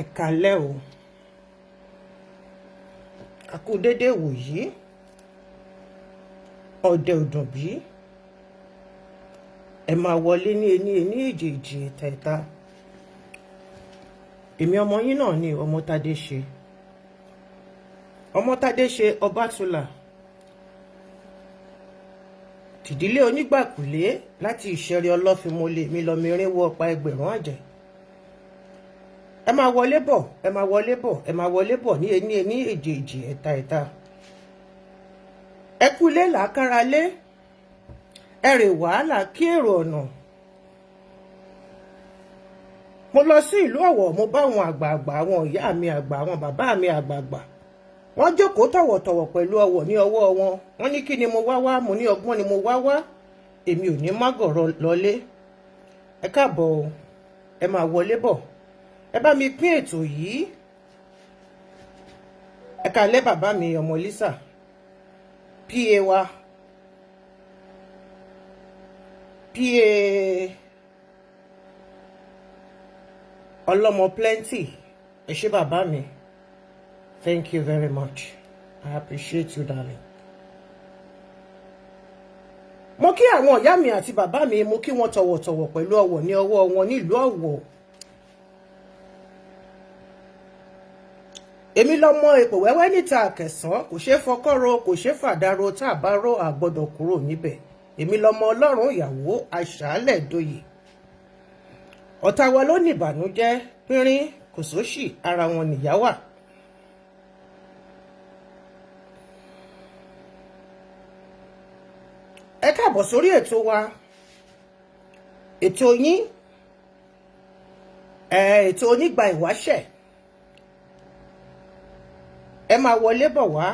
Ẹ káalẹ́ o. A kú dédé ìwòyí. Ọ̀dẹ̀ ò dùn bí. Ẹ máa wọlé ní ení ení èjì èjì ẹ̀ta ẹ̀ta. Èmi ọmọ yín náà ni Ọmọ́tádé ṣe. Ọmọ́tádé ṣe Ọbátúlà. Tìdílé onígbàkúlé láti ìṣẹ̀rí ọlọ́fínmọ́lé mi lọ́mọ irinwó ọ̀pá ẹgbẹ̀rún àjẹ́. Ẹ máa wọlé bọ̀, ẹ máa wọlé bọ̀, ẹ máa wọlé bọ̀ ní ení ení èjì èjì ẹ̀ta ẹ̀ta. Ẹ kú ilé làákàrà lé. Ẹ rè wàhálà kí èrò ọ̀nà. Mo lọ sí ìlú Ọ̀wọ̀, mo bá àwọn àgbààgbà, àwọn ìyá mi àgbà, àwọn bàbá mi àgbààgbà. Wọ́n jókòó tọ̀wọ̀tọ̀wọ̀ pẹ̀lú ọwọ̀ ní ọwọ́ wọn. Wọ́n ní kí ni mo wá wá, mo ní ọgbọ́n ni mo wá wá. Èmi ò ní mágọ̀rọ̀ lọlé. Ẹ káàbọ̀ o, ẹ máa wọlé bọ̀. Ẹ bá mi pín ètò yìí. Ẹ káalẹ́ bàbá mi ọmọ Lisa. PA wa. PA Ọlọ́mọ plenty. Ẹ ṣé bàbá mi. Thank you very much. I appreciate you, darling. Mo kí àwọn ìyá mi àti bàbá mi, mo kí wọn tọ̀wọ̀tọ̀wọ̀ pẹ̀lú ọwọ̀ ní ọwọ́ wọn nílùú Ọ̀wọ̀. Èmi lọmọ èpò wẹ́wẹ́ níta àkẹsàn, kò ṣeé fọkọ́rọ̀, kò ṣeé fàdárò, tá a bá rò àgbọ́dọ̀ kúrò níbẹ̀. Èmi lọmọ Ọlọ́run ìyàwó aṣálẹ̀ doyè. Ọ̀tá wa ló ní ìbànújẹ́, pínrín kò sóṣì, ara wọn nìyá wà. Ẹ káàbọ̀ sórí ètò wa, ètò yín, ètò onígbà ìwáṣẹ̀. Ẹ máa wọlé bọ̀ wá.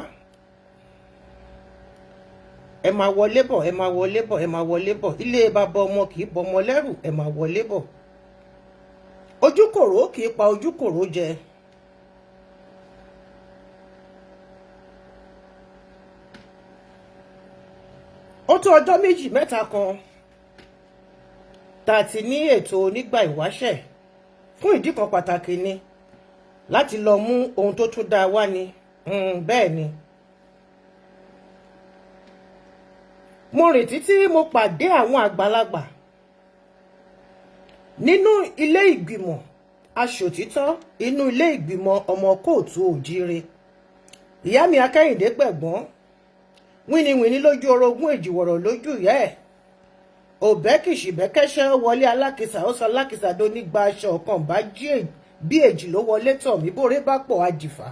Ẹ máa wọlé bọ̀, ẹ máa wọlé bọ̀, ẹ máa wọlé bọ̀. Ilé bàbá ọmọ kì í bọmọ lẹ́rù, ẹ máa wọlé bọ̀. Ojúkòrò kì í pa ojúkòrò jẹ. Ó tó ọjọ́ méjì mẹ́ta kan tá a ti ní ètò onígbà ìwáṣẹ̀ fún ìdí kan pàtàkì ni láti lọ mú ohun tó tún dáa wá ni. Bẹ́ẹ̀ ni. Mo rìn títí mo pàdé àwọn àgbàlagbà nínú ilé ìgbìmọ̀ aṣòtítọ́, inú ilé ìgbìmọ̀ ọmọ kóòtù òjíire. Ìyá mi Akẹ́yìndé pẹ̀gbọ́n, wíníwíní lójú orogún, èjìwọ̀rọ̀ lójú ìyá ẹ̀. Òbẹ́kìṣì bẹ́kẹ́ṣẹ́ wọlé alákìsà, ó sọ alákìsà tó nígbà aṣọ ọ̀kan bá jí bí èjì ló wọlé tọ̀ mí, bóore bá pọ̀ àjìfà.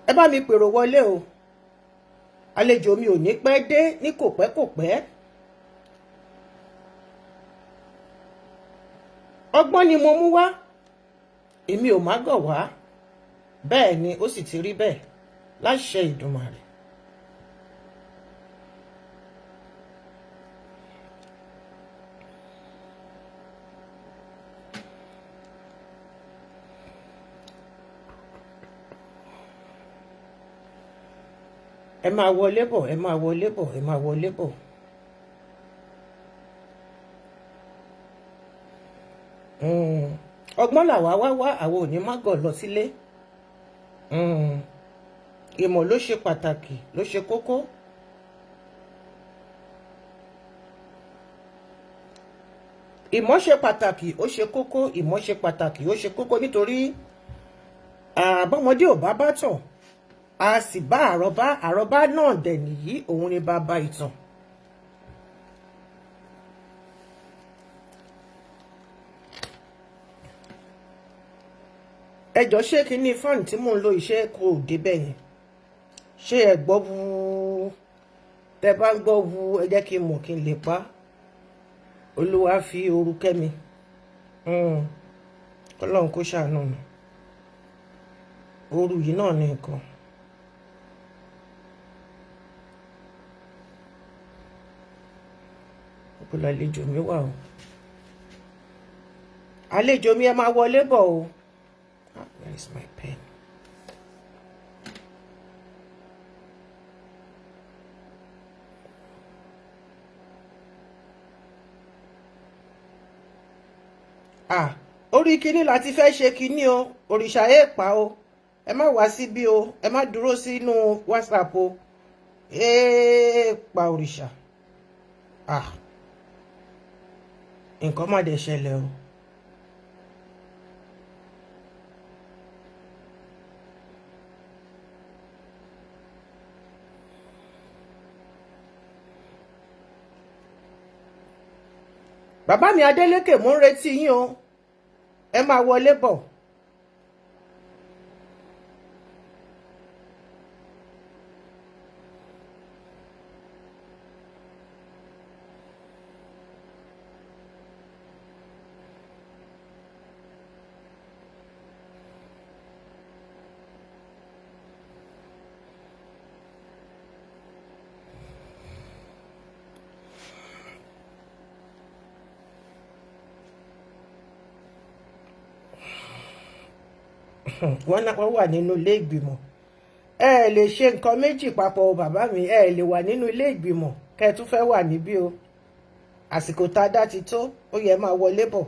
Ẹ bá mi pèrò wọlé o. Àlejò mi ò ní pẹ́ dé ní kò pẹ́ kò pẹ́. Ọgbọ́n ni mo mú wá, èmi ò má gọ̀ wá. Bẹ́ẹ̀ ni ó sì ti rí bẹ́ẹ̀ láṣẹ Ìdùmarè. Ẹ máa wọlé bọ̀, ẹ máa wọlé bọ̀, ẹ máa wọlé bọ̀. Ọgbọ́n làwa wá wá, àwọn ò ní má gọ̀ lọ sílé. Ìmọ̀ ló ṣe pàtàkì, ló ṣe kókó. Ìmọ̀ ṣe pàtàkì, ó ṣe kókó. Ìmọ̀ ṣe pàtàkì, ó ṣe kókó nítorí àbọ̀mọdé ò bá bá tàn, a sì bá àrọ́bá, àrọ́bá náà dẹ̀ nìyí, òun ni bàbá ìtàn. Ẹ jọ̀ọ́, ṣé kí ní fáànù tí mò ń lo iṣẹ́ kò débẹ̀ yẹn? Ṣé ẹ gbọ́ wú? Tẹ bá ń gbọ́ wú, ẹ jẹ́ kí n mọ̀ kí n lè pa. Olúwa fi ooru kẹ́ mi. Ọlọ́run kó ṣàánú mi. Ooru yìí náà ni nǹkan. Ọ̀pọ̀lọpọ̀ àlejò mi wà o. Àlejò mi, ẹ máa wọlé bọ̀ o. Where is my pen? Ah, Orí kinní láti fẹ́ ṣe kinní o, òrìṣà èèpà o, ẹ má wá síbí o, ẹ má dúró sínú WhatsApp o, èèpà òrìṣà. Ah, nǹkan má dẹ̀ ṣẹlẹ̀ o. Bàbá mi Adélékè, mò ń retí yín o, ẹ máa wọlé bọ̀. Wọ́n wà nínú ilé ìgbìmọ̀. Ẹ lè ṣe nǹkan méjì papọ̀ o bàbá mi, ẹ lè wà nínú ilé ìgbìmọ̀ kẹ́ ẹ tún fẹ́ wà níbí o. Àsìkò tá a dá ti tó, ó yẹ máa wọlé bọ̀.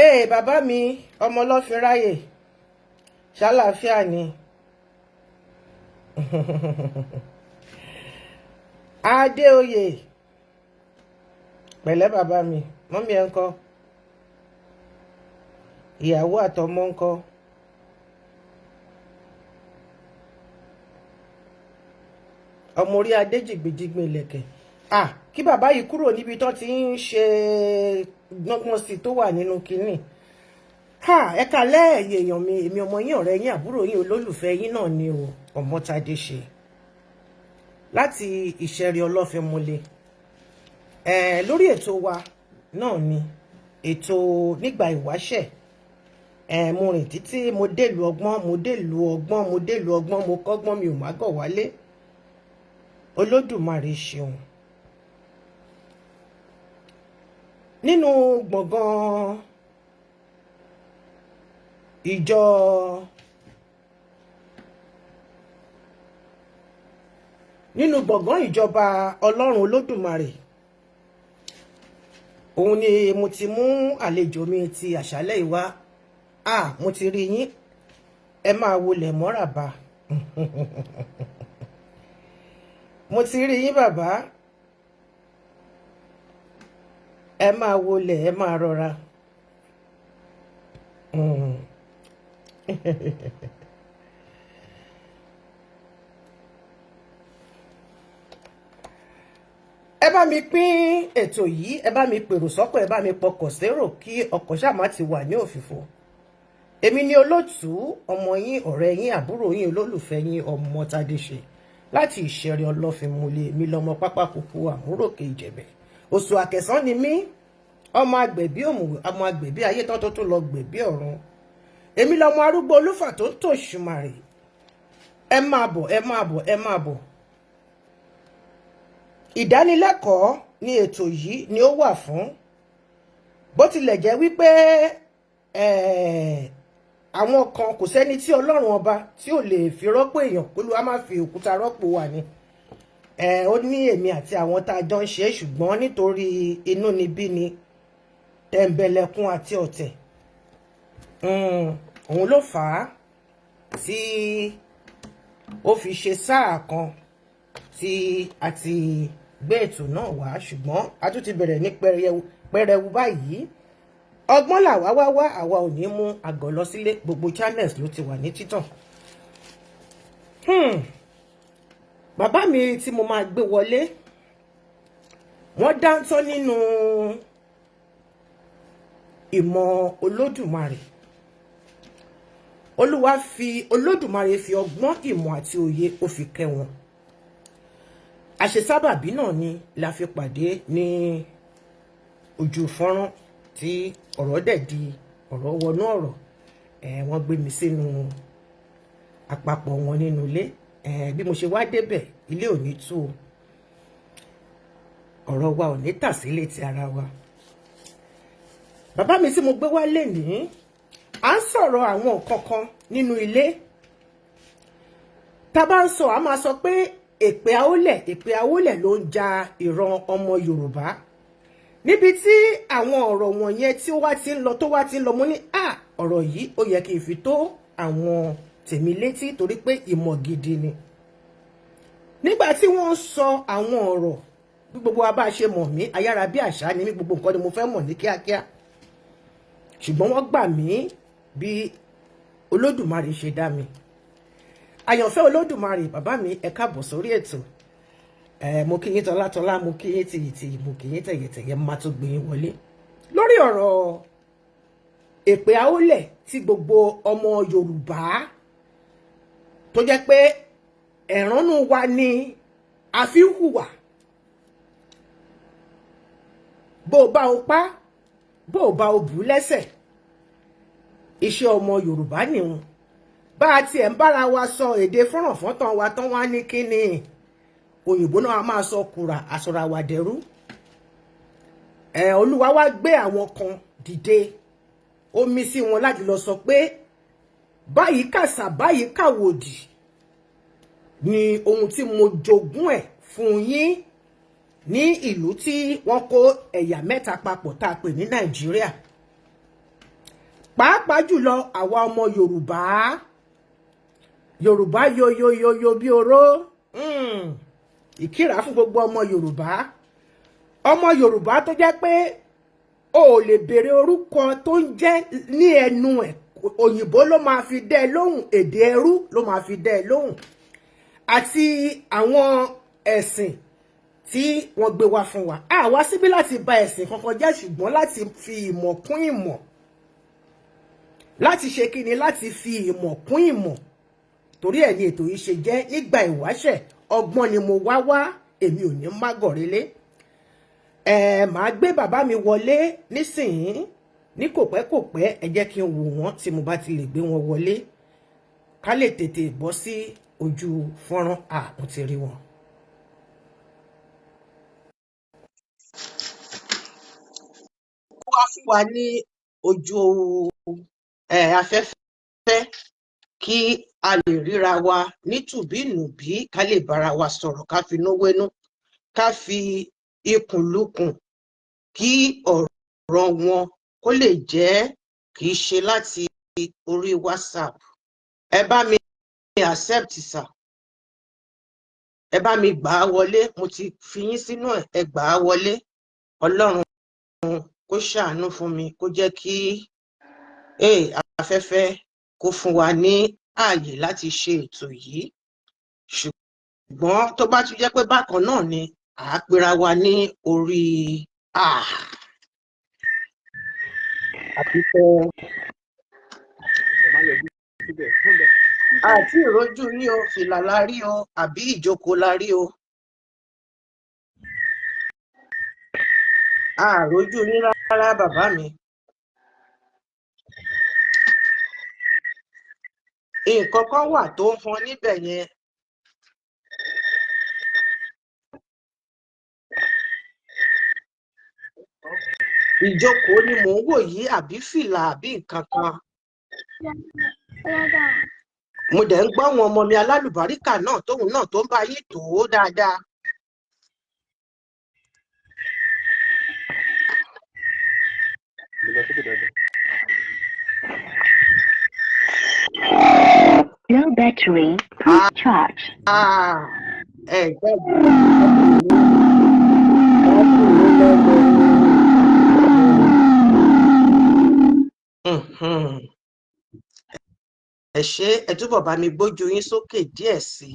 Ee bàbá mi ọmọ ọlọ́fin ráyè, ṣàlàáfíà ni. Adéoyè, pẹ̀lẹ́ bàbá mi, mummy ẹ̀ ń kọ́, ìyàwó àtọmọ ń kọ́. Ọmọ orí adé jìgbìjìgbì ìlẹ̀kẹ̀. Ah, kí bàbá yìí kúrò níbi tó ti ń ṣe gbọ́ngbọ́n sí tó wà nínú kínní. Ha, ẹ kálẹ́ ẹ̀yin èèyàn mi, èmi ọmọ yín, ọ̀rẹ́ yín, àbúrò yín, olólùfẹ́ yín náà ni o, Ọmọ́tádé ṣe láti Ìṣẹ̀rí Ọlọ́fínmúlẹ̀. Lórí ètò wa náà ni ètò nígbà ìwáṣẹ̀. Mo rìn títí mo délùú ọgbọ́n, mo délùú ọgbọ́n, mo délùú ọgbọ́n, mo kọ́gbọ́n, mi ò má gọ̀ wálé. Olódùmarè ṣeun. Nínú gbọ̀ngàn ìjọ nínú gbọ̀ngàn ìjọba Ọlọ́run Olódùmarè, òun ni mo ti mú àlejò mi ti àṣálẹ́ yìí wá. Ah, mo ti rí yín, ẹ máa wọlé mọ́ràbà. Mo ti rí yín bàbá, ẹ máa wọlé, ẹ máa rọra. Ẹ bá mi pín ètò yìí, ẹ bá mi pèrò sọ́kọ̀, ẹ bá mi pọkọ̀ sérò kí ọkọ̀ ṣáà má ti wà ní òfìfo. Èmi ni olóòtú ọmọ yín, ọ̀rẹ́ yín, àbúrò yín, olólùfẹ́ yín, Ọmọ́tádé ṣe láti Ìṣẹ̀rí Ọlọ́fínmúlẹ̀. Èmi lọmọ pápákókó àmúròkè Ìjẹ̀bẹ̀. Oṣù àkẹsán ni mí, ọmọ agbẹ̀bí òmùwẹ̀, ọmọ agbẹ̀bí ayé tán tó tún lọ gbẹ̀bí ọ̀run. Èmi lọmọ arúgbó olúfà tó ń tòṣùmàrè. Ẹ máa bọ̀, ẹ máa bọ̀, ẹ máa bọ̀. Ìdánilẹ́kọ̀ọ́ ni ètò yìí ni ó wà fún. Bó tilẹ̀ jẹ́ wípé àwọn kan kò sẹ́ni tí Ọlọ́run ọba tí ò lè fi rọ́pò èèyàn, kó ló wá má fi òkúta rọ́pò wà ni. Ó ní èmi àti àwọn tá a jọ ń ṣe, ṣùgbọ́n nítorí inú ni bí ni tẹ̀m̀bẹ̀lẹ̀kun àti ọ̀tẹ̀, òun ló fà á tí ó fi ṣe sáà kan tí a ti gbé ètò náà wá, ṣùgbọ́n a tún ti bẹ̀rẹ̀ ní pẹrẹwu báyìí. Ọgbọ́n làwa wá wá, àwa ò ní mú àgọ̀ lọ sílé. Gbogbo channels ló ti wà ní títàn. Bàbá mi tí mo máa gbé wọlé, wọ́n dáńtọ́ nínú ìmọ̀ Olódùmarè. Olúwa fi Olódùmarè fi ọgbọ́n, ìmọ̀ àti òye ó fi kẹ́ wọn. Àṣesábàbí náà ni la fi pàdé ní ojú fọ́nrán tí ọ̀rọ̀ dẹ̀ di ọ̀rọ̀ wọnú ọ̀rọ̀. Wọ́n gbé mi sínú àpapọ̀ wọn nínú ilé. Bí mo ṣe wá débẹ̀, ilé ò ní tú o. Ọ̀rọ̀ wa ò ní tà sí létí ara wa. Bàbá mi tí mo gbé wá lénìí, à ń sọ̀rọ̀ àwọn nǹkan kan nínú ilé. Tá bá ń sọ, a máa sọ pé èpè àólẹ̀, èpè àólẹ̀ ló ń ja ìran ọmọ Yorùbá. Níbi tí àwọn ọ̀rọ̀ wọ̀nyẹn tí ó wá ti ń lọ, tó wá ti ń lọ, mo ní à ọ̀rọ̀ yìí, ó yẹ kí n fi tó àwọn tèmi létí torí pé ìmọ̀ gidi ni. Nígbà tí wọ́n ń sọ àwọn ọ̀rọ̀, bí gbogbo wa bá ṣe mọ̀ mí, ayára bí àṣá ni mí, gbogbo nǹkan ni mo fẹ́ mọ̀ ní kíákíá. Ṣùgbọ́n wọ́n gbà mí bí Olódùmarè ṣe dá mi. Àyànfẹ́ Olódùmarè, bàbá mi, ẹ káàbọ̀ sórí ètò. Ẹ mo kí yín tọ́látọ́lá, mo kí yín tìyìtìyì, mo kí yín tẹ̀yẹ̀tẹ̀yẹ̀. Má tó gbé yín wọlé lórí ọ̀rọ̀ èpè àólẹ̀ tí gbogbo ọmọ Yorùbá tó jẹ́ pé ẹ̀ránú wa ni a fi ń hùwà. Bó o bá o pa, bó o bá o bù lẹ́sẹ̀, iṣẹ́ ọmọ Yorùbá nìhun. Bá a tiẹ̀ ń bára wa sọ èdè fọ́nrànfọ́ntàn wa tán, wá ní kíni òyìnbó náà a máa sọ kùrà àsọ̀rọ̀ àwàdẹ̀rú. Ẹ̀ Olúwa wá gbé àwọn kan dìde, ó mí sí wọn láti lọ sọ pé báyìí kàṣà, báyìí kàwòdì ni ohun tí mo jogún ẹ̀ fún yín ní ìlú tí wọ́n kó ẹ̀yà mẹ́ta papọ̀ tá a pè ní Nàìjíríà, pàápàá jùlọ àwa ọmọ Yorùbá. Yorùbá yoyoyoyo bí oró. Ìkírà fún gbogbo ọmọ Yorùbá, ọmọ Yorùbá tó jẹ́ pé o ò lè béèrè orúkọ tó ń jẹ́ ní ẹnu ẹ̀, òyìnbó ló máa fi dẹ́ ẹ lóhùn, èdè ẹrú ló máa fi dẹ́ ẹ lóhùn, àti àwọn ẹ̀sìn tí wọ́n gbé wá fún wa. A wá síbí láti bà ẹ̀sìn kankan jẹ́, ṣùgbọ́n láti fi ìmọ̀ kún ìmọ̀, láti ṣe kíni, láti fi ìmọ̀ kún ìmọ̀. Torí ẹ̀ ni ètò yìí ṣe jẹ́ nígbà ìwáṣẹ̀. Ọgbọ́n ni mo wá wá, èmi ò ní má gọ̀rẹ́lé. Ẹ màá gbé bàbá mi wọlé nísìnyí ní kò pẹ́ kò pẹ́. Ẹ jẹ́ kí n wò wọ́n tí mo bá ti lè gbé wọn wọlé, ká lè tètè bọ́ sí ojú fọ́nrán. À mo ti rí wọn. Wá fún wa ní ojú afẹ́fẹ́ kí a lè ríra wa nítùbínùbí, ká lè bára wa sọ̀rọ̀, ká finú wénú, ká fi ikùn lukùn, kí ọ̀rọ̀ wọn kó lè jẹ́ kì í ṣe láti orí WhatsApp. Ẹ bá mi accept sir, ẹ bá mi gbà á wọlé. Mo ti fi yín sínú ẹ, ẹ gbà á wọlé. Ọlọ́run kó ṣàánú fún mi, kó jẹ́ kí afẹ́fẹ́ kó fún wa ní ààyè láti ṣe ètò yìí. Ṣùgbọ́n tó bá tún jẹ́ pé bákan náà ni, à á pera wa ní orí àfihàn àti ìrójú yín o. Fìlà la rí o, àbí ìjókòó la rí o? Àròjú yín rárá, bàbá mi. Nǹkan kan wà tó ń han níbẹ̀ yẹn. Ìjókòó ni mò ń wò yìí, àbí fìlà, àbí nǹkan kan? Mo dẹ̀ ń gbọ́ àwọn ọmọ mi alálùbáríkà náà tóun náà tó ń bá yín tò ó dáadáa. Low battery, please charge. Ẹ jáde. Ẹ ṣé, ẹ túbọ̀ bá mi gbójú yín sókè díẹ̀ sí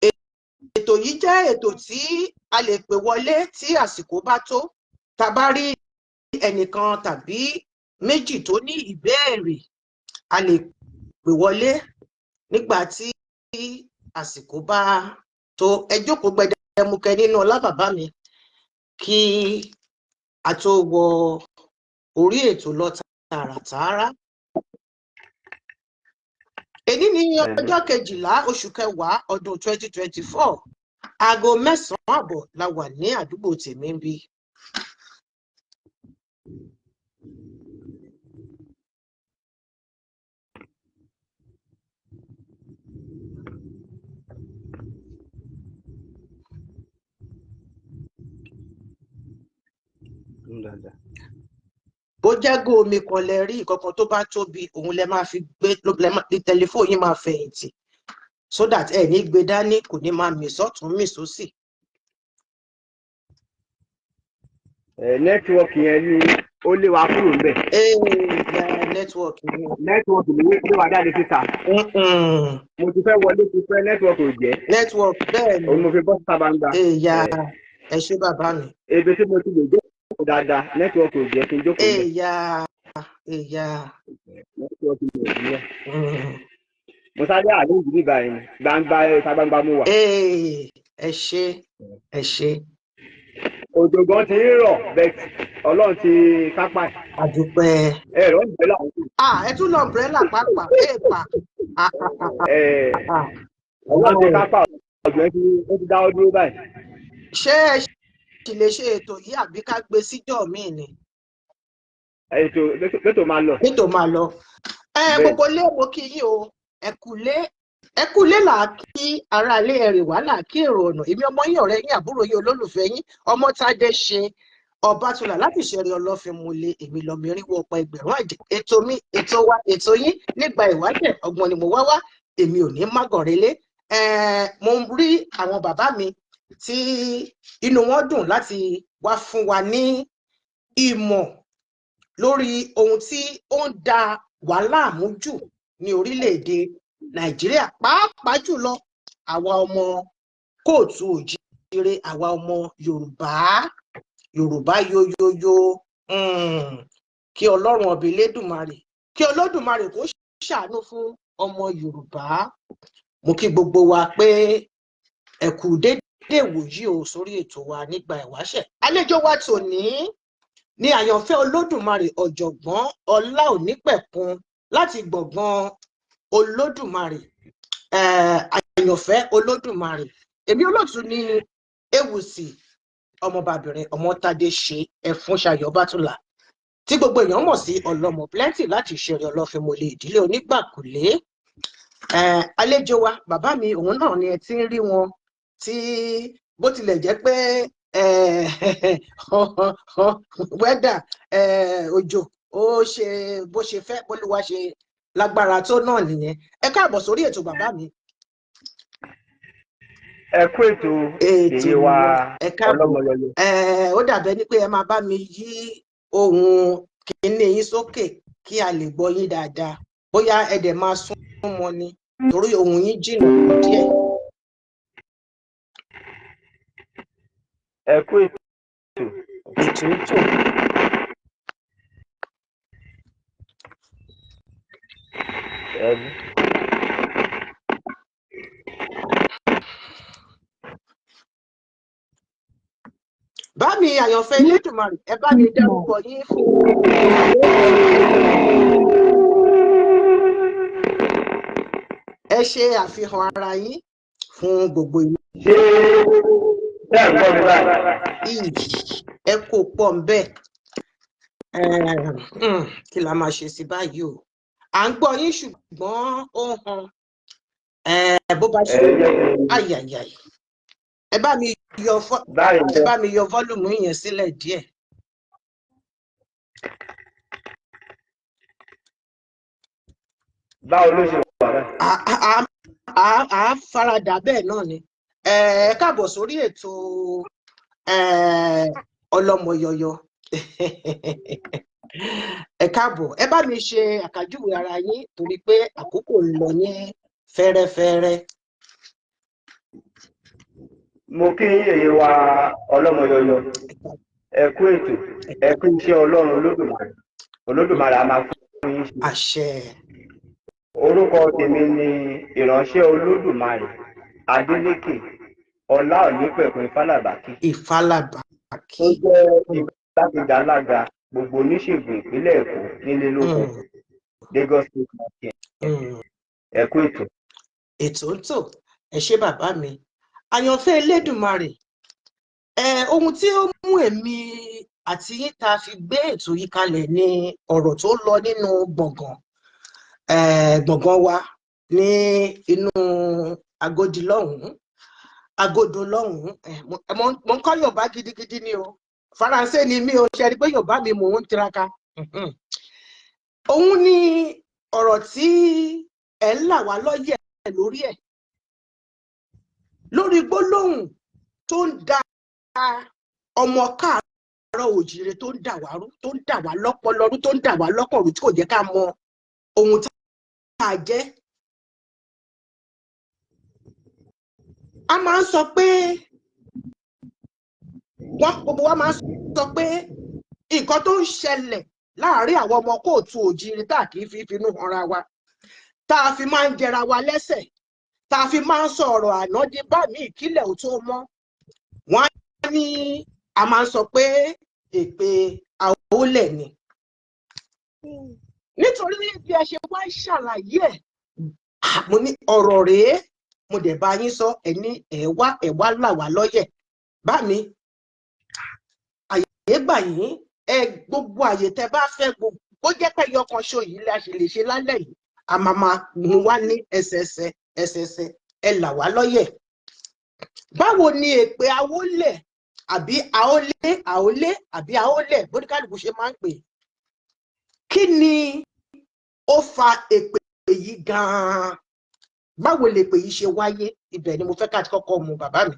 i. Ètò yìí jẹ́ ètò tí a lè pè wọlé tí àsìkò bá tó. Tá bá rí ẹnìkan tàbí méjì tó ní ìbéèrè, a lè pè wọlé nígbà tí àsìkò bá tó. Ẹ jókòó gbẹdẹmukẹ nínú ọlá, bàbá mi, kí a tó wọ orí ètò lọ tààràtààrà. Èní ní ọjọ́ 12 oṣù kẹwàá ọdún 2024. Aago 9:30 la wà ní àdúgbò tèmi ń bí. Dáadáa. Bó jẹ́ gó omi kan lẹ rí, ìkankan tó bá tóbi, òun lẹ máa fi gbé ní tẹlifóònù yín máa fẹ̀yìntì, so that ẹ ní gbé dání, kò ní máa mì sọ́tún mì sósì. Ẹ network yẹn ni ó lé wa kúrò ńbẹ̀. Ee, network ni. Network ló lé wa jáde síta. Mo ti fẹ́ wọlé ti fẹ́, network ò jẹ́. Network, bẹ́ẹ̀ ni. Òun mo fi bọ́ síta gbangba. Èèyà, ẹ ṣé bàbá mi. Ibi tí mo ti lè jókòó dáadáa, network ò jẹ́ kí n jókòó ńbẹ̀. Èèyà, èèyà. Network ò jẹ́. Mo sáré àlejò níbà yẹn, gbangba, ìta gbangba mo wà. Ee, ẹ ṣé, ẹ ṣé. Òjò gan ti ń rọ̀, bẹ́ẹ̀ Ọlọ́run ti kápá ẹ̀. Àdúpẹ́. Ẹ̀rọ ń bẹ láwọn. Ah, ẹ tún lọ umbrella pàápàá, èèpà. Ah, ah, ah, Ẹ̀ ah. Ọlọ́run ti kápá òjò ẹ̀, ó ti dáwọ́ dúró báyìí. Ṣé ẹ ṣì lè ṣe ètò yìí àbí ká gbé síjọ́ míì ni? Ètò máa lọ. Ètò máa lọ. Ẹ Bẹ́ẹ̀. gbogbo ilé, mo kí yín o. Ẹ kúlé, ẹ kúlé là á kí ará ilé, ẹrì wá là á kí èrò ọ̀nà. Èmi ọmọ yín, ọ̀rẹ́ yín, àbúrò yín, olólùfẹ́ yín, Ọmọ́tádé ṣe Ọbátúlà láti ṣẹ̀rí ọlọ́fin múlẹ̀, èmi lọ́mọ irinwó ọ̀pọ̀ ẹgbẹ̀rún àjẹ́. Ètò mi, ètò wa, ètò yín nígbà ìwáṣẹ̀, ọgbọ́n ni mo wá wá, èmi ò ní mágọ̀rẹ́lé. Mo ń rí àwọn bàbá mi tí inú wọn dùn láti wá fún wa ní ìmọ̀ lórí ohun tí ó ń da wà láàmú jù ní orílẹ̀-èdè Nàìjíríà, pàápàá jùlọ àwa ọmọ kóòtù òjíire, àwa ọmọ Yorùbá, Yorùbá yoyoyo. Kí Ọlọ́run ọba Elédùmarè, kí Olódùmarè kó ṣàánú fún ọmọ Yorùbá. Mo kí gbogbo wa pé ẹ kú déédéé wòyí o sórí ètò wa nígbà ìwáṣẹ̀. Àlejò wa tòní ní àyànfẹ́ Olódùmarè, Ọ̀jọ̀gbọ́n Ọlá Onípẹ̀kun láti Gbọ̀ngàn Olódùmarè, àyànfẹ́ Olódùmarè. Èmi olóòtú ní Ewùsì ọmọbabìnrin Ọmọtádé ṣe Ẹfúnṣayọ̀ Bátúlà, tí gbogbo èèyàn mọ̀ sí Ọlọ́mọ Plenty láti ìṣeré ọlọ́fínmọlẹ, ìdílé onígbàkúlé. Àlejò wa, bàbá mi, òun náà ni ẹ ti ń rí wọn, tí bó tilẹ̀ jẹ́ pé wẹ́dà, òjò ó ṣe bó ṣe fẹ́, bólúwa ṣe lágbára tó náà nìyẹn. Ẹ káàbọ̀ sórí ètò, bàbá mi. Ẹ kú ètò. Ètò èyí wa. Ẹ káàbọ̀. Ọlọ́mọyọyọ. Ó dàbẹ́ ní pé ẹ máa bá mi yí ohùn kìíní yín sókè kí a lè gbọ́ yín dáadáa. Bóyá ẹ dẹ̀ máa sún mọ́ ni, torí ohùn yín jìnnà díẹ̀. Ẹ kú ètò. Ètò ń tò. Ẹ Bá mi, àyànfẹ́ Elédùmarè, ẹ bá mi dárúkọ yín fún ẹ, ṣe àfihàn ara yín fún gbogbo ìlú. Ṣé ẹ ń gbọ́ mi báyìí? Ẹ kò pọ̀ ń bẹ́ẹ̀. Kí la máa ṣe sí báyìí o? À ń gbọ́ yín, ṣùgbọ́n ó ń han bó bá ṣe Ẹ jẹ́ kí n ayàyày. Ẹ bá mi yọ báyìí. Ẹ bá mi yọ volume yẹn sílẹ̀ díẹ̀. Báwo ló ṣe wà báyìí? À á faradà bẹ́ẹ̀ náà ni. Ẹ káàbọ̀ sórí ètò Ọlọ́mọyọyọ. Ẹ káàbọ̀. Ẹ bá mi ṣe àkàjúwe ara yín, torí pé àkókò ń lọ ní fẹ́rẹ́fẹ́rẹ́. Mo kí èyí wa Ọlọ́mọyọyọ, ẹ kú ètò, ẹ kú iṣẹ́ Ọlọ́run Olódùmarè. Olódùmarè á máa fún yín ṣe. Àṣẹ. Orúkọ tèmi ni ìránṣẹ́ Olódùmarè Adélékè Ọlá Onípẹ̀kun Fálàbàkì, Ìfalàbàkì. tó jẹ́ igbákejì alága gbogbo oníṣègùn ìpínlẹ̀ Èkó nílé lóko, Lagos State Market. Ẹ kú ètò. Ètò ń tò. Ẹ ṣé bàbá mi. Àyànfẹ́ Elédùmarè, ẹ ohun tí ó mú èmi àti yín tá a fi gbé ètò yìí kalẹ̀ ní ọ̀rọ̀ tó lọ nínú gbọ̀ngàn wa ní inú Agodi lọ́hùn-ún, Agodo lọ́hùn-ún. Mo ń kọ́ Yorùbá gidigidi ni o. Faransé ni mí o, ṣe rí i pé Yorùbá mi mò ń tiraka. Òun ni ọ̀rọ̀ tí ẹ̀ ń là wá lọ́yẹ̀ lórí ẹ̀, lórí gbólóhùn tó ń da ọmọ káàárọ̀ òjìire, tó ń dà wá rú, tó ń dà wá lọ́pọlọ rú, tó ń dà wá lọ́kàn rú, tí kò jẹ́ ká mọ ohun tá a jẹ́. A máa ń sọ pé wọ́n gbogbo wa máa ń sọ pé nǹkan tó ń ṣẹlẹ̀ láàárín àwọn ọmọ káàárọ̀ òjìire tá a kì í fi finú hanra wa, tá a fi máa ń jẹra wa lẹ́sẹ̀, tá a fi máa ń sọ ọ̀rọ̀ àná di bá mi ìkílẹ̀ ò tó mọ́, wọ́n á ní a máa ń sọ pé èpè àwọlẹ̀ ni. Nítorí bí ẹ ṣe wá ń ṣàlàyé ẹ̀, mo ní ọ̀rọ̀ rèé, mo dẹ̀ bá yín sọ, ẹ ní ẹ wá là wá lọ́yẹ̀. Bá mi, àyè gbà yín, ẹ gbogbo àyè tẹ bá fẹ́, gbogbo bó jẹ́ pé yọkan ṣo yìí la ṣe lè ṣe lálẹ́ yìí, a máa máa mú wá ní ẹsẹẹsẹ ẹsẹẹsẹ. Ẹ là wá lọ́yẹ̀, báwo ni èpè awólẹ̀ àbí àólé, àólé àbí àólẹ̀, bóníkálùkù ṣe máa ń pè, kí ni ó fa èpè yìí gan-an? Báwo lèpè yìí ṣe wáyé? Ibẹ̀ ni mo fẹ́ ká ti kọ́kọ́ mú, bàbá mi.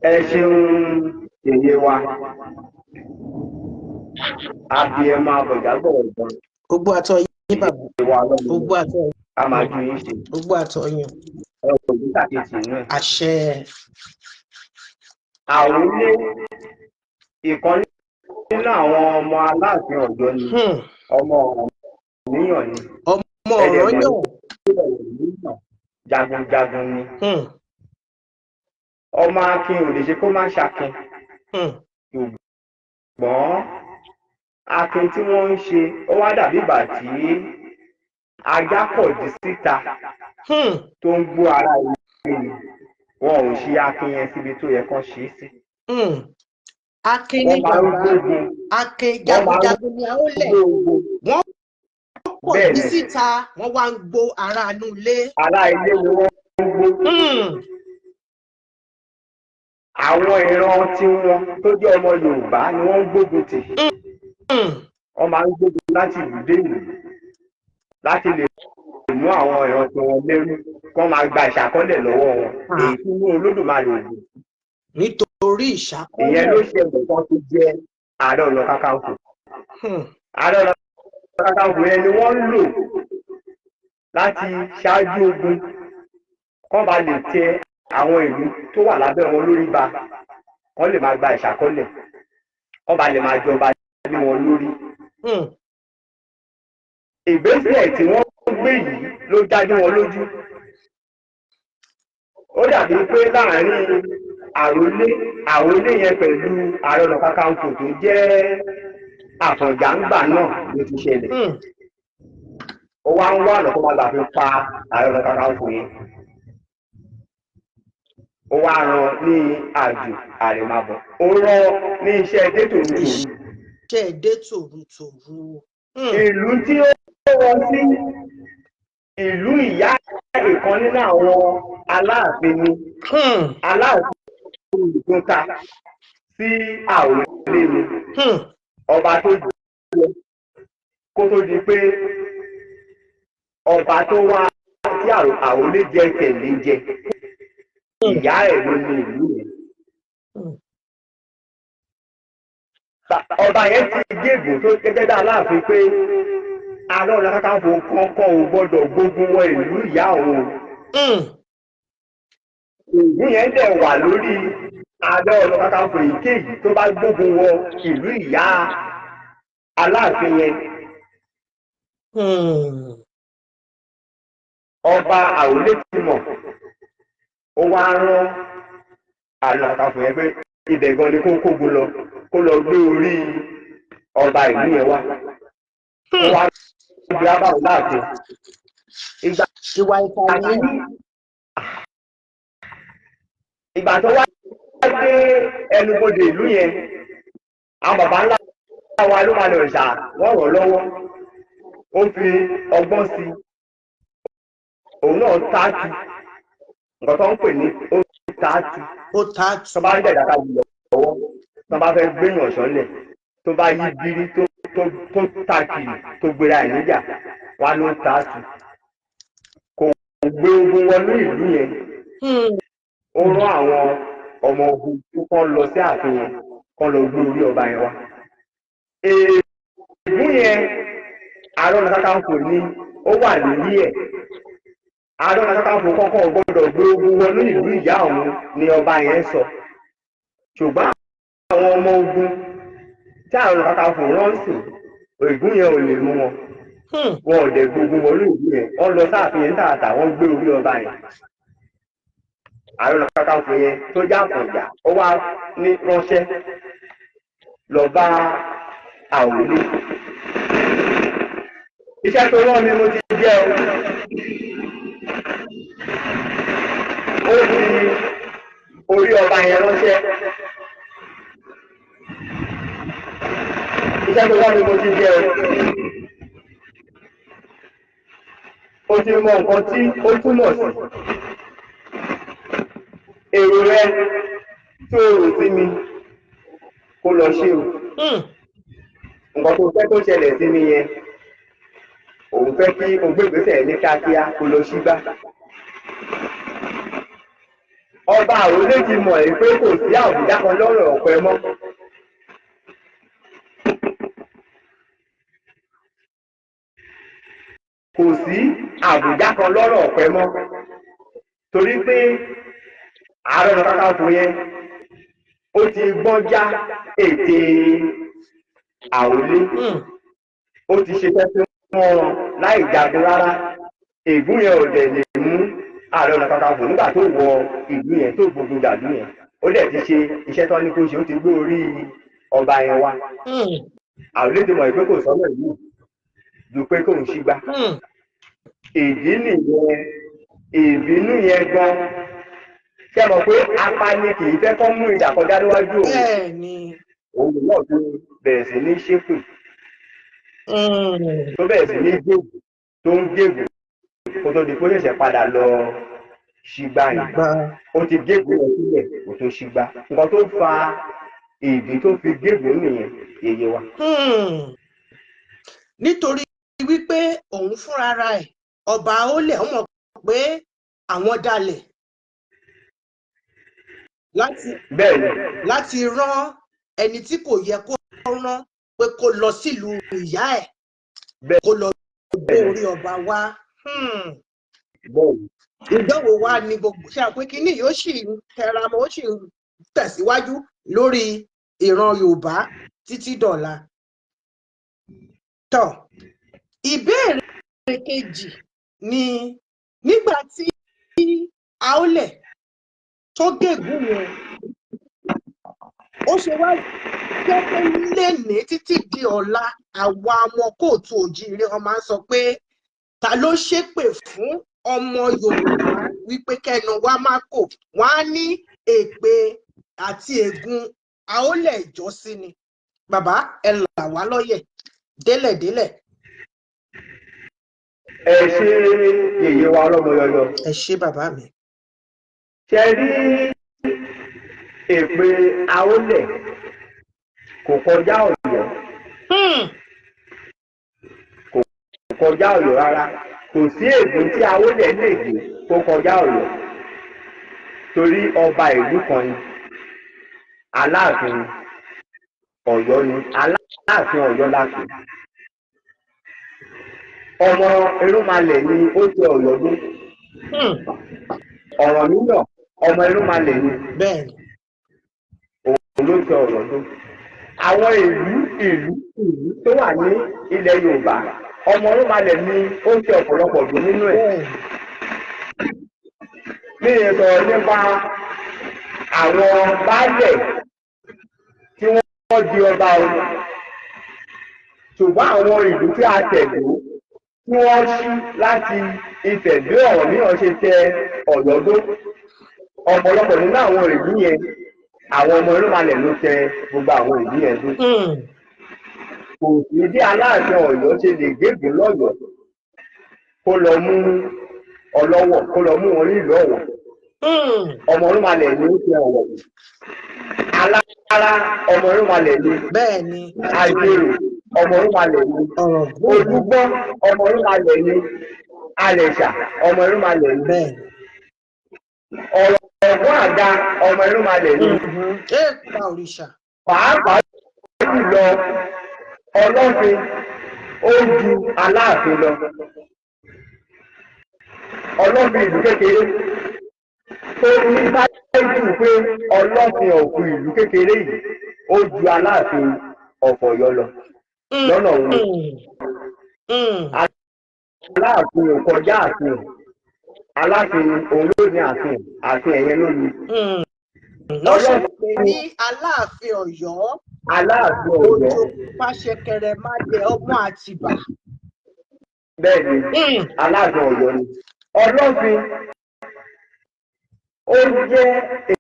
Ẹ ṣeun, èyí wa abiyamọ abọjá gbọ̀ngàn. Gbogbo àtọ yín, bàbá. Wa Ọlọ́run Gbogbo àtọ. A máa ju yín ṣe. Gbogbo àtọ yín. Ẹ ò ní kàkejì inú ẹ. Àṣẹ. Àròlé, ìkan nínú àwọn ọmọ Aláàfin Ọ̀yọ́ ni. Ọmọ Ọ̀rànmíyàn ni. Ọmọ Ẹ̀dẹ̀ ọ̀rọ̀ mọ̀ yàn. Pé Ọ̀rànmíyàn jagunjagun ni. Ọmọ akin ò lè ṣe kó má ṣakin. Ṣùgbọ́n akin tí wọ́n ń ṣe, ó wá dàbí ìgbà tí ajá kọ̀dí síta tó ń gbó ara ilé ni. Wọn ò ṣe akin yẹn síbi tó yẹ kán ṣe é sí. Akin ní Wọ́n máa ń bàbá gbógun akin wọ́n máa ń jagunjagun ni àólẹ̀ gbé ogun. Wọ́n pọ̀ Bẹ́ẹ̀ ní ni. síta, wọ́n wá ń gbó ara inú ilé. Ará ilé ni wọ́n ń gbó. Àwọn ìran tiwọn tó jẹ́ ọmọ Yorùbá ni wọ́n ń gbógun tì. Wọ́n máa ń gbógun láti ìlú dé ìlú láti lè mú àwọn ìran tiwọn lẹ́rú, kí wọ́n máa gba ìṣàkọọ́lẹ̀ lọ́wọ́ wọn, èyí tí inú Olódùmarè ò dùn. Nítorí Ìyẹn ló ìṣàkọọ́lẹ̀. ṣẹlẹ̀ kan tó jẹ́ Ààrẹ Ọ̀nà Kakanfò. Ààrẹ Ọ̀nà Kakanfò yẹn ni wọ́n ń lò láti ṣáájú ogun kán ba lè tẹ àwọn ìlú tó wà lábẹ́ wọn lórí ba, kán lè máa gba ìṣàkọọ́lẹ̀, kán ba lè máa jọba lé wọn lórí. Ìgbésẹ̀ tí wọ́n gbé yìí ló dájú wọn lójú. Ó dàbí pé láàárín àrólé yẹn pẹ̀lú Ààrẹ Ọ̀nà Kakanfò tó jẹ́ Àfọ̀njá ńgbà náà ló ti ṣẹlẹ̀. Ó wá ń wá ọ̀nà tó máa gbà fi pa Ààrẹ Ọ̀nà Kakanfò yẹn. Ó wá rán ní àjò àrèmábọ̀, ó rán ní iṣẹ́ dé tòrutòru. Iṣẹ́ dé tòrutòru. Ìlú tí ó wọ́n sí, ìlú ìyá ìkan nínú àwọn Aláàfin ni. Aláàfin Ìgúnta sí àròlé ni. Ọba tó jẹ kó tó di pé ọba tó wá tí àròlé jẹ tẹ̀lé jẹ, ìyá ẹ̀ ló ní ìlú yẹn. Ọba yẹn ti gégùn tó gẹ́gẹ́ bí Aláàfin pé Ààrẹ Ọ̀nà Kakanfò kankan ò gbọ́dọ̀ gbógun wọ ìlú ìyá òun. Ìlú yẹn dẹ̀ wà lórí Ààrẹ Ọ̀nà Kakanfò èyíkéyìí tó bá gbógun wọ ìlú ìyá Aláàfin yẹn. Ọba àròlé ti mọ̀, ó wá rán Ààrẹ Ọ̀nà Kakanfò yẹn pé ibẹ̀ gan ni kó kógun lọ, kó lọ gbé orí ọba ìlú yẹn wá. Ó wá gbé abáwọn láàfin ìgbà Ìwà ìkà tí nìyẹn. Ìgbà tó wá dé ẹnubodè ìlú yẹn, àwọn baba ńlá wa ló máa lọ ṣà wọ́n rọ̀ lọ́wọ́. Ó fi ọgbọ́n sí i, òun náà táàtù nǹkan tó ń pè ní ó táàtù. Ó táàtù. Tó bá ń dẹ̀dá ká lọ lọ́wọ́, tó bá fẹ́ gbéyàn sọ́lẹ̀, tó bá yí bírí, tó tàkìrì, tó gbéra ẹ̀ níjà wá, ló táàtù. Kò gbé ogun wọnú ìlú yẹn. Ó rán àwọn ọmọ ogun tó kàn lọ sí ààfin yẹn, kàn lọ gbé orí ọba yẹn wá. Ègún yẹn, Ààrẹ Ọ̀nà Kakanfò ni ó wà lórí ẹ̀. Ààrẹ Ọ̀nà Kakanfò kọ́kọ́ gbọ́dọ̀ gbé ogun wọnú ìlú ìyá òun ni ọba yẹn sọ. Ṣùgbọ́n àwọn ọmọ ogun tí Ààrẹ Ọ̀nà Kakanfò rán sí, ègún yẹn ò lè mú wọn. Wọn ò dẹ̀ gbógun wọnú ìlú yẹn. Wọ́n lọ sáàfin yẹn tààtà, wọ́n gbé orí ọba yẹn. Ààrẹ Ọ̀nà Kakanfò yẹn tó já àkànjà, ó wá ní ránṣẹ́ lọ bá àwòlé. Iṣẹ́ tó rán mi, mo ti jẹ́ o. Ó fi orí ọba yẹn ránṣẹ́. Iṣẹ́ tó rán mi, mo ti jẹ́ o. Ó ti mọ nǹkan tí ó túmọ̀ sí. Èrò rẹ tó rò sí mi, kó lọ ṣe o. Nǹkan tó fẹ́ tó ṣẹlẹ̀ sí mi yẹn, òun fẹ́ kí o gbé ìgbésẹ̀ ní kíákíá, kó lọ sígbà. Ọba àròlé ti mọ̀ ẹ́ pé kò sí àbùdá kan lọ́rọ̀ ọ̀pẹ mọ́. Kò sí àbùdá kan lọ́rọ̀ ọ̀pẹ mọ́, torí pé Ààrẹ Ọ̀nà Kakanfò yẹn, ó ti gbọ́n já ète àròlé. Ó ti ṣe fẹ́ fún wọn láì jagun rárá. Ègún yẹn ò dẹ̀ lè mú Ààrẹ Ọ̀nà Kakanfò nígbà tó wọ ìlú yẹn, tó gbógun dàlú yẹn. Ó dẹ̀ ti ṣe iṣẹ́ tó ní kó ṣe, ó ti gbé orí ọba yẹn wá. Àròlé ti mọ̀ pé kò sọ́nà ìlú ju pé kóun ṣígbá. Ìdí nìyẹn, ìbínú yẹn gan. Ṣé mọ̀ pé apani kì í fẹ́ kọ́ mú ìjà kọjá níwájú òun? Òun náà tó bẹ̀rẹ̀ sí ní ṣépè, tó bẹ̀rẹ̀ sí ní gégùn, tó ń gégùn, kó tó di kó ṣẹ̀ṣẹ̀ padà lọ ṣígbá yẹn. Ó ti gégùn yẹn sílẹ̀ kó tó ṣígbá. Nǹkan tó fa ìdí tó fi gégùn nìyẹn, yeye wa. Nítorí wípé òun fúnra ẹ̀, ọba ó lẹ̀, ó mọ̀ pé àwọn dalẹ̀ láti rán ẹni tí kò yẹ kó rán pé kó lọ sílùú ìyá ẹ̀, kó lọ gbé orí ọba wá. Ìdánwò wa ni gbogbo ṣe àpé kínní yóò sì ń tẹra mọ́, ó sì ń tẹ̀síwájú lórí ìran Yorùbá títí dọ̀la. Tọ́, ìbéèrè kejì ni, nígbà tí Aólẹ̀ tó gégùn yẹn, ó ṣe wá jẹ́ pé lénìí títí di ọ̀la, àwa ọmọ kóòtù òjíire, wọn máa ń sọ pé ta ló ṣépè fún ọmọ Yorùbá wípé kẹnu wa má kò, wọn á ní èpè àti ègún Aólẹ̀ ìjọsí ni. Bàbá, ẹ là wá lọ́yẹ̀ délẹ̀délẹ̀. Ẹ ṣe, yèyé wa ọlọ́mọ yọyọ. Ẹ ṣé, bàbá mi. Ṣe rí, èpè Aólẹ̀ kò kọjá Ọ̀yọ́. Kò kọjá Ọ̀yọ́ rárá. Kò sí ègún tí Aólẹ̀ lè gbé kó kọjá Ọ̀yọ́, torí ọba ìlú kan ni Aláàfin Ọ̀yọ́ ni. Aláàfin Ọ̀yọ́ la pè. Ọmọ Irúnmalẹ̀ ni ó tẹ Ọ̀yọ́ dó. Ọ̀rànmíyàn, ọmọ Irúnmalẹ̀ ni. Òun ló tẹ Ọ̀yọ́ dó. Àwọn ìlú ìlú ìlú tó wà ní ilẹ̀ Yorùbá, ọmọ Irúnmalẹ̀ ni ó tẹ ọ̀pọ̀lọpọ̀ dó nínú ẹ̀. Mi ì sọ̀rọ̀ nípa àwọn baálẹ̀ tí wọ́n di ọba o, ṣùgbọ́n àwọn ìlú tí a tẹ̀dó, tí wọ́n ṣí láti Ifẹ̀, bí Ọ̀rànmíyàn ṣe tẹ Ọ̀yọ́ dó, Ọ̀pọ̀lọpọ̀ nínú àwọn ìlú yẹn, àwọn ọmọ irúnmalẹ̀ ló tẹ gbogbo àwọn ìlú yẹn dó. Kò sí bí Aláàfin Ọ̀yọ́ ṣe lè gégùn lọ́yọ̀ọ́ kó lọ mú Ọlọ́wọ̀, kó lọ mú wọn nílùú Ọ̀wọ̀. Ọmọ irúnmalẹ̀ ni ó tẹ Ọ̀wọ̀. Alára, ọmọ irúnmalẹ̀ ni. bẹ́ẹ̀ ni Àjèrò, ọmọ irúnmalẹ̀ ni. Ọ̀rọ̀ Olúgbọ́n, ọmọ irúnmalẹ̀ ni. Àrẹ̀ṣà, ọmọ irúnmalẹ̀ ni. bẹ́ẹ̀ ni. Ọ̀ràngún Àga, ọmọ irúnmalẹ̀ ni. Ẹ pa òrìṣà. Pàápàá jùlọ, Ọlọ́fin ó ju Aláàfin lọ. Ọlọ́fin ìlú kékeré tó ní táìtù pé Ọlọ́fin ọ̀fun ìlú kékeré yìí, ó ju Aláàfin of Ọ̀yọ́ lọ lọ́nà òun. Aláàfin ò kọjá ààfin. Aláàfin òun ló ní ààfin, ààfin ẹ̀yẹn ló ní. Lọ́sọ̀ pé ní Aláàfin Ọ̀yọ́. Aláàfin Ọ̀yọ́. Òjò pàṣẹkẹrẹ májẹ ọmọ Àtìbà. Bẹ́ẹ̀ ni, Aláàfin Ọ̀yọ́ ni. Ọlọ́fin ó jẹ́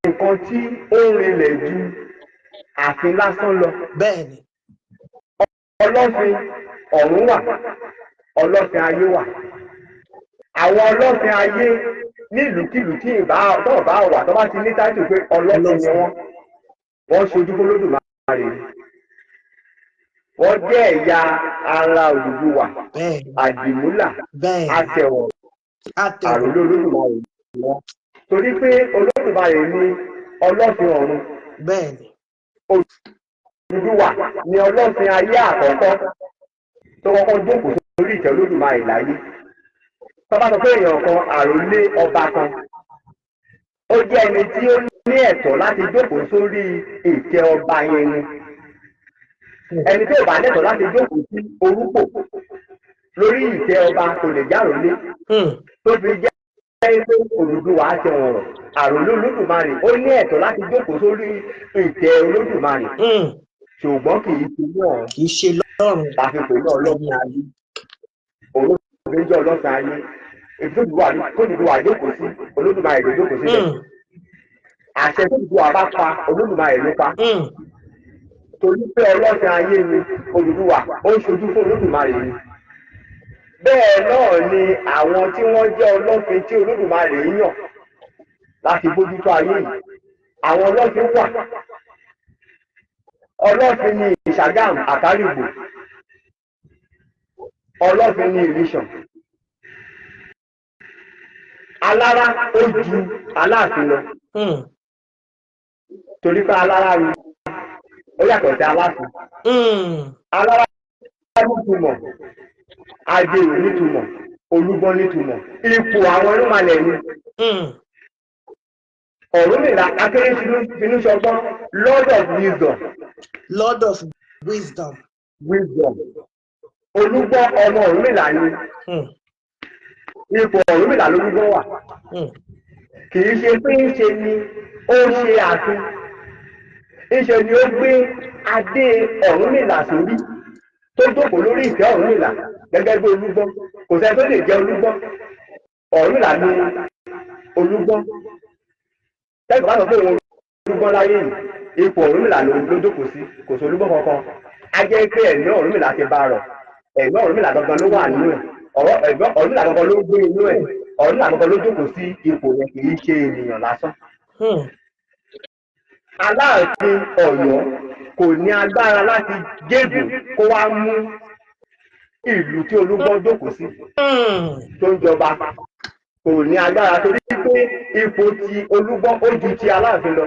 nǹkan tí ó rinlẹ̀ ju ààfin lásán lọ. bẹ́ẹ̀ ni Ọlọ́fin ọ̀run wà, ọlọ́fin ayé wà. Àwọn ọlọ́fin ayé nílùúkìlù tí ìbá tó bá wà, tó bá ti ní táìtù pé ọlọ́fin ni wọ́n, wọ́n ṣojú f'Olódùmarè ni. Wọ́n jẹ́ ẹ̀yà ara Odùduwà, àdìmúlà, àtẹ̀wọ̀n, àtẹ̀wọ̀n. Àròlé Olódùmarè ni wọ́n, torí pé Olódùmarè ni ọlọ́fin ọ̀run. Odùduwà ni ọlọ́fin ayé àkọ́kọ́ tó kọ́kọ́ jókòó sórí ìtẹ́ Olódùmarè láyé. Tó bá sọ pé èèyàn kan àròlé ọba kan, ó jẹ́ ẹni tí ó ní ẹ̀tọ́ láti jókòó sórí ìtẹ́ ọba yẹn ni. Ẹni tí ò bá lẹ́tọ̀ọ́ láti jókòó sí orúkọ lórí ìtẹ́ ọba kò lè járòlé. Tó fi jẹ́ pé Odùduwà ṣe wọ̀rọ̀ àròlé Olódùmarè, ó ní ẹ̀tọ́ láti jókòó sórí ìtẹ́ Olódùmarè, ṣùgbọ́n kì í ṣe ní ọ̀run. Kì í ṣe lọ́run. Láti pè ní ọlọ́fin ayé. Olódùmarè jẹ́ ọlọ́fin ayé. Èyí tó dùn wà tó dùn wà jókòó sí, Olódùmarè ló jókòó síbẹ̀. Àṣẹ tó dùn wà bá pa, Olódùmarè ló pa, torí pé ọlọ́fin ayé ni Odùduwà, ó ń ṣojú fún Olódùmarè ni. Bẹ́ẹ̀ náà ni àwọn tí wọ́n jẹ́ ọlọ́fin tí Olódùmarè yàn láti bójútó ayé yìí. Àwọn ọlọ́fin wà. Ọlọ́fin ni Ìṣàgàm Àkárìgbò, ọlọ́fin ni Ìrìṣàn. Alára ó ju Aláàfin lọ, torí pé alára ni ó yàtọ̀ sí Aláàfin. Alára nítumọ̀, Ajérò nítumọ̀, Olúgbọ́n nítumọ̀. Ipò àwọn irúnmalẹ̀ ni. Ọ̀rúnmìlà akéré finúṣọgbọ́n, Lord of Wisdom. Lord of Wisdom. Wisdom. Olúgbọ́n, ọmọ Ọ̀rúnmìlà ni. Ipò Ọ̀rúnmìlà lolúgbọ́n wà. Kì í ṣe pé ń ṣe ni ó ṣe ààfin, ńṣe ni ó gbé adé Ọ̀rúnmìlà sórí, tó jókòó lórí ìtẹ́ Ọ̀rúnmìlà gẹ́gẹ́ bí Olúgbọ́n. Kò sẹ́ni tó lè jẹ́ Olúgbọ́n. Ọ̀rúnmìlà ni Olúgbọ́n. Tẹ́gbọ̀n bá sọ pé òun Olúgbọ́n láyé yìí, ipò Ọ̀rúnmìlà ló jókòó sí. Kò sí Olúgbọ́n kankan. Á jẹ́ pé ẹ̀mí Ọ̀rúnmìlà ti bá rọ̀. Ẹ̀mí Ọ̀rúnmìlà gangan ló wà nínú ẹ̀. Ọ̀rọ̀ ẹ̀mí Ọ̀rúnmìlà gangan ló gbé inú ẹ̀. Ọ̀rúnmìlà gangan ló jókòó sí ipò yẹn, kì í ṣe ènìyàn lásán. Aláàfin Ọ̀yọ́ kò ní agbára láti gégùn kó wá mú ìlú tí Olúgbọ́n jókòó sí tó ń jọba. Kò ní agbára, torí pé ipò ti Olúgbọ́n ó ju ti Aláàfin lọ.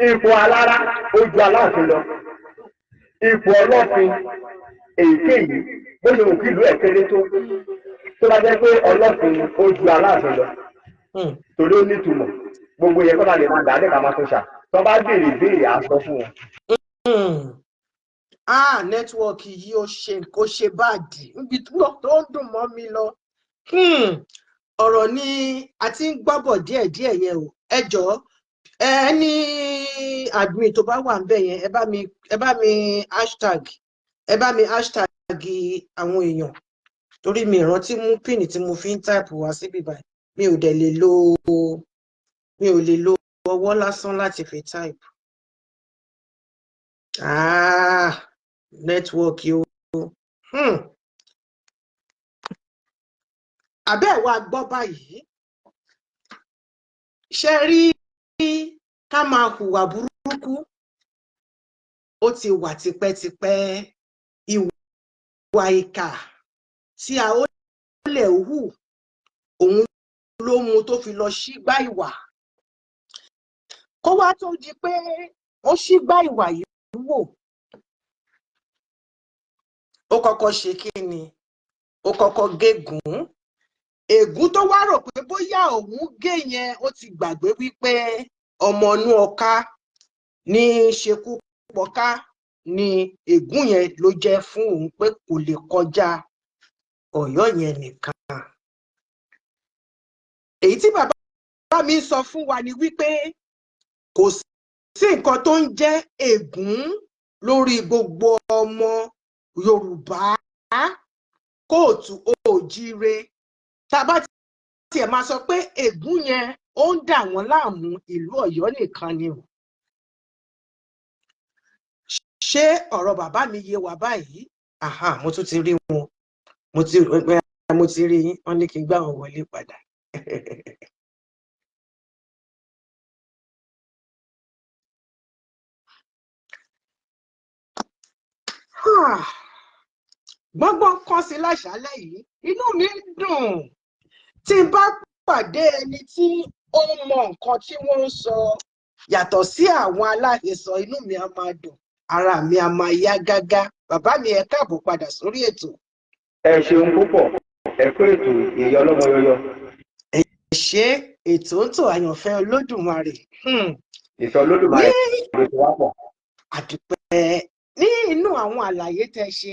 Ipò Alára ó ju Aláàfin lọ. Ipò ọlọ́fin èyíkéyìí, bó ṣe wù kí ìlú ẹ̀ kéré tó, tó bá jẹ́ pé ọlọ́fin, ó ju Aláàfin lọ, torí ó nítumọ̀. Gbogbo yẹn kọ́ta lè máa dà á lẹ́ka máa tún ṣà tó bá béèrè béèrè, á sọ fún wọn. Ah, network yìí ó ṣe kó ṣe báàdì níbi tó ń dùn mọ́ mi lọ. Ọ̀rọ̀ ni a ti ń gbọ́bọ̀ díẹ̀díẹ̀ yẹn o. Ẹ jọ̀ọ́, ẹ ní admin tó bá wà ń bẹ̀ yẹn, ẹ bá mi hashtag, ẹ bá mi hashtag àwọn èèyàn, torí mi ìrántí mú pin tí mo fi ń type wá síbí báyìí. Mi Mi ò dẹ̀ lè lo, mi ò lè lo ọwọ́ lásán láti fi type. Ah, network o. Àbẹ́ ẹ̀ wá gbọ́ báyìí. Ṣe rí, ká máa hùwà burúkú, ó ti wà tipẹ́tipẹ́. Ìwà ìkà tí a ó lè hù, òun ló mú tó fi lọ sígbà ìwà. Kó wá tó di pé ó ṣígbà ìwà yìí wò, ó kọ́kọ́ ṣe kí ni? Ó kọ́kọ́ gégùn. Ègún tó wá rò pé bóyá òun gé yẹn, ó ti gbàgbé wípé ọmọ inú ọká ní ṣekú pọká ni ègún yẹn ló jẹ́ fún òun, pé kò lè kọjá Ọ̀yọ́ yẹn nìkan. Èyí tí bàbá mi sọ fún wa ni wípé kò sí nǹkan tó ń jẹ́ ègún lórí gbogbo ọmọ Yorùbá kóòtù òjíire. Tá a bá tiẹ̀ máa sọ pé ègún yẹn ó ń dà wọ́n láàmú, ìlú Ọ̀yọ́ nìkan ni o. Ṣé ọ̀rọ̀ bàbá mi yé wa báyìí? Aha, mo tún ti rí wọn, mo ti rí yín. Wọ́n ní kí n gbá wọn wọlé padà. Gbọ́ngbọ́n kan sí láṣálẹ́ yìí. Inú mi dùn tí n bá pàdé ẹni tí ó mọ nǹkan tí wọ́n ń sọ yàtọ̀ sí àwọn aláhesọ. Inú mi á máa dùn, ara mi á máa yá gágá. Bàbá mi, ẹ káàbọ̀ padà sórí ètò. Ẹ ṣeun púpọ̀, ẹ kú ètò, èyí ọlọ́mọ yọyọ. Ẹ ṣe, ètò ń tò, àyànfẹ́ Olódùmarè. Ìfẹ́ Olódùmarè ló ti wá pọ̀. Àdúpẹ́. Ní inú àwọn àlàyé tẹ́ ṣe,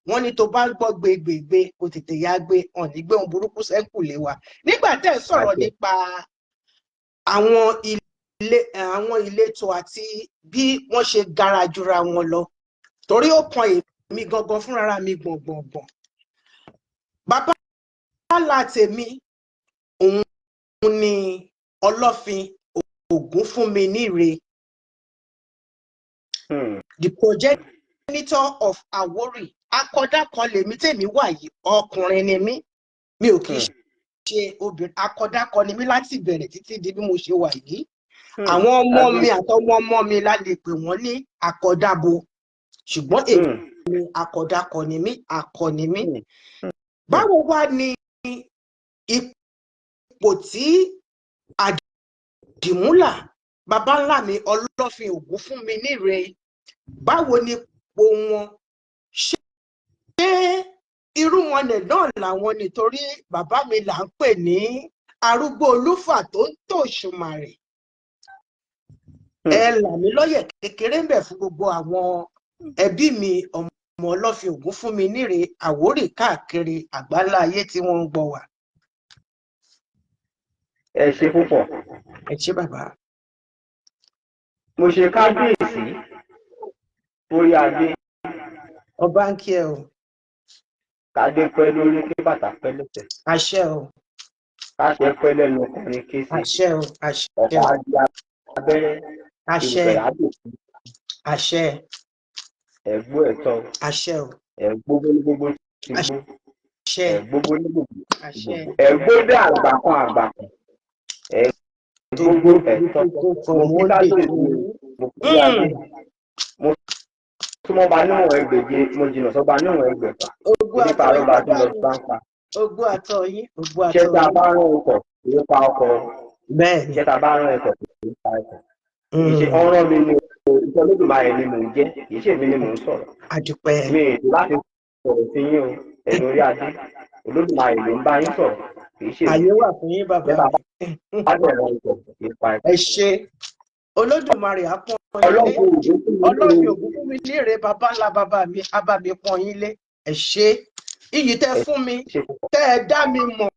wọ́n ní tó bá ń gbọ́ gbégbègbè, kó tètè yá gbé ọ̀n ní gbé ohun burúkú sẹ́kù lé wa. Nígbà tẹ́ ẹ sọ̀rọ̀ nípa àwọn ilé, àwọn ìletò àti bí wọ́n ṣe gara jura wọn lọ, torí ó kan èmi gangan fúnra mi gbọ̀ngbọ̀ngbọ̀n. Bàbá ńlá tèmi, òun ni Ọlọ́fin Ògúnfúnminíre, the progenitor of Àwórì. Akọ̀dá kan lèmi tèmi wà yìí. Ọkùnrin ni mí, mi ò kì í ṣe obìnrin. Akọ̀dá kan ni mí láti bẹ̀rẹ̀ títí di bí mo ṣe wà yìí. Àwọn ọmọ mi àtọmọ ọmọ mi la lè pè wọ́n ní akọ̀dábo, ṣùgbọ́n èmi, akọ̀dákọ ni mí, akọ ni mí. Báwo wá ni ipò tí Àdìmúlà, baba ńlá mi, Ọlọ́fin Ògúnfúnminíre, báwo ni ipò wọn? Ṣé irúnmọlẹ̀ náà làwọn? Nítorí bàbá mi là ń pè ní arúgbó olúfà tó ń tòṣùmàrè. Ẹ là mí lọ́yẹ̀ kékeré ń bẹ̀ fún gbogbo àwọn ẹbí mi, ọmọ Ọlọ́fin Ògúnfúnminíre Àwórì káàkiri àgbáńlá ayé tí wọ́n ń gbọ́ wá. Ẹ ṣe púpọ̀. Ẹ ṣé, bàbá. Mo ṣe kábíyèsí orí adé. Ọba ń kí ẹ o. Kádé pẹ́ lórí, kí bàtà pẹ́ lẹ́sẹ̀. Àṣẹ o. Káṣẹ pẹ́ lẹ́nu ọkùnrin kése. Àṣẹ o, àṣẹ. Ọ̀pá O. á di abẹ́rẹ́. Àṣẹ. Ìrùkẹ̀rẹ̀ á dòkú. Àṣẹ. Ẹ̀gbó ẹ̀tọ́. Àṣẹ o. Ẹ̀gbó ní gbogbo ti gbó. Àṣẹ. Ẹ̀gbógbó ní gbogbo. Àṣẹ. Ẹ̀gbó dé àgbà kan àgbà kan. Ẹ̀gbógbó ẹ̀tọ́. Tó Mo kí fọmọ lè kábíyèsí, mo kí adé, mo súnmọ́ ba níwọ̀n ẹgbẹ̀je, mo jìnnà sọ́ba níwọ̀n ẹgbẹ̀fà. Ogbó Nípa àtọ yín, arọ́ba tó bàbá lọ mi. bá ń pa. Ogbó àtọ yín, ogbó Iṣẹ́ àtọ tá a yín. bá rán ọkọ̀ kì í pa ọkọ̀. Bẹ́ẹ̀ ni. Iṣẹ́ tá a bá rán ẹkọ̀ kì í pa ẹkọ̀. Kì í ṣe ọ̀rọ̀ mi ni o, iṣẹ́ Olódùmarè ni mò ń jẹ́, kì í ṣe èmi ni mò ń sọ̀rọ̀. Àdúpẹ́. Mi ì láti sọ̀rọ̀ sí yín o, ẹ̀yin orí adé. Olódùmarè ló ń bá yín sọ̀rọ̀, kì í ṣe èmi. Àyè wà fún yín, bàbá Iṣẹ́ tá a mi. bá dẹ̀ rán ọkọ̀ kì í pa ẹkọ̀. Ẹ ṣé, Olódùmarè á pọ́n yín lé. Ọlọ́run ògún fún mi Ọlọ́fin ní Ògúnfúnminíre, bàbá ńlá bàbá mi, á bá mi pọ́n yín lé. Ẹ ṣé, iyì tẹ́ fún mi, ṣe púpọ̀. tẹ́ ẹ dá mi mọ̀,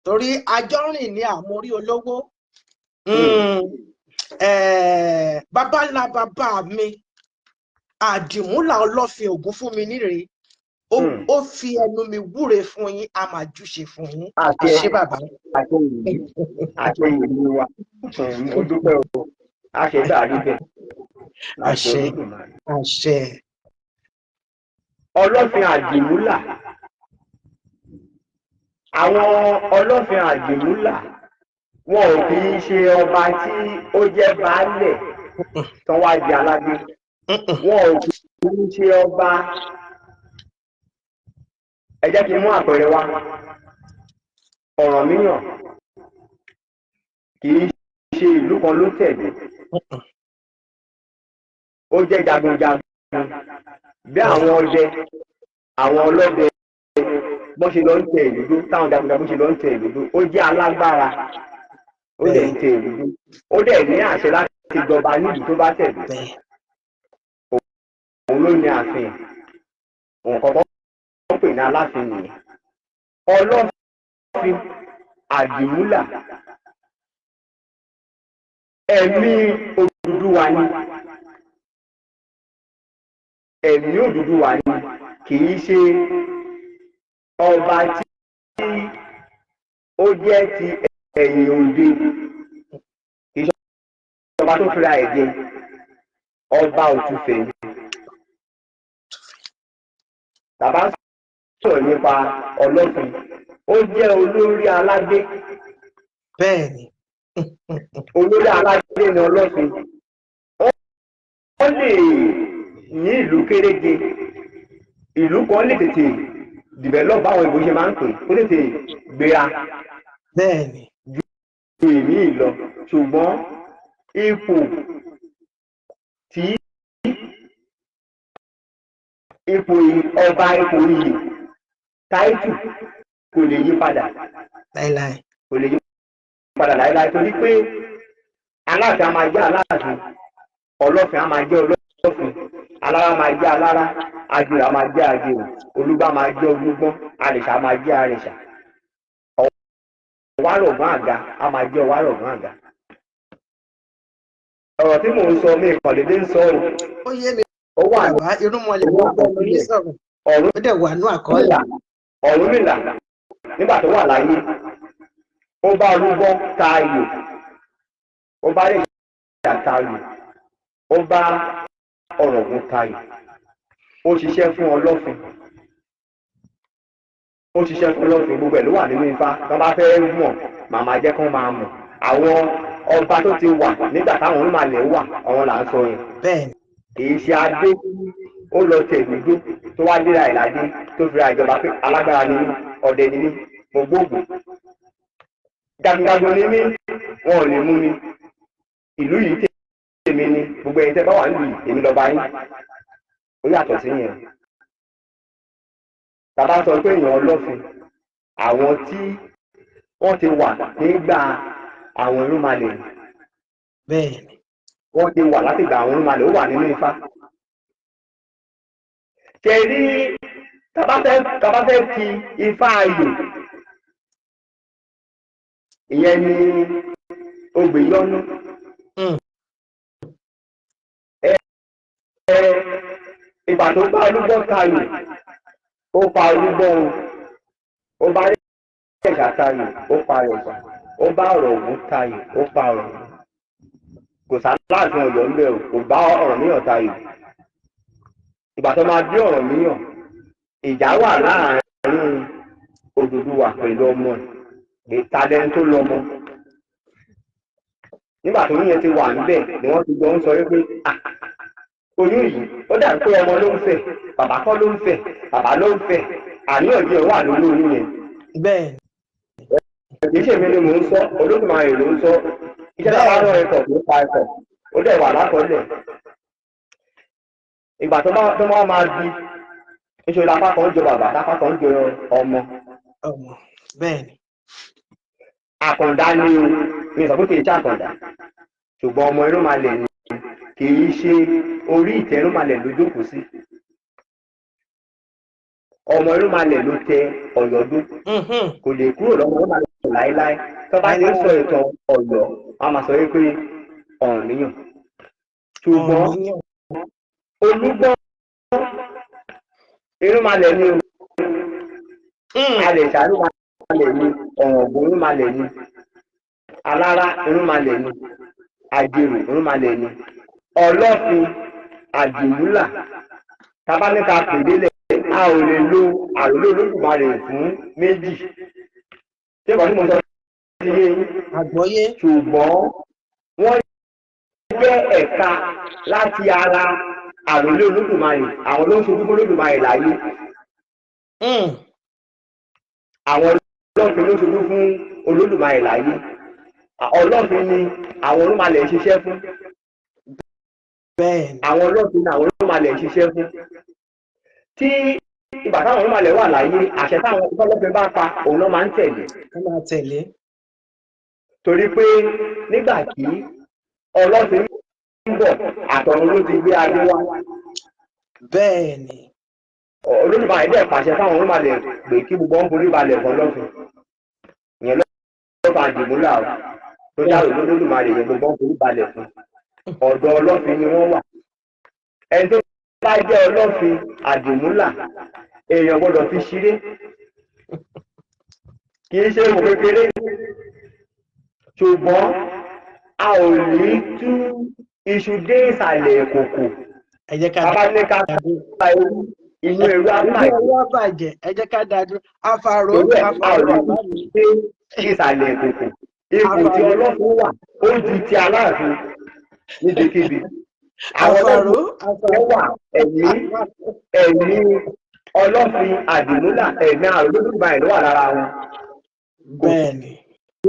torí àjọrìn ní àmórí olówó. Bàbá ńlá bàbá mi, Àdìmúlà Ọlọ́fin Ògúnfúnminíre. Ó ó fi ẹnu mi wúre fún yín, a máa júṣe fún yín. Àṣẹ. Àṣẹ, bàbá. Àṣẹ yìí, àṣẹ yìí wa. Mo dúpẹ́ o, àṣẹ bá rí bẹ́ẹ̀. Àṣẹ. Olódùmarè. Àṣẹ. Ọlọ́fin Àdìmúlà, àwọn Ọlọ́fin Àdìmúlà, wọn ò kì í ṣe ọba tí ó jẹ́ baálẹ̀ tán wá di aládé. Wọn ò kì í ṣe ọba. Ẹ jẹ́ kí n mú àpẹẹrẹ wá. Ọ̀rànmíyàn kì í ṣe ìlú kan ló tẹ̀lé. Ó jẹ́ jagunjagun bí àwọn ọdẹ, àwọn ọlọ́dẹ bọ́n ṣe lọ ń tẹ ìlú dó, táwọn jagunjagun ṣe lọ ń tẹ ìlú dó. Ó jẹ́ alágbára, ó dẹ̀ ń tẹ ìlú dó, ó dẹ̀ ní àṣẹ láti jọba nílùú tó bá tẹ̀lé. Òun ló ní ààfin. Nǹkan tó ń pè ní Aláàfin nìyẹn. Ọlọ́fin Àdìmúlà, ẹ̀mí Odùduwà ni, ẹ̀mí Odùduwà ni. Kì í ṣe ọba tí ó jẹ́ ti ẹ̀yìn òde, kì í ṣe ọba tó fira ẹ̀ jẹ ọba. Òtúfẹ̀ ni. Bàbá sọ̀rọ̀ nípa Ọlọ́fin, ó jẹ́ olórí aládé. Olórí aládé ni Ọlọ́fin. Ó lè ní ìlú kéréje, ìlú kan lè tètè develop, báwọn ìbò ṣe máa ń pè, ó tètè gbéra ju ìmí lọ, ṣùgbọ́n ipò tí ipò ọba, ipò iyì, title kò lè yí padà. Láíláí. Kò lè yí padà láíláí, torí pé Aláàfin á máa jẹ́ Aláàfin, Ọlọ́fin á máa jẹ́ Ọlọ́fin, Alára máa jẹ́ Alára, Ajerò á máa jẹ́ Ajerò, Olúgbọ́n á máa jẹ́ Olúgbọ́n, Àrẹ̀ṣà á máa jẹ́ Àrẹ̀ṣà, Ọ̀wárọ̀gbọ́n àga á máa jẹ́ Ọ̀wárọ̀gbọ́n àga. Ọ̀rọ̀ tí mò ń sọ, mi ìkànlédé ń sọ o. Ó yé mi. Ó wà ní Bàbá, irúnmọlẹ̀ ló gbọ́ mi ní sọ̀rọ̀. Ọ̀run Ó dẹ̀ wà ní àkọọ́lẹ̀. Ọ̀rúnmìlà, nígbà tó wà láyé, ó bá Olúgbọ́n ta ayò, ó bá Àrẹ̀ṣà ta ayò, ó bá Ọ̀ràngún ta ayò. Ó ṣiṣẹ́ fún Ọlọ́fin, ó ṣiṣẹ́ fún Ọlọ́fin. Gbogbo ẹ̀ ló wà nínú Ifá. Tó bá fẹ́ mọ̀, màmá jẹ́ kán máa mọ̀ àwọn ọba tó ti wà nígbà táwọn onímọ̀lẹ̀ wà. Àwọn là ń sọ yẹn. Kì í ṣe adé ó lọ tẹ̀gbígbó tó wá léra ẹ̀ ládé, tó fi ra ìjọba pé alágbára ni mí, ọdẹ ni mí, mo gbóògùn, jagunjagun ni mí, wọn ò lè mú mi, ìlú yìí tèmi ni, gbogbo ẹ̀yin tẹ́ bá wà nílùú yìí, èmi lọ́ba yín. Ó yàtọ̀ sí yẹn. Bàbá sọ pé èèyàn Ọlọ́fin, àwọn tí wọ́n ti wà nígbà àwọn irúnmalẹ̀, wọ́n ti wà láti gbà àwọn irúnmalẹ̀. Ó wà nínú Ifá. Ṣe rí, tábà fẹ́ fi Ifá ayò, ìyẹn ni ogbè yọnu. Ẹ ìgbà tó bá Olúgbọ́n tayò, ó pa Olúgbọ́n o. Ó bá Àrẹ̀ṣà tayò, ó pa Àrẹ̀ṣà. Ó bá Ọ̀ràngún tayò, ó pa Ọ̀ràngún. Kò sáláàfin Ọ̀yọ́ ńbẹ o. Kò bá Ọ̀rànmíyàn tayò. Ìgbà tó máa bí Ọ̀rànmíyàn, ìjà wà láàárín Odùduwà pẹ̀lú ọmọ ẹ̀, ìtàlẹ́ni tó lọ́mọ. Nígbà tó yẹn ti wà níbẹ̀ ni wọ́n ti jọ ń sọ wípé, "Ah, oyún yìí, ó dàbí pé ọmọ ló ń fẹ́, bàbá kọ́ ló ń fẹ́, bàbá ló ń fẹ́." Àríyànjiyàn wà lórí oyún yẹn. Kì í ṣèmi ni mò ń sọ, Olódùmarè ló ń sọ. Iṣẹ́ tá a bá rán ẹ̀kọ́ tó pa ẹ̀kọ́, ó dẹ̀ wà lákọọ́lẹ̀. Ìgbà tó bá máa di níṣẹ́, lápá kan ń jọ bàbá, lápá kan ń jọ ọmọ. Ọmọ, bẹ́ẹ̀ ni. Àkàndá ni o. Mi sọ pé kì í ṣe àkàndá, ṣùgbọ́n ọmọ irúnmalẹ̀ ni. Kì í ṣe orí ìtẹ́ irúnmalẹ̀ ló jókòó sí. Ọmọ irúnmalẹ̀ ló tẹ Ọ̀yọ́ dó. Kò lè kúrò lọ́mọ irúnmalẹ̀ láéláé. Tó bá ti ń sọ ìtàn Ọ̀yọ́, wọ́n máa sọ wípé Ọ̀rànmíyàn. Ṣùgbọ́n Ọ̀rànmíyàn. Olúgbọ́n Irúnmalẹ̀ ni o. Alẹ̀ṣà irúnmalẹ̀ ni, Ọ̀ràngún irúnmalẹ̀ ni, Alára irúnmalẹ̀ ni, Àjèrò irúnmalẹ̀ ni, Ọlọ́fin Àdìmúlà. Tábà ní ká pè délẹ̀, a ò lè lo àròlé Olódùmarè fún méjì. Ṣé ìbọn tí mo sọ ti yé yín? Àgbọ́yé. Ṣùgbọ́n wọ́n jẹ́ ẹ̀ka láti ara àròlé Olódùmarè. Àwọn ló ń ṣojú fún Olódùmarè láyé. Àwọn Ọlọ́fin ló ń ṣojú fún Olódùmarè láyé. Ọlọ́fin ni àwọn irúnmalẹ̀ ń ṣiṣẹ́ fún. Àwọn Ọlọ́fin ni àwọn irúnmalẹ̀ ń ṣiṣẹ́ fún. Tí ìgbà táwọn irúnmalẹ̀ wà láyé, àṣẹ táwọn Ọlọ́fin bá pa, òun náà máa ń tẹ̀lé. Ká máa tẹ̀lé. Torí pé nígbà tí Ọlọ́fin ń bọ̀, àtọ̀run ló ti gbé adé wá. Olódùmarè dẹ̀ pàṣẹ fáwọn irúnmalẹ̀ pé kí gbogbo wọn forí balẹ̀ fún Ọlọ́fin. Ìyẹn lọ́fà Àdìmúlà o tó dárò lÓdùmarè yẹn, gbogbo wọn forí balẹ̀ fún. Ọ̀dọ̀ Ọlọ́fin ni wọ́n wà. Ẹni tó bá jẹ́ Ọlọ́fin Àdìmúlà, èèyàn gbọ́dọ̀ fi ṣeré, kì í ṣe ìwò kékeré. Ṣùgbọ́n a ò ní tú iṣu dé ìsàlẹ̀ kòkò. Ẹ jẹ́ ká Bàbá ní ká dá dúró. fa irú inú eru á Inú bàjẹ́. ẹrú á bàjẹ́. Ẹ jẹ́ ká dá dúró. Àfàró. Torí ẹ̀, a ò Àfàró, ní bàbá mi. dé ìsàlẹ̀ kòkò. Ipò tí Àfàró. Ọlọ́fin wà, ó ju ti Aláàfin níbikíbi. Àwọn Àfàró. Ọlọ́fin Àfàró. wà, ẹ̀mí Ọlọ́fin Àdìmúlà, ẹ̀mí àrùn Olódùmarè ló wà lára wọn. Kò sí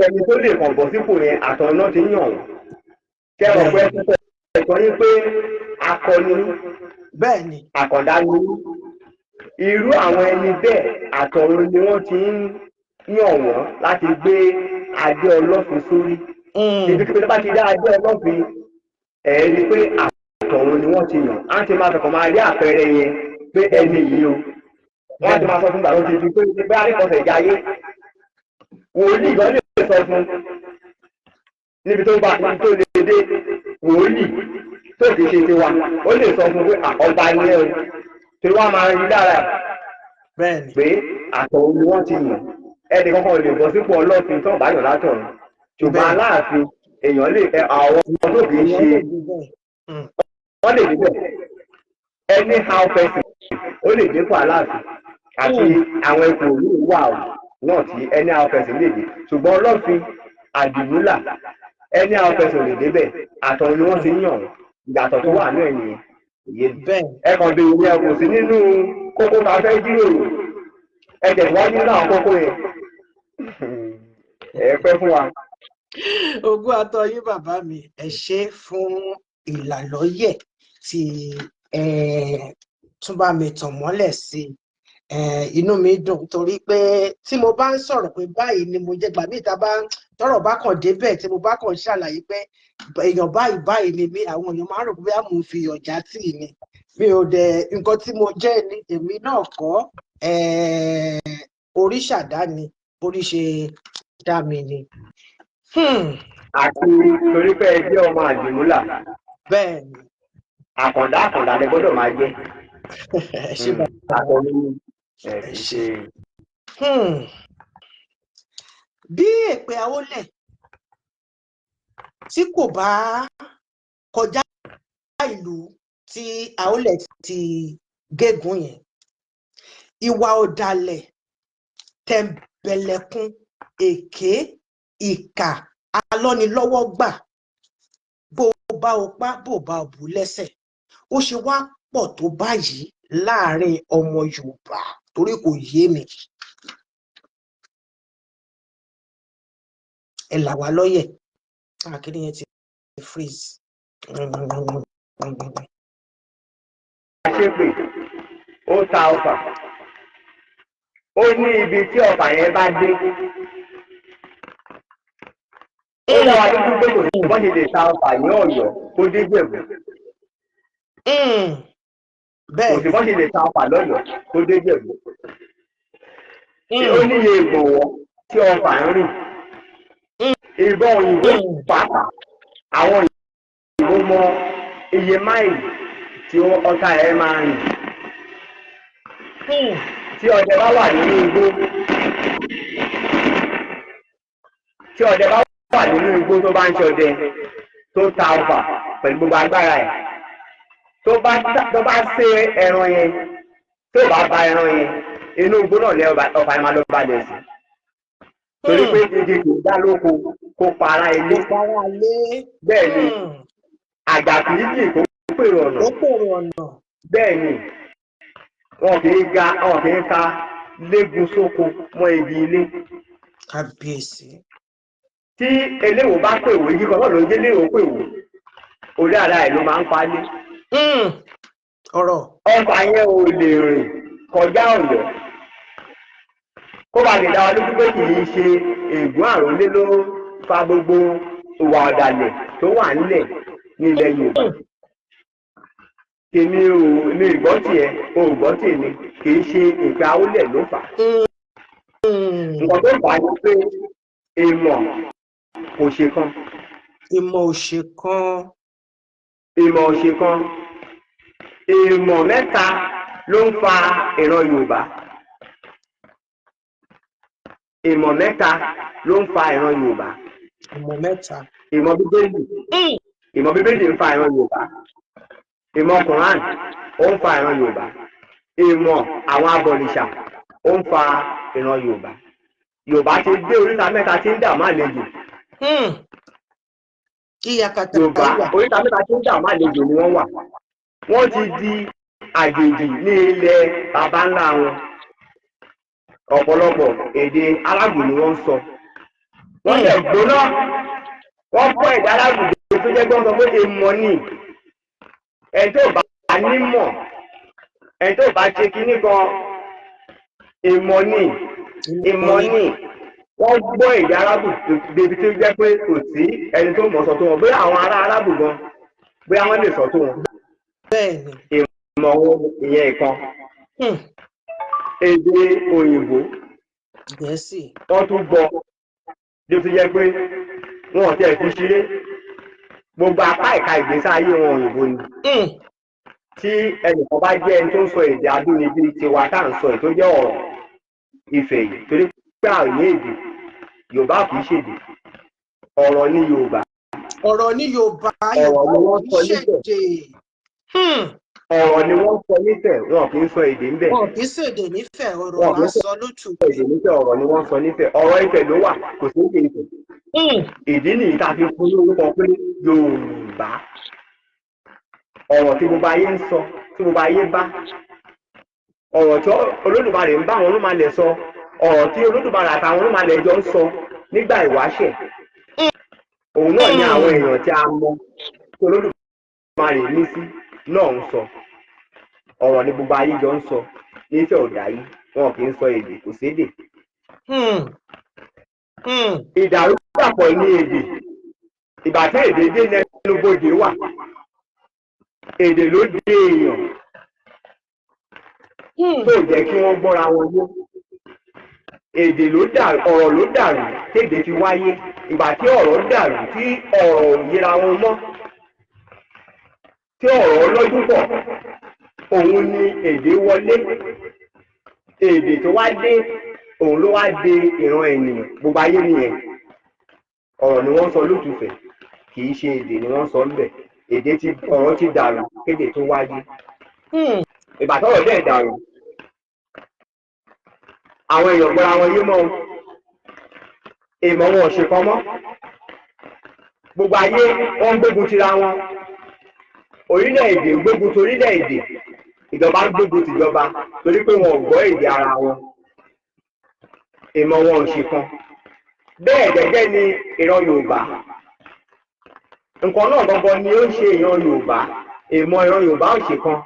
ẹni tó lè kàn bọ̀ sípò yẹn, àtọ̀nà ti ń yàn wọ́n. Ṣé ẹ mọ̀ pé ẹ ti sọ ẹ̀kọ́ yín pé akọni àkàndá ni irú àwọn ẹni bẹ́ẹ̀, àtọ̀run ni wọ́n ti ń yàn wọ́n láti gbé adé Ọlọ́fin sórí. Ibi tí pé bá ti dá adé Ọlọ́fin, ẹ̀ rí i pé àtọ̀run ni wọ́n ti yàn á, ti máa fẹ̀kàn máa rí àpẹẹrẹ yẹn pé ẹni yìí o, wọ́n á ti máa sọ fún gbàgbọ́ ti fi pé pé àríkọsẹ̀ jayé, wòlíì gan lè sọ fún níbi tó bá tó lè dé. Wòlíì tó kì í ṣe tiwa, ó lè sọ fún pé ọba ni ẹ o, tí wọ́n á máa rí lára ẹ̀ pé àtọ̀run ni wọ́n ti yàn. Ẹnì kankan ò lè bọ́ sípò Ọlọ́fin tó bá yàn látọ̀run. Ṣùgbọ́n Aláàfin, èèyàn lè ẹ, àwọn tó kì í Èèyàn ṣe lè dé bẹ́ẹ̀. Wọ́n lè débẹ̀. Anyhow person ó lè dépò Aláàfin àti àwọn ipò yìí wà náà tí anyhow person lè dé. Ṣùgbọ́n Ọlọ́fin Àdìmúlà, anyhow person lè débẹ̀, àtọ̀run ni wọ́n ti ń yàn wọ́n. Ìyàtọ̀ tó wà náà nìyẹn. Ìyé mi. Ẹ kàn béèrè yẹn, kò sí nínú kókó tá a fẹ́ jíròrò. Ẹ tẹ̀síwájú nínú àwọn kókó yẹn, ẹ pẹ́ fún wa. Ogún atọ yín, bàbá mi. Ẹ ṣé fún ìlàlọ́yẹ̀ tí ẹ tún bá mi tàn mọ́lẹ̀ sí i. Inú mi dùn torí pé tí mo bá ń sọ̀rọ̀ pé báyìí ni mo jẹ́, gbà mí ìta bá tọ́rọ̀ bá kàn débẹ̀, tí mo bá kàn ṣàlàyé pé èèyàn báyìí báyìí ni mí, àwọn èèyàn máa ń rò pé bóyá mò ń fi ọ̀já tì ní. Mi ò dẹ̀, nǹkan tí mo jẹ́ ni èmi náà kọ́, orí ṣàdá ni, orí ṣe dá mi ni. Àti torí pé ẹ jẹ́ ọmọ Àdìmúlà, àkàndá àkàndá lẹ gbọ́dọ̀ máa jẹ́. Ẹ ṣé, bàbá. Akọni ẹ kì í ṣe. Bí èpè àwọlẹ̀ tí kò bá kọjá ìlú tí àwọlẹ̀ ti gégùn yẹn, ìwà ọ̀dàlẹ̀, tẹ̀m̀bẹ̀lẹ̀kun, èké, ìkà, alọ́nilọ́wọ́gbà, bó bá o pa, bó bá o bù lẹ́sẹ̀, ó ṣe wá pọ̀ tó báyìí láàrin ọmọ Yorùbá? Torí kò yé mi. Ẹ là wá lọ́yẹ̀. Àkíní yẹn ti freeze. Ṣépè, ó ta ọfà, ó ní ibi tí ọfà yẹn bá dé, ó dá wa lójú pé kò sí bọ́n ṣe lè ta ọfà ní Ọ̀yọ́ kó dé Jẹ̀bú. Kò sí bọ́n ṣe lè ta ọfà lọ́yọ̀ọ́ kó dé Jẹ̀bú. Ó níye ìgbọ̀nwọ́ tí ọfà ń rìn. Ìbọn òyìnbó pàápàá, àwọn òyìnbó mọ iye máìlì tí ọta ẹ̀ máa rìn. Tí ọdẹ bá wà nínú igbó, tí ọdẹ bá wà nínú igbó tó bá ń ṣọdẹ, tó ta ọfà pẹ̀lú gbogbo agbára ẹ̀, tó bá sé ẹran yẹn, tó bá ba ẹran yẹn, inú igbó náà lẹ ọfà yẹn máa lọ balẹ̀ sí, torí pé igi kì í dá lóko kó pa ara ilé. Kó para lé. Bẹ́ẹ̀ ni, àgbà kì í jì kó pèrò ọ̀nà. Ó pèrò ọ̀nà. Bẹ́ẹ̀ ni, wọn kì í ga, wọn kì í ka léegun sóko mọ́ igi ilé. Kábíyèsí. Tí eléwo bá pè wò, igi kan náà ló ń jẹ́ léwo pè wò, orí ara ẹ̀ ló máa ń palé. Ọ̀rọ̀. Ọfà yẹn ò lè rìn kọjá Ọ̀yọ́. Kó ba lè dá wa lójú pé kì í ṣe ègún àròlé ló fa gbogbo ìwà ọ̀dàlẹ̀ tó wà nílẹ̀ ní ilẹ̀ Yorùbá. Tèmi ò mi gbọ́ tiẹ̀, o ò gbọ́ tèmi, kì í ṣe ìpè àwọlẹ̀ ló fà á. Nǹkan tó fà á ni pé ìmọ̀ kò ṣe kan. Ìmọ̀ ò ṣe kan. Ìmọ̀ ò ṣe kan. Ìmọ̀ mẹ́ta ló ń fa ìran Yorùbá. Ìmọ̀ mẹ́ta ló ń fa ìran Yorùbá. Ìmọ̀ mẹ́ta. Ìmọ̀ Bíbélì. Ìmọ̀ Bíbélì ń fa ìran Yorùbá. Ìmọ̀ Quran ó ń fa ìran Yorùbá. Ìmọ̀ àwọn abọ̀rìṣà ó ń fa ìran Yorùbá. Yorùbá ti dé oríta mẹ́ta tí ń dààmú àlejò. Ìyàkàtà Yorùbá wà. Oríta mẹ́ta tí ń dààmú àlejò ni wọ́n wà. Wọ́n ti di àjèjì ní ilẹ̀ baba ńlá wọn. Ọ̀pọ̀lọpọ̀ èdè Arábù ni wọ́n ń sọ. Wọ́n lè gbóná. Wọ́n kọ́ èdè Arábù tó jẹ́ gbọ́n sọ pé èèmọ̀ ni. Ẹni tó bá nímọ̀, ẹni tó bá ṣe kinní kan, èèmọ̀ ni, ìmọ̀ ni. Wọ́n gbọ́ èdè Arábù débi tó jẹ́ pé kò sí ẹni tó mọ̀ sọ tó wọn. Bóyá àwọn ará Arábù gan, bóyá wọ́n lè sọ tó wọn. Bẹ́ẹ̀ni. Ìmọ̀ wọn ìyẹn ìkan. Èdè òyìnbó. Gẹ̀ẹ́sì. Wọ́n tún gbọ́ bí ó ti jẹ́ pé wọn ò tiẹ̀ fi ṣeré. Gbogbo apá ìka ìgbésí ayé wọn, òyìnbó ni. Tí ẹnìkan bá jẹ́ ẹni tó ń sọ èdè abínibí tiwa tá à ń sọ èyí tó jẹ́ ọ̀rọ̀ Ifẹ̀ yìí, torí pé àwọn ní èdè Yorùbá kì í ṣèdè, ọ̀rọ̀ ní Yorùbá. Ọ̀rọ̀ ní Yorùbá. Ọ̀rọ̀ Yorùbá ni wọ́n kì sọ í níbẹ̀. ṣèdè. Ọ̀rọ̀ ni wọ́n sọ nífẹ̀ẹ́, wọn kì í sọ èdè ńbẹ̀. Wọn kì í ṣèdè nífẹ̀ẹ́, ọ̀rọ̀ Wọn kì í là ń sọ lótú. sọ èdè nífẹ̀ẹ́, ọ̀rọ̀ ni wọ́n sọ nífẹ̀ẹ́. Ọ̀rọ̀ Ifẹ̀ ló wà, kò sí èdè Ifẹ̀. Ìdí nìyí tá a fi fún ní orúkọ pé Yorùbá, ọ̀rọ̀ tí gbogbo ayé ń sọ, tí gbogbo ayé bá, ọ̀rọ̀ tí Olódùmarè ń bá àwọn olómalẹ̀ sọ, ọ̀rọ̀ tí Olódùmarè àtàwọn olómalẹ̀ jọ ń sọ nígbà ìwáṣẹ̀, òun náà ni àwọn èèyàn tí a mọ tí Olódùmarè ní sí náà ń sọ. Ọ̀rọ̀ ni gbogbo ayé jọ ń sọ nífẹ̀ẹ́ ọ̀dà yìí, wọn kì í sọ èdè, kò sédè. Ìdàrúdàpọ̀ ní èdè. Ìgbà tí èdè dé ní ẹnubodè wà, èdè ló dé èèyàn tó jẹ́ kí wọ́n gbọ́ra wọn yé. Èdè ló dàrú, ọ̀rọ̀ ló dàrú tédè fi wáyé. Ìgbà tí ọ̀rọ̀ dàrú, tí ọ̀rọ̀ ò yẹra wọn mọ́, tí ọ̀rọ̀ ọlọ́dún pọ̀, òun ni èdè wọlé. Èdè tó wá dé, òun ló wá dé ìran ènìyàn gbogbo ayé nìyẹn. Ọ̀rọ̀ ni wọ́n sọ lótùfẹ̀, kì í ṣe èdè ni wọ́n sọ ńbẹ̀. Èdè ti, ọ̀rọ̀ ti dàrú kéde tó wáyé. Ìgbà tọ́rọ̀ dẹ̀ dàrú, àwọn èèyàn gbọ́ra wọn yé mọ́ o. Ìmọ̀ wọn ò ṣe kan mọ́. Gbogbo ayé wọ́n ń gbógun tira wọn. Orílẹ̀-èdè ń gbógun ti orílẹ̀-èdè, ìjọba ń gbógun tìjọba, torí pé wọn ò gbọ́ èdè ara wọn, ìmọ̀ wọn ò ṣe kan. Bẹ́ẹ̀ gẹ́gẹ́ ni ìran Yorùbá. Nǹkan náà gangan ni ó ń ṣe ìran Yorùbá. Ìmọ̀ ìran Yorùbá ò ṣe kan.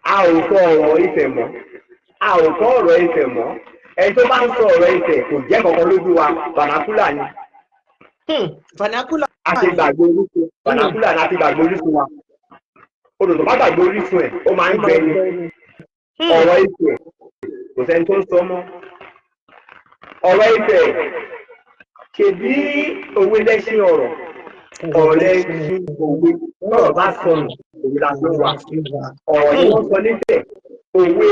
A ò sọ ọ̀rọ̀ Ifẹ̀ mọ́, a ò kọ́ ọ̀rọ̀ Ifẹ̀ mọ́. Ẹni tó bá ń sọ ọ̀rọ̀ Ifẹ̀ kò jẹ́ kankan lójú wa, vernacular ni. Vernacular. A ti gbàgbé orísun, vernacular ni. A ti gbàgbé orísun wa. Odò tó bá gbàgbé orísun ẹ̀, ó máa ń gbẹ ni. Ọ̀rọ̀ Ifẹ̀, kò sẹ́ni tó ń sọ mọ́ ọ̀rọ̀ Ifẹ̀. Ṣèbí òwe lẹ́ṣin ọ̀rọ̀, ọ̀rọ̀ lẹ́ṣin òwe. Tọ́rọ̀ bá sọnù, òwe la fi ń wà. Ọ̀rọ̀ ni wọ́n sọ nífẹ̀ẹ́. Òwe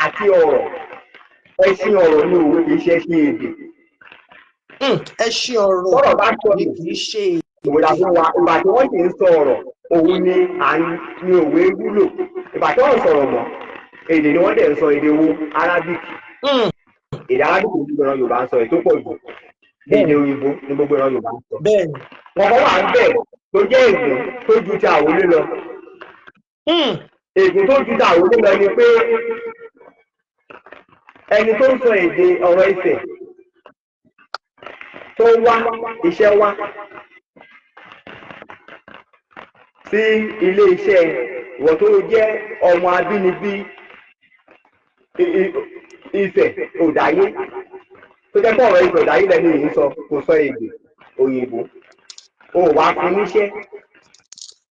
àti ọ̀rọ̀, ẹṣin ọ̀rọ̀ ní òwe, kì í ṣe ẹṣin èdè. Ẹṣin ọ̀rọ̀ Tọ́rọ̀ bá sọnù, ni kì í ṣe òwe la fún wa. Ìgbà tí wọ́n sì ń sọ ọ̀rọ̀, òun ni à ń ní òwe wúlò. Ìgbà tí wọ́n sọ̀rọ̀ mọ́, èdè ni wọ́n dẹ̀ ń sọ. Èdè wo? Arabic. Èdè Arabic ní gbogbo ìran Yorùbá ń sọ. Èyí tó pọ̀ jù, èdè òyìnbó ní gbogbo ìran Yorùbá ń sọ. Wọn kọ́ wà ń bẹ̀ tó jẹ́ ègún tó ju ti àwọlé lọ. Ègún tó ju ti àwọlé lọ ni pé ẹni tó ń sọ èdè ọ̀rọ̀ Ifẹ̀ tó wá iṣẹ́ wá sí ilé iṣẹ́, ìwọ tó jẹ́ ọmọ abínibí Ifẹ̀ òdáyé, tó jẹ́ pé ọ̀rọ̀ Ifẹ̀ òdáyé lẹ́nu yìí ń sọ, kò sọ èdè òyìnbó, ó wá fún níṣẹ́.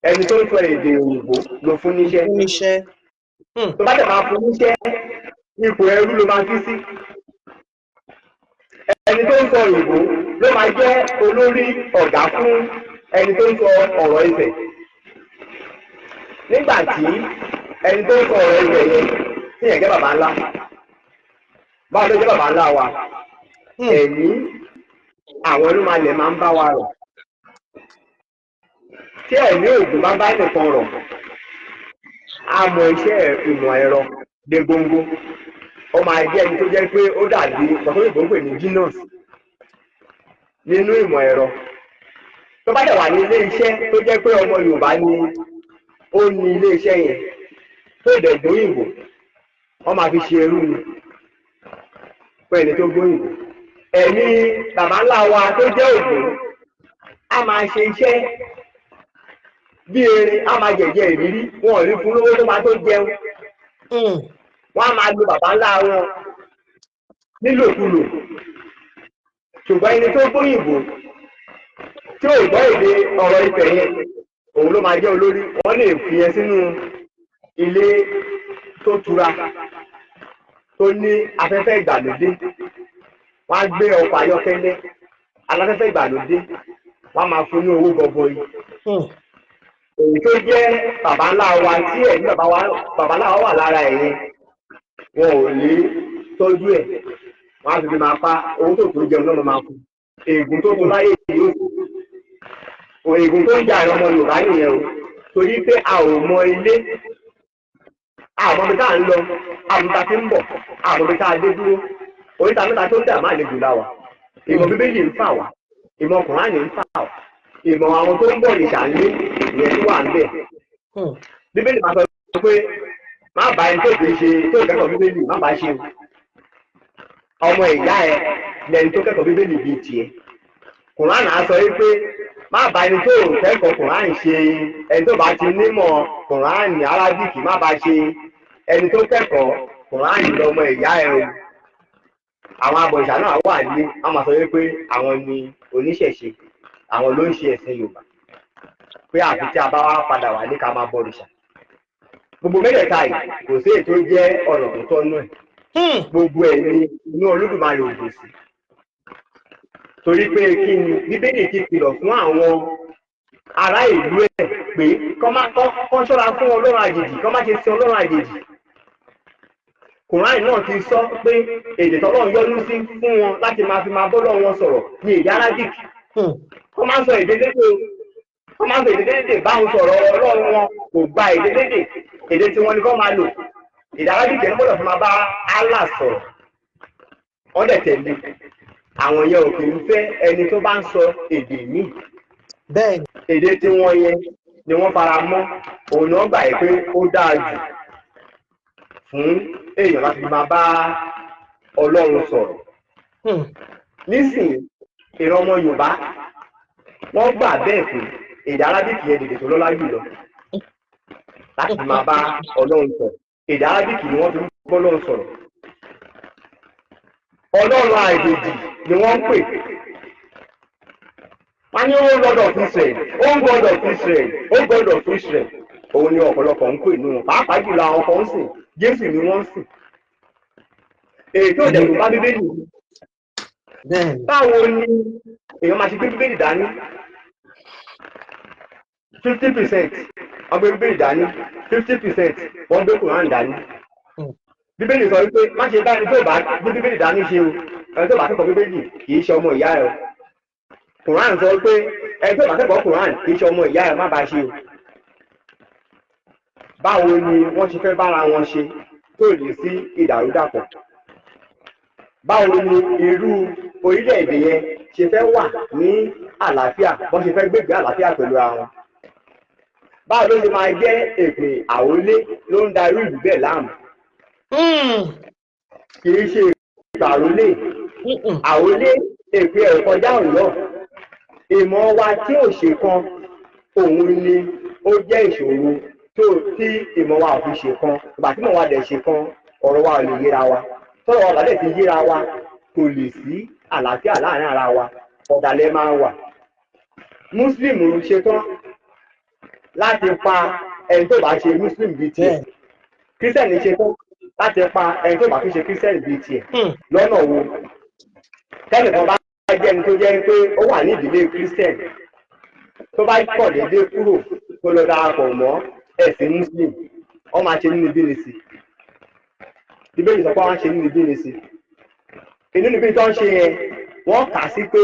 Ẹni tó ń sọ èdè òyìnbó ló fún níṣẹ́. Fún níṣẹ́. Tó bá dẹ̀ máa fún níṣẹ́, ipò ẹrú ló máa fi sí. Ẹni tó ń sọ òyìnbó ló máa jẹ́ olórí ọ̀gá fún ẹni tó ń sọ ọ̀rọ̀ Ifẹ̀, nígbà tí ẹni tó ń sọ ọ̀rọ̀ Ifẹ̀ yẹn tí yẹn jẹ́ bàbá ńlá. Báwo ló jẹ́ bàbá ńlá wa? Ẹ̀mí àwọn irúnmalẹ̀ máa ń bá wa rọ̀. Tí ẹ̀mí Ògùn bá bá nìkan rọ̀, á mọ iṣẹ́ ìmọ̀ ẹ̀rọ dé góńgó. Ó máa jẹ́ ẹni tó jẹ́ pé ó dàbí ọ̀tún òyìnbó ń pè ní genius nínú ìmọ̀ ẹ̀rọ. Tó bá dẹ̀ wà ní ilé iṣẹ́ tó jẹ́ pé ọmọ Yorùbá ni ó ní ilé iṣẹ́ yẹn, tó dẹ̀ gbóyìnbó, wọ́n máa fi ṣe ẹrú ni fún ẹni tó gbóyìnbó. Ẹ̀mí bàbá ńlá wa tó jẹ́ Ògún á máa ṣe iṣẹ́ bí erin, á máa jẹ̀jẹ̀ ìrírí. Wọn ò ní fún lówó tó máa tó jẹun. Wọ́n á máa lo bàbá ńlá wọn nílòkulò. Ṣùgbọ́n ẹni tó gbóyìnbó tí ò gbọ́ èdè ọ̀rọ̀ Ifẹ̀ yẹn, òun ló máa jẹ́ olórí. Wọ́n lè fi yẹn sínú ilé tó tura, tó ní afẹ́fẹ́ ìgbàlódé. Wọ́n á gbé ọkọ̀ ayọ́kẹ́lẹ́ aláfẹ́fẹ́ ìgbàlódé, wọ́n á máa fún ní owó gọbọi. Èyí tó jẹ́ bàbá ńlá wa, tí ẹ̀mí bàbá wa, bàbá ńlá wa wà lára ẹ̀ yẹn, wọn ò ní tọ́jú ẹ̀. Wọ́n á fi fi máa pa owó tó tó jẹun náà máa fún. Ègún tó tó láyé yìí ó, ègún tó ń jà ìran ọmọ Yorùbá nìyẹn o, torí pé a ò mọ ilé, a ò mọ ibi tá à ń lọ, a ò mọ ibi tá a ti ń bọ̀, a ò mọ ibi tá a dé dúró. Oríta mẹ́ta tó ń dà má lè jù la wà. Ìmọ̀ Bíbélì ń fà wá, ìmọ̀ Kùránì ń fà wá, ìmọ̀ àwọn tó ń bọ̀ nìṣà ń lé ìyẹn tó wà ń bẹ̀. Bíbélì máa sọ pé má bá ẹni tó kì í ṣe tó kẹ́kọ̀ọ́ Bíbélì, má bá ṣe o, ọmọ ìyá ẹ lẹni tó kẹ́kọ̀ọ́ Bíbélì bíi tiẹ̀. Kùránì á sọ wípé má bá ẹni tó kẹ́kọ̀ọ́ Kùránì ṣe, ẹni tó bá ti nímọ̀ Kùránì Arábíkì, má bá ṣe. Ẹni tó kẹ́kọ̀ọ́ Kùránì lọmọ ìyá ẹ o. Àwọn abọ̀ṣà náà wà ní wọ́n máa sọ wípé àwọn ni oníṣẹ̀ṣe, àwọn ló ń ṣe ẹ̀sìn Yorùbá, pé àfi tí a bá wá padà wà ní ká máa bọ òrìṣà. Gbogbo mẹ́tẹ̀ẹ̀ta yìí, kò sí èyí tó jẹ́ ọ̀nà tó tọ́nú ẹ̀. Gbogbo ẹ̀ ní inú Olódùmarè ò dùn sí, torí pé kí ni? Bíbélì ti kìlọ̀ fún àwọn ará ìlú ẹ̀ pé kọ́ má kọ́ ṣọ́ra fún ọlọ́run àjèjì, kọ́ má ṣe sin ọlọ́run àjèjì. Kùránì náà ti sọ pé èdè tọ́lọ́run yọ́nú sí fún wọn láti máa fi máa bọ́lọ́ wọn sọ̀rọ̀ ní èdè Arabic. Kọ́ máa ń sọ èdè lédè, kọ́ máa ń sọ èdè lédè báwọn sọ̀rọ̀. Ọlọ́run wọn kò gba èdè lédè, èdè tí wọ́n ní kọ́ máa lò. Èdè Arabic ẹni gbọ́dọ̀ fi máa bá Allah sọ̀rọ̀. Wọ́n dẹ̀ tẹ̀lé. Àwọn yẹn ò kì í fẹ́ ẹni tó bá ń sọ èdè míì. Èdè tí wọ́n yẹn ni wọ́n fara mọ́, òun ni wọ́n gbà yìí pé ó dáa jù fún èèyàn láti fi máa bá Ọlọ́run sọ̀rọ̀. Nísìnyí, ìran ọmọ Yorùbá, wọ́n gbà bẹ́ẹ̀ pé èdè Arabic yẹn dèdè tó lọ́lá jù lọ láti fi máa bá Ọlọ́run sọ̀rọ̀. Èdè Arabic ni wọ́n fi ń bọ́ Ọlọ́run sọ̀rọ̀. Ọlọ́run àjèjì ni wọ́n ń pè. Wọ́n ní ó God of Israel, ó God of Israel, ó God of Israel. Òun ni ọ̀pọ̀lọpọ̀ ń pè nù wọn, pàápàá jùlọ àwọn kan ń sìn Jésù ni wọ́n ń sìn, èyí tó dẹ̀ tó bá Bíbélì mu. Báwo ni èèyàn máa ṣe gbé Bíbélì dání? 50% wọ́n gbé Bíbélì dání, 50% wọ́n gbé Quran dání. Bíbélì sọ wípé má ṣe bá ẹni tó bá gbé Bíbélì dání ṣe o. Ẹni tó bá kẹ́kọ̀ọ́ Bíbélì kì í ṣe ọmọ ìyá ẹ o. Quran sọ pé ẹni tó bá kẹ́kọ̀ọ́ Quran kì í ṣe ọmọ ìyá ẹ, má bá ṣe o. Báwo ni wọ́n ṣe fẹ́ bára wọn ṣe tó lè sí ìdàrúdàpọ̀? Báwo ni irú orílẹ̀-èdè yẹn ṣe fẹ́ wà ní àlàáfíà? Bọ́n ṣe fẹ́ gbégbé àlàáfíà pẹ̀lú ara wọn? Báwo ló ṣe máa jẹ́ èpè àrólé ló ń darí ìlú bẹ́ẹ̀ láàmú? Kì í ṣe èpè àrólé. Àrólé, èpè ẹ̀ kọjá Ọ̀yọ́. Ìmọ̀ wa tí ò ṣe kan, òun ni ó jẹ́ ìṣòro tó tí ìmọ̀ wa ò fi ṣe kan. Ìgbà tí ìmọ̀ wa dẹ̀ ṣe kan, ọ̀rọ̀ wa ò lè yéra wa. Tọ́rọ̀ wa bá dẹ̀ ti yéra wa, kò lè sí àlàáfíà láàrin ara wa, ọ̀dàlẹ̀ máa wà. Muslim ṣetán láti pa ẹni tó bá ṣe Muslim bíi tiẹ̀. Christian ṣetán láti pa ẹni tó bá fi ṣe Christian bíi tiẹ̀. Lọ́nà wo? Tẹ́nìkan bá jẹ́ ẹni tó jẹ́ pé ó wà ní ìdílé Christian, tó bá kọ̀ déédéé kúrò, tó lọ darapọ̀ mọ́ ẹ̀sìn Muslim, wọ́n máa ṣe nínú bínísì. Bíbélì sọ pé wọ́n á ṣe nínú bínísì. Inú níbi tó ń ṣe yẹn, wọ́n kà á sí pé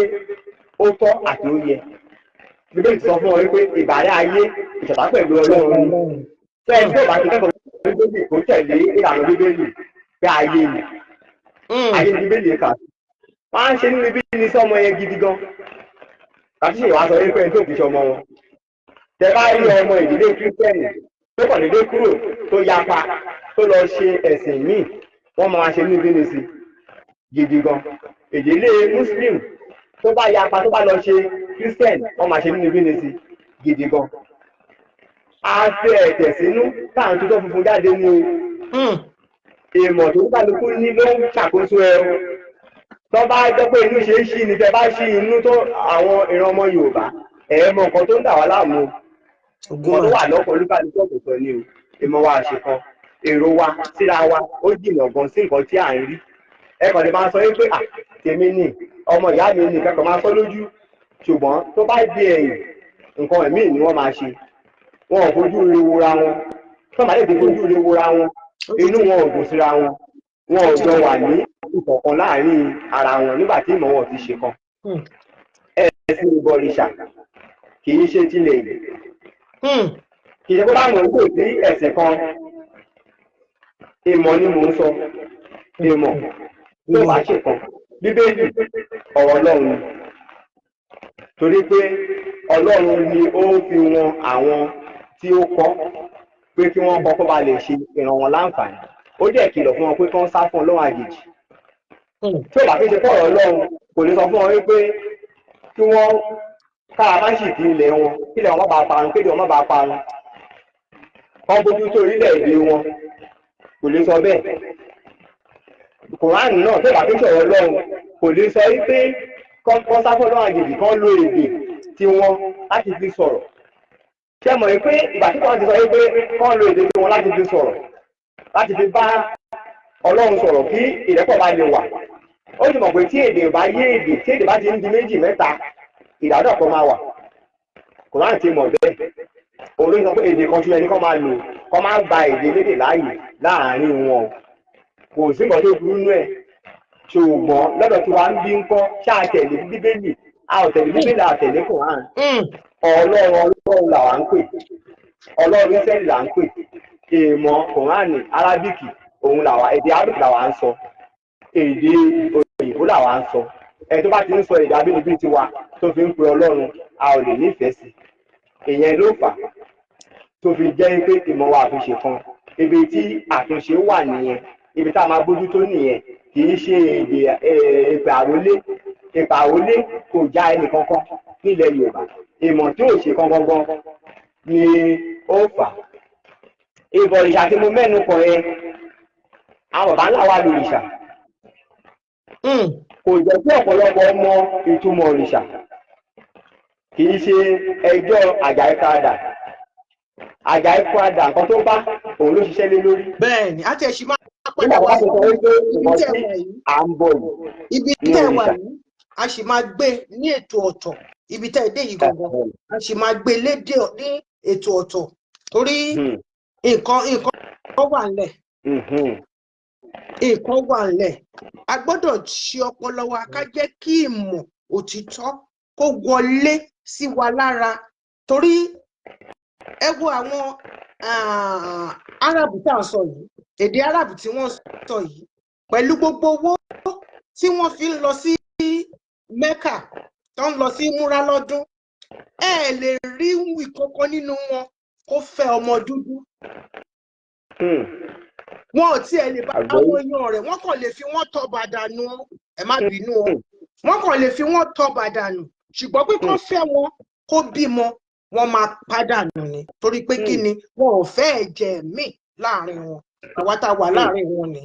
ó tọ́ àti ó yẹ. Bíbélì sọ fún wọn wípé ìbàrẹ̀ ayé ìṣọ̀tá pẹ̀lú Ọlọ́run ni. Fẹ́ẹ́ tó bá ti kẹ́kọ̀ọ́ Bíbélì, kó tẹ̀lé ìlànà Bíbélì pé ayé ni. Ayé ni Bíbélì kà sí. Wọ́n á ń ṣe nínú ibi ní sọ́mọ yẹn gidi gan. Kàtí ṣe wàá sọ wípé ẹni tó kì í ṣe ọmọ wọn. Tẹ bá rí ọmọ ìdílé Christian tó kàn déédéé kúrò, tó yapa, tó lọ ṣe ẹ̀sìn míì, wọ́n máa ṣe ní ibi ní sí gidi gan. Ìdílé Muslim tó bá yapa, tó bá lọ ṣe Christian, wọ́n máa ṣe nínú ibi ní sí gidi gan. A fẹ́ ẹ̀tẹ̀ sínú táà ń tutọ́ funfun jáde ní o. Ìmọ̀ tó kálukú ní ló ń ṣàkóso ẹ o. Tó bá jẹ́ pé inú ṣe é ṣí ni, tẹ bá ṣí inú tó àwọn ìran ọmọ Yorùbá, ẹ̀ mọ nǹkan tó ń dà wá láàmú o. Nǹkan tó wà lọ́kàn olúkálukú ọ̀tọ̀ọ̀tọ̀ ni o. Ìmọ̀ wa ṣe kan, èrò wa síra wa ó jìnà gan sí nǹkan tí à ń rí. Ẹ kàn lè máa sọ wípé à tèmi ni, ọmọ ìyá mi ni, kẹ́kọ̀ọ́ máa sọ lójú, ṣùgbọ́n tó bá di ẹ̀yìn, nǹkan ẹ̀mí ni wọ́n máa ṣe. Wọn ò fojú ire wora wọn. Tó máa lè ti fojú ire wora wọn, inú wọn ò dùn síra wọn, wọn ò jọ wà ní ìṣọ̀kan láàrin ara wọn nígbà tí ìmọ̀ wọn ti ṣe kan. Ẹ̀sìn ìbọ̀rìṣà kì í ṣe tilẹ̀ yìí. Kì í ṣe pé báwọn kò sí ẹ̀sìn kan. Ìmọ̀ ni mò ń sọ. Ìmọ̀ tó bá ṣe kan, Bíbélì, ọ̀rọ̀ Ọlọ́run ni, torí pé Ọlọ́run ni ó fi wọn àwọn tí ó kọ́ pé kí wọ́n kọ́ kó ba lè ṣe ìran wọn láǹfààní. Ó dẹ̀ kìlọ̀ fún wọn pé kán sá fún Ọlọ́run àjèjì. Tí ò bá fi ṣe fọ́rọ̀ Ọlọ́run, kò lè sọ fún wọn wípé kí wọ́n kára má sì kí ilẹ̀ wọn, kí ilẹ̀ wọn má bàa parun, kéde wọn má bàa parun, kán bójú tó orílẹ̀-èdè wọn. Kò lè sọ bẹ́ẹ̀. Kùránì náà, tó bá fi sọ̀rọ̀ Ọlọ́run, kò lè sọ wípé kán sá fún Ọlọ́run àjèjì, kán lo èdè tiwọn láti fi sọ̀rọ̀. Ṣé mọ̀ wípé ìgbà tí wọ́n ti sọ wípé kán lo èdè tiwọn láti fi sọ̀rọ̀, láti fi bá Ọlọ́run sọ̀rọ̀, kí ìrẹ́pọ̀ bá lè wà, ó sì mọ̀ pé tí èdè bá yé èdè, tí èdè bá ti ń di méjì mẹ́ta, ìdádọ̀pọ̀ máa wà. Kùránì ti mọ̀ bẹ́ẹ̀. Òun ló sọ pé èdè kan ṣoṣo ẹni kán máa lò, kán máa gba èdè lédè láàyè láàárín wọn. Kò sí nǹkan tó burú nú ẹ̀. Ṣùgbọ́n lọ́dọ̀ tí wàá ń bí ń kọ́ ṣáà tẹ̀lé Bíbélì, a ò tẹ̀lé Bíbélì, a ò tẹ̀lé Kùránì. Ọlọ́run, Ọlọ́run làwa ń pè. Ọlọ́run Ísírẹ́lì là ń pè. Ìmọ̀ Kùránì Arábíkì òun làwa, èdè Arábíkì làwa ń sọ, èdè òyìnbó làwa ń sọ. Ẹni tó bá ti ń sọ èdè abínibí tiwa tó fi ń pe Ọlọ́run, a ò lè nífẹ̀ẹ́ sí. Ìyẹn ló fà á tó fi jẹ́ pé ìmọ̀ wa àtúnṣe kan. Ibi tí àtúnṣe wà nìyẹn, ibi tá a máa bójú tó nìyẹn. Kì í ṣe èdè èpè àrólé. Èpè àrólé kò já ẹnì kankan nílẹ̀ Yorùbá. Ìmọ̀ tí ò ṣe kan gangan ni ó fà á. Ìbọ̀rìṣà tí mo mẹ́nu kàn yẹn, àwọn bàbá ńlá wa lòrìṣà. Kò jẹ́ kí ọ̀pọ̀lọpọ̀ mọ ìtumọ̀ òrìṣà. Kì í ṣe ẹjọ́ Àjàyí Crowther. Àjàyí Crowther, nǹkan tó bá òun ló ṣiṣẹ́ lé lórí. Bẹ́ẹ̀ ni, àti ẹ̀sìn máa Nígbà padà tó wá bá ti sọ wípé ibi nǹkan tẹ́ tí wà yìí. à ń bọ̀ yìí Ibi ní tẹ́ wà òrìṣà. yìí, a sì máa gbé ní ètò ọ̀tọ̀. Ibi tẹ́ ẹ dé yìí gangan, a sì máa gbé lédè ní ètò ọ̀tọ̀. Torí nǹkan wà ńlẹ̀, nǹkan wà ńlẹ̀. A gbọ́dọ̀ ṣe ọpọlọ wa, ká jẹ́ kí ìmọ̀ òtítọ́ kó wọlé sí wa lára, torí ẹ wo àwọn Arab tá à ń sọ yìí, èdè Arab tí wọ́n sọ yìí, pẹ̀lú gbogbo owó tí wọ́n fi ń lọ sí Mecca, tó ń lọ sí múra lọ́dún, ẹ lè rí ìkankan nínú wọn kó fẹ́ ọmọ dúdú. Wọn ò tiẹ̀ lè bá Àgbọ́yé. àwọn èèyàn rẹ̀, wọ́n kàn lè fi wọ́n tọ́ bàdànù. Ẹ má bínú o, wọ́n kàn lè fi wọ́n tọ́ bàdànù, ṣùgbọ́n pé kó fẹ́ wọn, kó bímọ, wọ́n máa pàdánù ni. Torí pé kí ni? Wọn ò fẹ́ ẹ̀jẹ̀ míì láàrin wọn. Àwa tá a wà láàrin wọn ni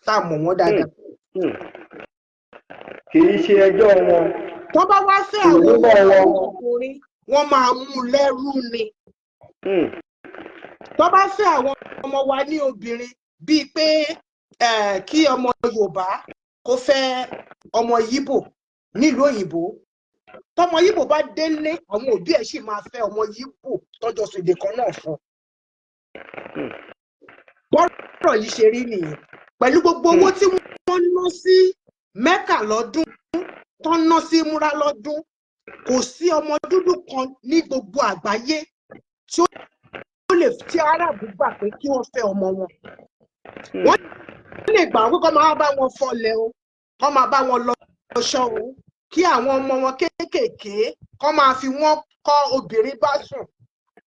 tá a mọ̀ wọ́n dáadáa. Kì í ṣe ẹjọ́ wọn. Tó bá wá fẹ́ àwọn Ìrúbọ̀ wọn. ọkùnrin, wọ́n máa mú lẹ́rú ni. Tó bá fẹ́ àwọn ọmọ wa ní obìnrin, bíi pé kí ọmọ Yorùbá kó fẹ́ ọmọ Yíbò nílùú òyìnbó, tọmọ Yíbò bá délé, àwọn òbí ẹ̀ sì máa fẹ́ ọmọ Yíbò tọ́jọ́ sọ èdè kan náà fún un. Bọ́rọ̀ yìí ṣe rí nìyẹn. Pẹ̀lú gbogbo owó tí wọ́n ná sí Mẹ́kà lọ́dún, tó ń ná sí múra lọ́dún, kò sí ọmọ dúdú kan ní gbogbo àgbáyé tí ó lè tí Arábù gbà pé kí wọ́n fẹ́ ọmọ wọn. Wọ́n lè gbà wọ́n pé kó máa bá wọn fọlẹ̀ o, kó máa bá wọn lọ ṣọ́ o, kí àwọn ọmọ wọn kéékèèké kó máa fi wọ́n kọ́ obìnrin bá sùn,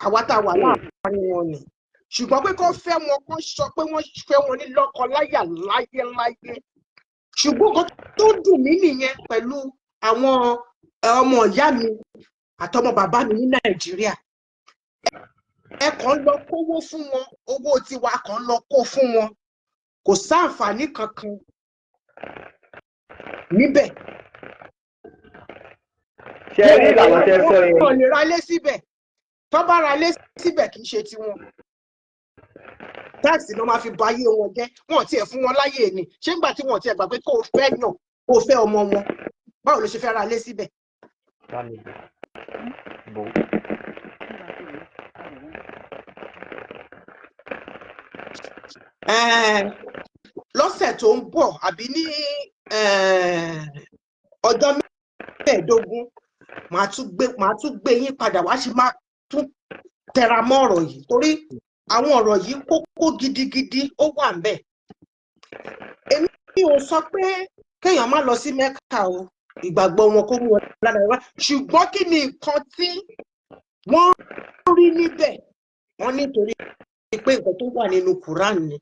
àwa tá a wà láàárín wọn ni. Ṣùgbọ́n pé kó fẹ́ wọn, kó sọ pé wọ́n fẹ́ wọn ní lọ́kọ láyà, láyé láyé. Ṣùgbọ́n nǹkan tó dùn mí nìyẹn pẹ̀lú àwọn ọmọ ìyá mi àtọmọ bàbá mi ní Nàìjíríà. Ẹ kàn ń lọ kówó fún wọn, owó tiwa kàn ń lọ kó fún wọn, kò sáǹfààní kankan níbẹ̀. Ṣe rí ìlànà tẹ́ sọ yẹn? Wọn ò lè ra ilé síbẹ̀. Tó bá ra ilé síbẹ̀, kì í ṣe tiwọn. Tax ló máa fi ba ayé wọn jẹ́. Wọn ò tiẹ̀ fún wọn láyè ni. Ṣé ńgbà tí wọn ò tiẹ̀ gbà pé kó o fẹ́ yàn, kó o fẹ́ ọmọ wọn, báwo ló ṣe fẹ́ ra ilé síbẹ̀? Bá mi bò ó. Lọ́sẹ̀ tó ń bọ̀ àbí ní ọjọ́ 15, màá tún gbé yín padà wá, sí máa tún tẹra mọ́ ọ̀rọ̀ yìí, torí àwọn ọ̀rọ̀ yìí kókó gidigidi, ó wà ń bẹ̀. Èmi ò sọ pé kéèyàn má lọ sí Mẹ́kà o, ìgbàgbọ́ wọn kó mú wọn lára wá, ṣùgbọ́n kí ni nǹkan tí wọ́n rí níbẹ̀? Wọ́n nítorí pé nǹkan tó wà nínú Quran ni.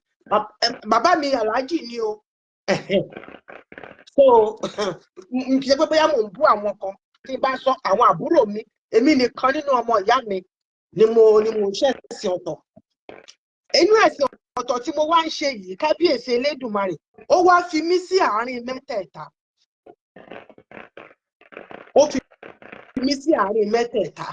Bàbá mi aláàjì ni o, so n kì í ṣe pé bóyá mò ń bú àwọn kan tí n bá sọ àwọn àbúrò mi. Èmi nìkan nínú ọmọ ìyá mi ni mo ń ṣẹ̀sìn ọ̀tọ̀. Inú ẹ̀sìn ọ̀tọ̀ tí mo wá ń ṣe yìí, kábíyèsí Elédùmarè, ó wá fi mí sí àárín mẹ́tẹ̀ẹ̀ta. Ó fi mí sí àárín mẹ́tẹ̀ẹ̀ta.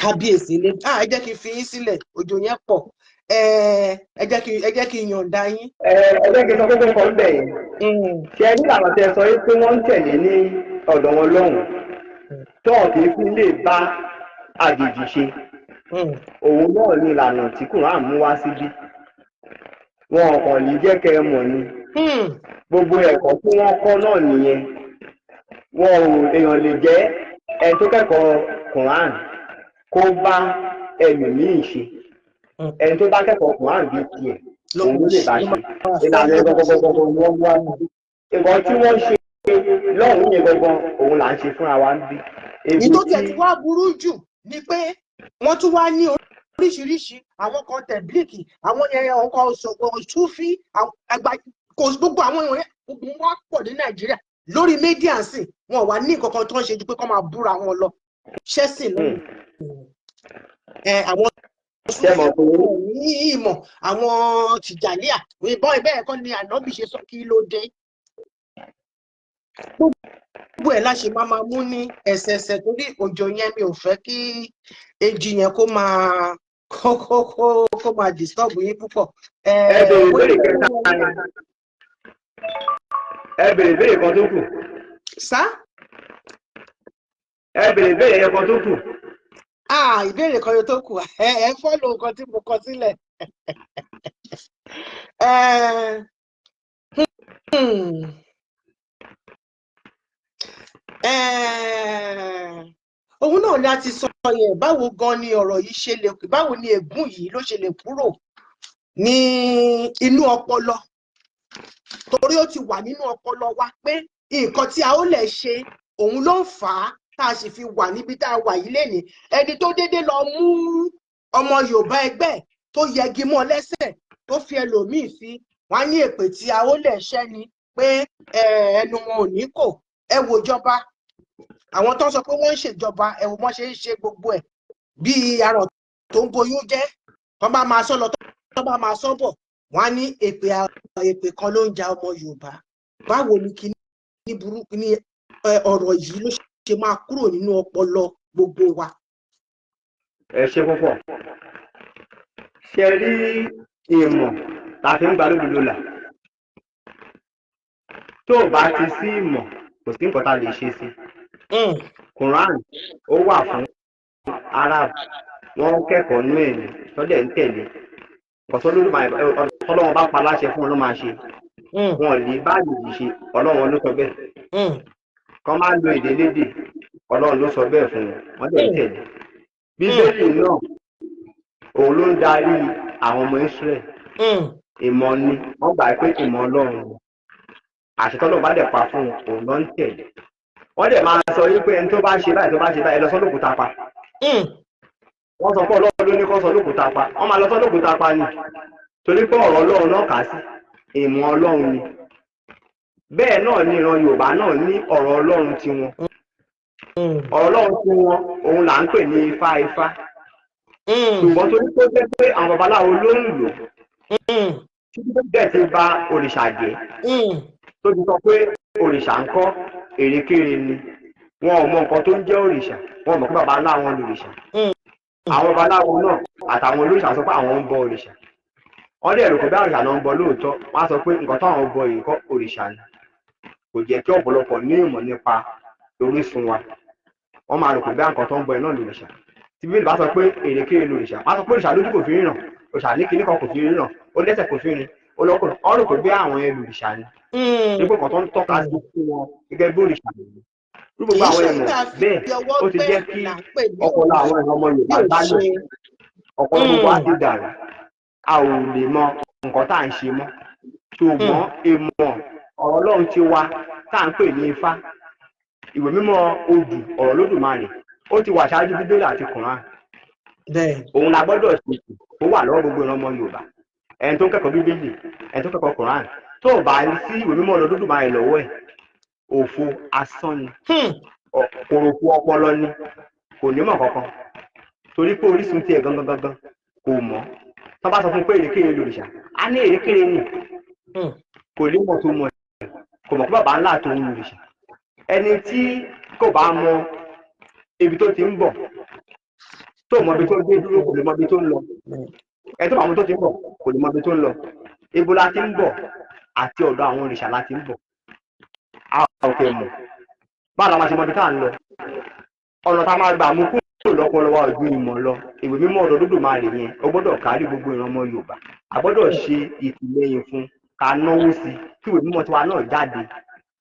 Kábíyèsí ilé. Ah, ẹ jẹ́ kí n fi yín sílẹ̀, òjò yẹn pọ̀. Ẹ jẹ́ kí n yọ̀ǹda yín. Ẹ jẹ́ kí n sọ kókó kan bẹ̀ yẹn. Ṣe rí ìlànà tẹ́ sọ yìí pé wọ́n ń tẹ̀lé ní ọ̀dọ̀ wọn lọ́hùn tó kì í fi lè bá àjèjì ṣe? Òun náà ni ìlànà tí Quran mú wá síbí. Wọn kàn ní jẹ́ kẹ́ ẹ mọ̀ ni. Gbogbo ẹ̀kọ́ tí wọ́n kọ́ náà nìyẹn. Wọn ò èèyàn lè jẹ́ ẹni tó kẹ́kọ̀ọ́ Quran kó bá ẹlòmíì ṣe. Ẹni tó bá kẹ́kọ̀ọ́ Quran bíi tiẹ̀, òun ló lè bá ṣe. Ìlànà ẹ̀ gbọgbọgbọgbọ ni wọ́n wá. Nǹkan tí wọ́n ṣe lọ́hùn-ún yẹn gangan, òun là ń ṣe fúnra wa ń bí. Ní tó tiẹ̀ tí wá burú jù ni pé wọ́n tún wá ní oríṣiríṣi àwọn kan, tẹ̀blíkì, àwọn yẹn, ọkọ̀ ṣúfí àgbà, kò gbogbo àwọn èèyàn yẹn, gbogbo wọn pọ̀ ní Nàìjíríà lórí media sì. Wọn wà ní nǹkan kan tó ń ṣe ju pé kọ́ máa búra wọn lọ ṣẹ́sìn lọ. Àwọn Ṣé mọ̀ pé ní ìmọ̀ àwọn Tìjàníà ìbọn bẹ́ẹ̀ kọ́ ni ànábì ṣe sọ. Kí ló dé? Gbogbo ẹ̀ láṣẹ máa mú ní ẹsẹẹsẹ, torí òjò yẹn, mi ò fẹ́ kí èjì yẹn kó máa kó kó kó kó máa disturb yín púpọ̀. Ẹ bèrè ìbéèrè kẹta yẹn. Ẹ bèrè ìbéèrè kan tó kù. Sá. Ẹ bèrè ìbéèrè yẹn kan tó kù. Ah, ìbéèrè kan yóò tó kù. Ẹ follow nǹkan tí mo kọ sílẹ̀. Òun náà ni a ti sọ yẹn. Báwo gan ni ọ̀rọ̀ yìí ṣe lè, báwo ni ègún yìí ló ṣe lè kúrò ní inú ọpọlọ? Torí ó ti wà nínú ọpọlọ wa pé nǹkan tí a ó lè ṣe òun ló ń fà á tá a sì fi wà níbi tá a wà yìí lénìí. Ẹni tó déédéé lọ mú ọmọ Yorùbá ẹgbẹ́ ẹ̀, tó yẹgi mọ́ lẹ́sẹ̀, tó fi ẹlòmíì sí, wọn á ní èpè tí a ó lè ṣẹ́ ni pé ẹnu wọn ò ní kò. Ẹ wo ìjọba, àwọn tó ń sọ pé wọ́n ń ṣèjọba, ẹ wo bọ́n ṣe ń ṣe gbogbo ẹ̀ bíi arọ̀ tó ń boyún jẹ́. Tó bá máa sọ lọ, tó bá máa sọ bọ̀, wọ́n á ní èpè kan ló ń ja ọmọ Yorùbá. Báwo ni kíní burúkú ní ọ̀rọ̀ yìí ló ṣe máa kúrò nínú ọpọlọ gbogbo wa? Ẹ ṣe púpọ̀. Ṣe rí, ìmọ̀ la fi ń gba lódodo là. Tó o bá ti sí ìmọ̀, kò sí nǹkan tá a lè ṣe sí. Quran, ó wà fún Arab, wọ́n kẹ́kọ̀ọ́ nú ẹ̀ ní tọ́lẹ̀ ń tẹ̀lé ọ̀tọ́. Ọlọ́run bá pa láṣẹ fún wọn ló máa ṣe. Wọn ò lè bá àjòjì ṣe, Ọlọ́run ló sọ bẹ́ẹ̀. Kọ́ máa lo èdè lédè, Ọlọ́run ló sọ bẹ́ẹ̀ fún wọn, wọ́n dẹ̀ ń tẹ̀lé. Bíbélì náà, òun ló ń darí àwọn ọmọ Israel. Ìmọ̀ ni wọ́n gbà pé ìmọ̀ Ọlọ́run ni. Àṣẹ tọ́lọ́run bá dẹ̀ pa fún wọn, òun ló ń tẹ̀lé. Wọ́n dẹ̀ máa sọ wípé ẹni tó bá ṣe báyìí, tó bá ṣe báyìí, ẹ lọ sọ lókùúta pa. Wọ́n sọ pé Ọlọ́run ló ní kó sọ lókùúta pa. Wọ́n máa lọ sọ lókùúta pa ni, torí pé ọ̀rọ̀ Ọlọ́run náà kà sí ìmọ̀ Ọlọ́run ni. Bẹ́ẹ̀ náà ni ìran Yorùbá náà ní ọ̀rọ̀ Ọlọ́run tiwọn. Ọ̀rọ̀ Ọlọ́run tiwọn, òun là ń pè ní Ifá, Ifá. Ṣùgbọ́n torí pé ó jẹ́ pé àwọn babaláwo ló ń lò, títí tó bẹ́ẹ̀ ti ba òrìṣà jẹ́, tó ti sọ pé òrìṣà ń kọ́ èrèkére ni, wọn ò mọ nǹkan tó ń jẹ́ òrìṣà. Wọn ò mọ̀ pé babaláwo lòrìṣà. Àwọn babaláwo náà àtàwọn olóòṣà sọ pé àwọn ń bọ òrìṣà. Wọ́n dẹ̀ rò pé bí òrìṣà náà ń bọ lóòótọ́. Wọ́n á sọ pé nǹkan táwọn bọ yìí kọ́, òrìṣà ni. Kò jẹ́ kí ọ̀pọ̀lọpọ̀ ní ìmọ̀ nípa orísun wa. Wọ́n máa rò pé bí nǹkan tó ń bọ ẹ̀ náà lòrìṣà. Tí Bíbélì bá sọ pé èrèkére lòrìṣà, wọ́n á sọ pé òrìṣà lójú kò fi ríran, òrìṣà ní kinní kan kò fi ríran, ó lẹ́sẹ̀ kò fi rìn, ó lọ́kùnrin. Wọ́n rò pé bí àwọn yẹn lòrìṣà ni, nípò kan tó ń tọ́ka sí fún wọn gẹ́gẹ́ bí òrìṣà nìyí. Ní gbogbo àwọn ìmọ̀ bẹ́ẹ̀, ó ti jẹ́ kí ọpọlọ àwọn èèyàn ọmọ Yorùbá gbálẹ̀. Ọpọlọ gbogbo á ti dàrú, a ò lè mọ nǹkan tá à ń ṣe mọ́. Ṣùgbọ́n ìmọ̀ ọ̀rọ̀ Ọlọ́run ti wa tá à ń pè ní Ifá, ìwé mímọ́ odù ọ̀rọ̀ Lódùmarè, ó ti wà ṣáájú Bíbélì àti Kùrán. Òun la gbọ́dọ̀ ṣètò ó wà lọ́wọ́ gbogbo ìran ọmọ Yorùbá. Ẹni tó ń kẹ́kọ̀ọ́ Bíbélì, ẹni tó ń kẹ́kọ̀ọ́ Kùrán, tó o bá sí ìwé mímọ́ ọ̀rọ̀ Lódùmarè lọ́wọ́ ẹ̀, òfo asán ni, kòròfo ọpọlọ ni. Kò ní mọ̀ kankan, torí pé orísun tiẹ̀ gangan gangan kò mọ̀. Tó bá sọ fún pé èrèkèrè lòrìṣà, á ní èrèkèrè ni. Kò ní mọ̀ tó mọ̀ ẹ̀, kò mọ̀ pé bàbá ńlá tó ń lòrìṣà. Ẹni tí kò bá mọ ibi tó ti ń bọ̀, tó mọ ibi tó dé dúró, kò lè mọ ibi tó ń lọ. Ẹni tó bá mọ ibi tó ti ń bọ̀, kò lè mọ ibi tó ń lọ. Ibo la ti ń bọ̀? Àti ọ̀dọ̀ àwọn òrìṣà la ti ń bọ̀. A ò fẹ́ mọ̀ báwo la máa ṣe mọ ibi tá à ń lọ. Ọ̀nà tá a máa gbà mú kúrò lọ́pọlọ wa ojú ìmọ̀ lọ, ìwé mímọ́ ọ̀dọ̀ Olódùmarè yẹn, ó gbọ́dọ̀ kárí gbogbo ìran ọmọ Yorùbá. A gbọ́dọ̀ ṣe ìtìlẹ́yìn fún, ká náwó sí kí ìwé mímọ́ tiwa náà jáde.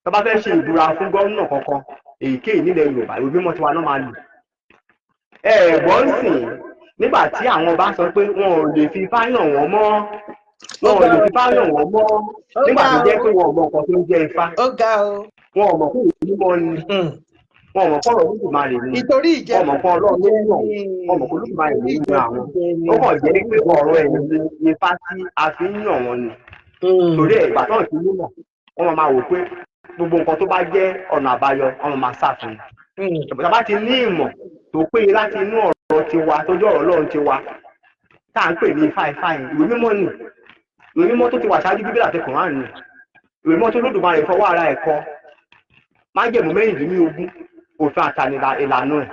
Tó bá fẹ́ ṣe ìbúra fún gómìnà kankan èyíkéyìí nílẹ̀ Yorùbá, ìwé mímọ́ tiwa náà máa lò. Ẹ gbọ́n sìn, nígbà tí àwọn bá sọ pé wọn ò lè fi ifá yàn wọ́n mọ́, wọn ò lè fi ifá yàn wọ́n mọ́, nígbà tó jẹ́ pé wọn ò mọ nǹkan tó ń jẹ́ ifá. Ó ga o. Wọn ò mọ̀ pé ìwé mímọ́ ni. Wọn ò mọ̀ pé ọ̀rọ̀ Olódùmarè ni. Ìtorí ìjẹ Wọn ò mọ̀ pé Ọlọ́run ló yàn wọn, mọ̀ pé Olódùmarè ló yan àwọn. Ó kàn jẹ́ pé ọ̀rọ̀ ẹ̀ ní ifá tí a fi ń yàn wọ́n ni. Torí ẹ̀, ìgbà táwọn ti mímọ̀, wọ́n máa wò pé gbogbo nǹkan tó bá jẹ́ ọ̀nà àbáyọ, wọ́n máa sá fún un. Ìbùdó bá ti ní ìmọ̀ tó péye láti inú ọ̀rọ̀ tiwa, tó jẹ́ ọ̀rọ̀ Ọlọ́run tiwa tá à ń pè ní ifá, ifá yẹn, ìwé mímọ́ ni. Ìwé mímọ́ tó ti wà ṣáájú Bíbélì àti Kùránì ni. Ìwé mímọ́ tó Olódùmarè fọwọ́ ara ẹ̀ kọ, májẹ̀mú 16, òfin àtàní ìlànà ẹ̀,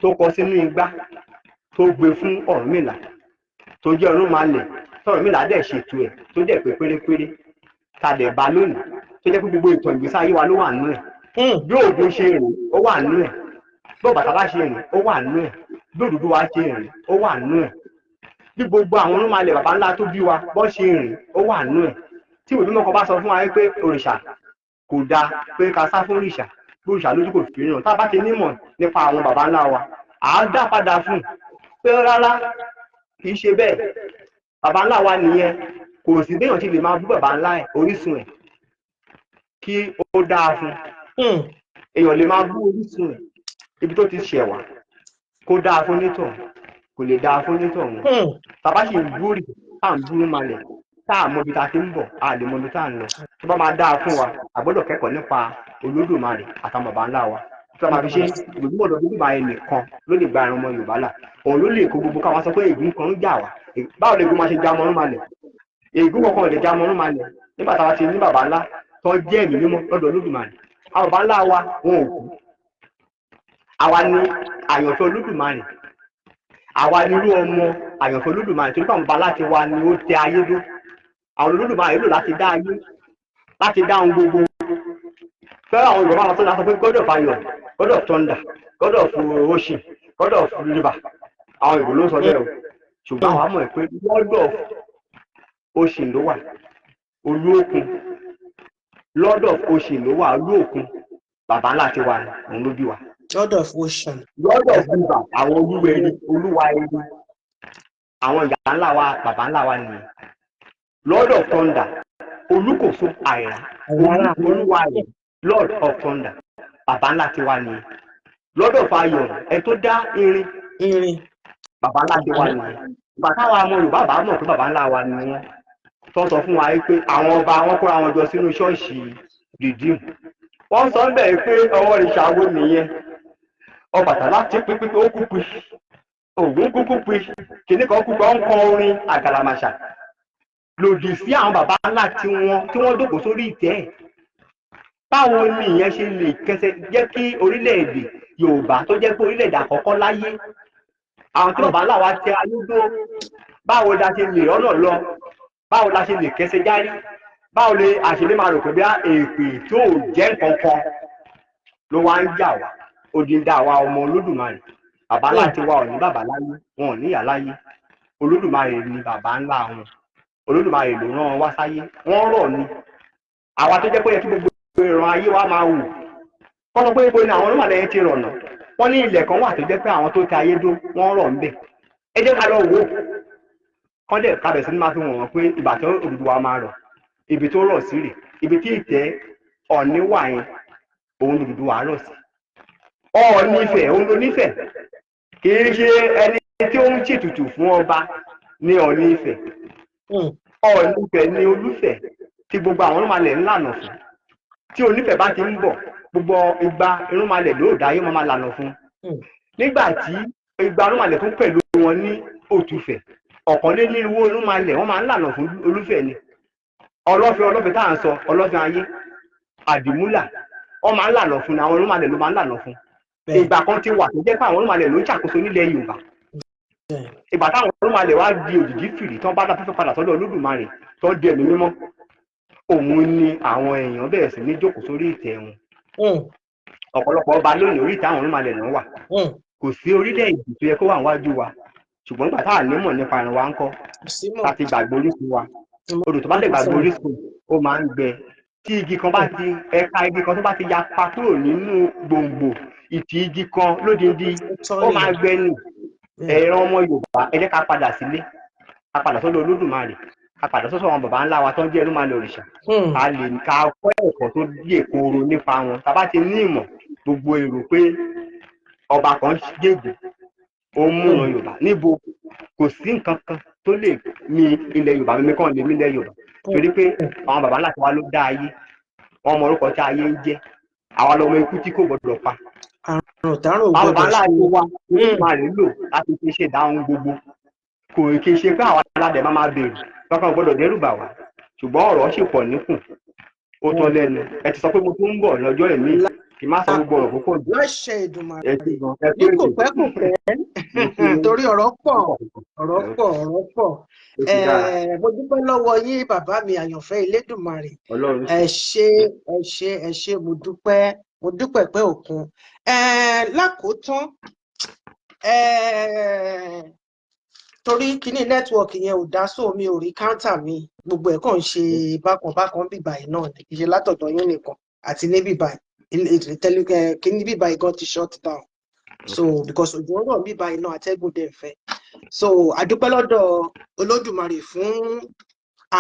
tó kọ sínú igbá, tó gbé fún Ọ̀rúnmìlà tó jẹ́ Ọ̀rúnmalẹ̀, tỌ̀rúnmìlà dẹ̀ ṣètò ẹ̀, tó dẹ̀ pé pérépéré, ta dẹ̀ bá lónìí, tó jẹ́ pé gbogbo ìtàn ìgbésí ayé wa ló wà nínú ẹ̀. Bí Ògún ṣe rìn, ó wà nínú ẹ̀. Bí Ọbàtálá ṣe rìn, ó wà nínú ẹ̀. Bí Odùduwà ṣe rìn, ó wà nínú ẹ̀. Bí gbogbo àwọn irúnmalẹ̀ bàbá ńlá tó bí wa bọ́ ṣe rìn, ó wà nínú ẹ̀. Tí ìwé mímọ́ kan bá sọ fún wa pé òrìṣà kò dáa, pé ká sá fún òrìṣà, pé òrìṣà lójú kò fi ràn, tá a bá ti nímọ̀ nípa àwọn bàbá ńlá wa, à á dá padà fún un pé rárá, kì í ṣe bẹ́ẹ̀, bàbá ńlá wa nìyẹn. Kò sí béèyàn ti lè máa bú bàbá ńlá ẹ̀, orísun ẹ̀, kí ó dáa fún èèyàn lè máa bú orísun ẹ̀, ibi tó ti ṣẹ̀ wá, kó dáa fún nítọ̀hún? Kò lè dáa fún nítọ̀hún. Tàbá sì ń bú òrìṣà, tá à ń bú malẹ̀, tá à mọ ibi tá a ti ń bọ̀, a lè mọ ibi tá à ń lọ. Tó bá máa dáa fún wa, a gbọ́dọ̀ kẹ́kọ̀ọ́ nípa Olódùmarè àtàwọn bàbá ńlá wa. Tó bá máa fi ṣe ìgbìmọ̀ ọ̀dọ̀ Olódùmarè nìkan ló lè gba ìran ọmọ Yorùbá là. Òun ló lè kó gbogbo káwa sọ pé ègún kan ń jà wá. Báwo lè gún máa ṣe já ọmọ ọrùn malẹ̀? Ègún kankan ò lè já ọmọ ọrùn malẹ̀ nígbà táwa ti ní bàbá ńlá tó jẹ́ ẹ̀mí mímọ́ lọ́dọ̀ Olódùmarè. Àwọn bàbá ńlá wa, wọn ò kú. Àwa ni àyànfẹ́ Olódùmarè, àwa ni irú ọmọ àyànfẹ́ Olódùmarè, torí pé àwọn bàbá láti wa ni ó tẹ ayé dó. Àwọn Olódùmarè lò láti dá ayé, láti dá ohun gbogbo. Fẹ́ràn àwọn Yorùbá máa tó lásán pé God of iron, God of thunder, God of ocean, God of river. Àwọn Yorùbá ló ń sọ bẹ́ẹ̀ o, ṣùgbọ́n àwọn mọ̀ pé Lord of Ocean ló wà, Olóòkun. Lord of Ocean ló wà, Olóòkun. Bàbá ńlá ti wà ní òun ló bí wa. Lord of Ocean. Lord of River, àwọn olúwẹ̀rí, olúwa ẹni, àwọn ìyá ńlá wa, bàbá ńlá wa nìyẹn. Lord of Thunder, Olúkòso àìrá, olúwa rẹ̀, Lord of Thunder, bàbá ńlá ti wà nìyẹn. Lord of Iron, ẹ tó dá irin, irin, bàbá ńlá ti wà nìyẹn. Ìgbà táwa ọmọ Yorùbá bá mọ̀ pé bàbá ńlá wa ni wọ́n tó sọ fún wa pé àwọn ọba wọn kóra wọn jọ sínú ṣọ́ọ̀ṣì Redeem, wọ́n sọ ń bẹ̀ pé ọwọ́ ìṣàwó nìyẹn. Ọbàtálá ti pín pín, ó kú pin, Ògún kúkú pin, kìnnì kan kú pé ó ń kọ orin àgàlàmàṣà lòdì sí àwọn bàbá ńlá tí wọ́n dòkó sórí ìtẹ́ ẹ̀. Báwo ni ìyẹn ṣe lè kẹsẹ̀ jẹ́ kí orílẹ̀-èdè Yorùbá, tó jẹ́ pé orílẹ̀-èdè àkọ́kọ́ láyé, àwọn tí bàbá ńlá wa tẹ ayé dó, báwo la ṣe lè rọ́nà lọ? Báwo la ṣe lè kẹsẹ̀ járí? Báwo lè àṣẹlẹ̀ máa rò pé bí èpè tó jẹ́ nǹkan kan ló wá ń jà wá? Odindi àwa ọmọ Olódùmarè, bàbá ńlá ti wa ò ní bàbá láyé, wọn ò ní ìyá láyé. Olódùmarè ni bàbá ńlá wọn. Olódùmarè ló rán wọn wá sáyé, wọ́n rọ̀ ni. Àwa tó jẹ́ pé ó yẹ kí gbogbo ìran ayé wa máa wù kọ́ sọ pé ibo ni àwọn onímọ̀lẹ́ yẹn ti rọ̀nà. Wọ́n ní ilẹ̀ kan wà tó jẹ́ pé àwọn tó tẹ ayé dó, wọ́n rọ̀ ńbẹ̀, ẹ jẹ́ ká lọ wò ó. Kọ́ dẹ̀ kábẹ̀ sí ní máa fi wọ̀n wọ́n pé ìgbà tó Odùduwà máa rọ̀, ibi tó rọ̀ sí rè, ibi tí ìtẹ́ Ọ̀ọ̀ni wà yẹn, òun Odùduwà rọ̀ sí. Ọọ̀ni Ifẹ̀, òun ló nífẹ̀ẹ́. Kì í ṣe ẹni tí ó ń ṣètùtù fún ọba ní Ọọ̀ni Ifẹ̀. Ọọ̀ni Ifẹ̀ ní Olúfẹ̀ tí gbogbo àwọn irúnmalẹ̀ ń lànà fún. Tí Onífẹ̀ bá ti ń bọ̀, gbogbo igba irúnmalẹ̀ lóòdà yóò máa lànà fún. Nígbà tí igba irúnmalẹ̀ tún pẹ̀lú wọn ní Òtúfẹ̀, 201 irúnmalẹ̀, wọ́n máa ń lànà fún Olúfẹ̀ ni. Ọlọ́fin, Ọlọ́fin tá à ń sọ, Ọlọ́fin ayé, Àdìmúlà, wọ́n máa ń lànà fún ni. Àwọn irúnmalẹ̀ ló máa ń lànà fún. Ìgbà kan ti wà tó jẹ́ pé àwọn irúnmalẹ̀ ló ń ṣàkóso nílẹ̀ Yorùbá. Ìgbà táwọn irúnmalẹ̀ wá di òjìjí fìrí, tí wọ́n bá dá fífẹ́ padà sọ́dọ̀ Olódùmarè, tó di ẹ̀mí mímọ́, òun ni àwọn èèyàn bẹ̀rẹ̀ sí ní jókòó sórí ìtẹ́ wọn. Ọ̀pọ̀lọpọ̀ ọba lónìí, orí ìtẹ́ àwọn irúnmalẹ̀ náà wà. Kò sí orílẹ̀-èdè tó yẹ kó wà níwájú wa, ṣùgbọ́n nígbà tá à nímọ̀ nípa ìran wa ń kọ́, tá ti gbàgbé orísun wa. Odò tó bá dẹ̀ gbàgbé orísun, ó máa ń gbẹ. Tí igi kan bá ti, ẹ̀ka igi kan tó bá ti yapa kúrò nínú gbòǹgbò ìtì igi kan lódindi, ó máa gbẹ nì. Ẹ̀rọ ọmọ Yorùbá, ẹ jẹ́ ká padà sílé, ká padà sọ́dọ̀ Olódùmarè, ká padà sọ́dọ̀ àwọn baba ńlá wa tó ń jẹ́ irúnmalẹ̀ òrìṣà, ká lè ká kọ́ ẹ̀kọ́ tó yè kooro nípa wọn. Tá bá ti ní ìmọ̀, gbogbo èrò pé ọba kan gègé ó mú ìran Yorùbá níbo, kò sí nǹkan kan tó lè mi ilẹ̀ Yorùbá, mímí kan lè mí ilẹ̀ Yorùbá, torí pé àwọn baba ńlá tiwa ló dá ayé. Wọn mọ orúkọ tí ayé ń jẹ́. Àwa lọmọ ikú tí kò gbọdọ̀ pa. Àrùn tárùn Àwọn baba gbọdọ̀ ńlá ṣe. tiwa Olódùmarè lò láti fi ṣe ìdáhùn gbogbo. Kò kí n ṣe pé àwọn aládẹ máa máa bèrè kankan gbọdọ̀ dẹ́rù bà wá, ṣùgbọ́n ọ̀rọ̀ sì pọ̀ níkùn, ó tán lẹ́nu. Ẹ ti sọ pé mo tún ń bọ̀ lọ́jọ́ ẹ̀mí, kì í má sọ gbogbo ọ̀rọ̀ púpọ̀ jù. Láṣẹ Èdùmàrè. Ẹ ṣé gan, ẹ Ní kú kò ètò. pẹ́ kò pẹ́, torí ọ̀rọ̀ pọ̀, ọ̀rọ̀ pọ̀, ọ̀rọ̀ pọ̀. Ó ti dára. Mo dúpẹ́ lọ́wọ́ yín, bàbá mi àyànfẹ́ Elédùmarè. Ọlọ́run. Ẹ ṣé, ẹ ṣé, ẹ ṣé, mo dúpẹ́. Mo dúpẹ́ pẹ́ òkun. Lákòótán, torí kíní network yẹn ò dá sóò, mi ò rí counter mi, gbogbo ẹ̀ kàn ń ṣe bákan bákan bíbá yìí náà ni, kì í ṣe látọ̀dọ̀ yín nìkan àti ní bíbá yìí, kíní bíbá yìí gan ti shut down. So because òjò ń rọ̀ bíbá yìí náà, atẹ́gùn dẹ̀ ń fẹ́. So àdúpẹ́ lọ́dọ̀ Olódùmarè fún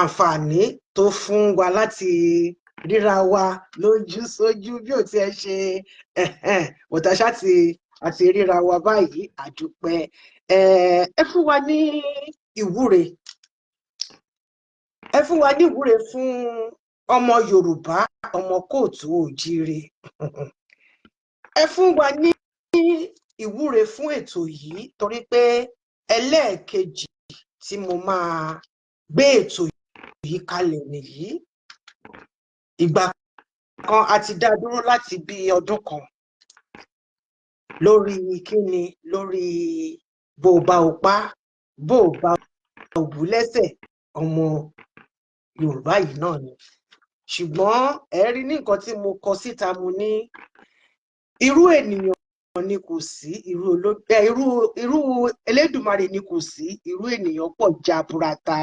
àǹfààní tó fún wa láti ríra wa lójú sójú, bí ò tiẹ̀ ṣe bọ̀tàṣá ti àti ríra wa báyìí, àdúpẹ́. Ẹ fún wa ní ìwúre, ẹ fún wa ní ìwúre fún ọmọ Yorùbá, ọmọ káàárọ̀ oòjíire. Ẹ fún wa ní ìwúre fún ètò yìí, torí pé ẹlẹ́ẹ̀kejì tí mo máa gbé ètò yìí kalẹ̀ nìyí. Ìgbà kan a ti dá dúró láti bí ọdún kan lórí kíni, lórí bó bá o pa, bó bá o bù lẹ́sẹ̀, ọmọ Yorùbá yìí náà ni. Ṣùgbọ́n ẹ rí ní nǹkan tí mo kọ síta, mo ní irú ènìyàn ni kò sí, irú Elédùmarè ni kò sí, irú ènìyàn pọ̀ jaburata,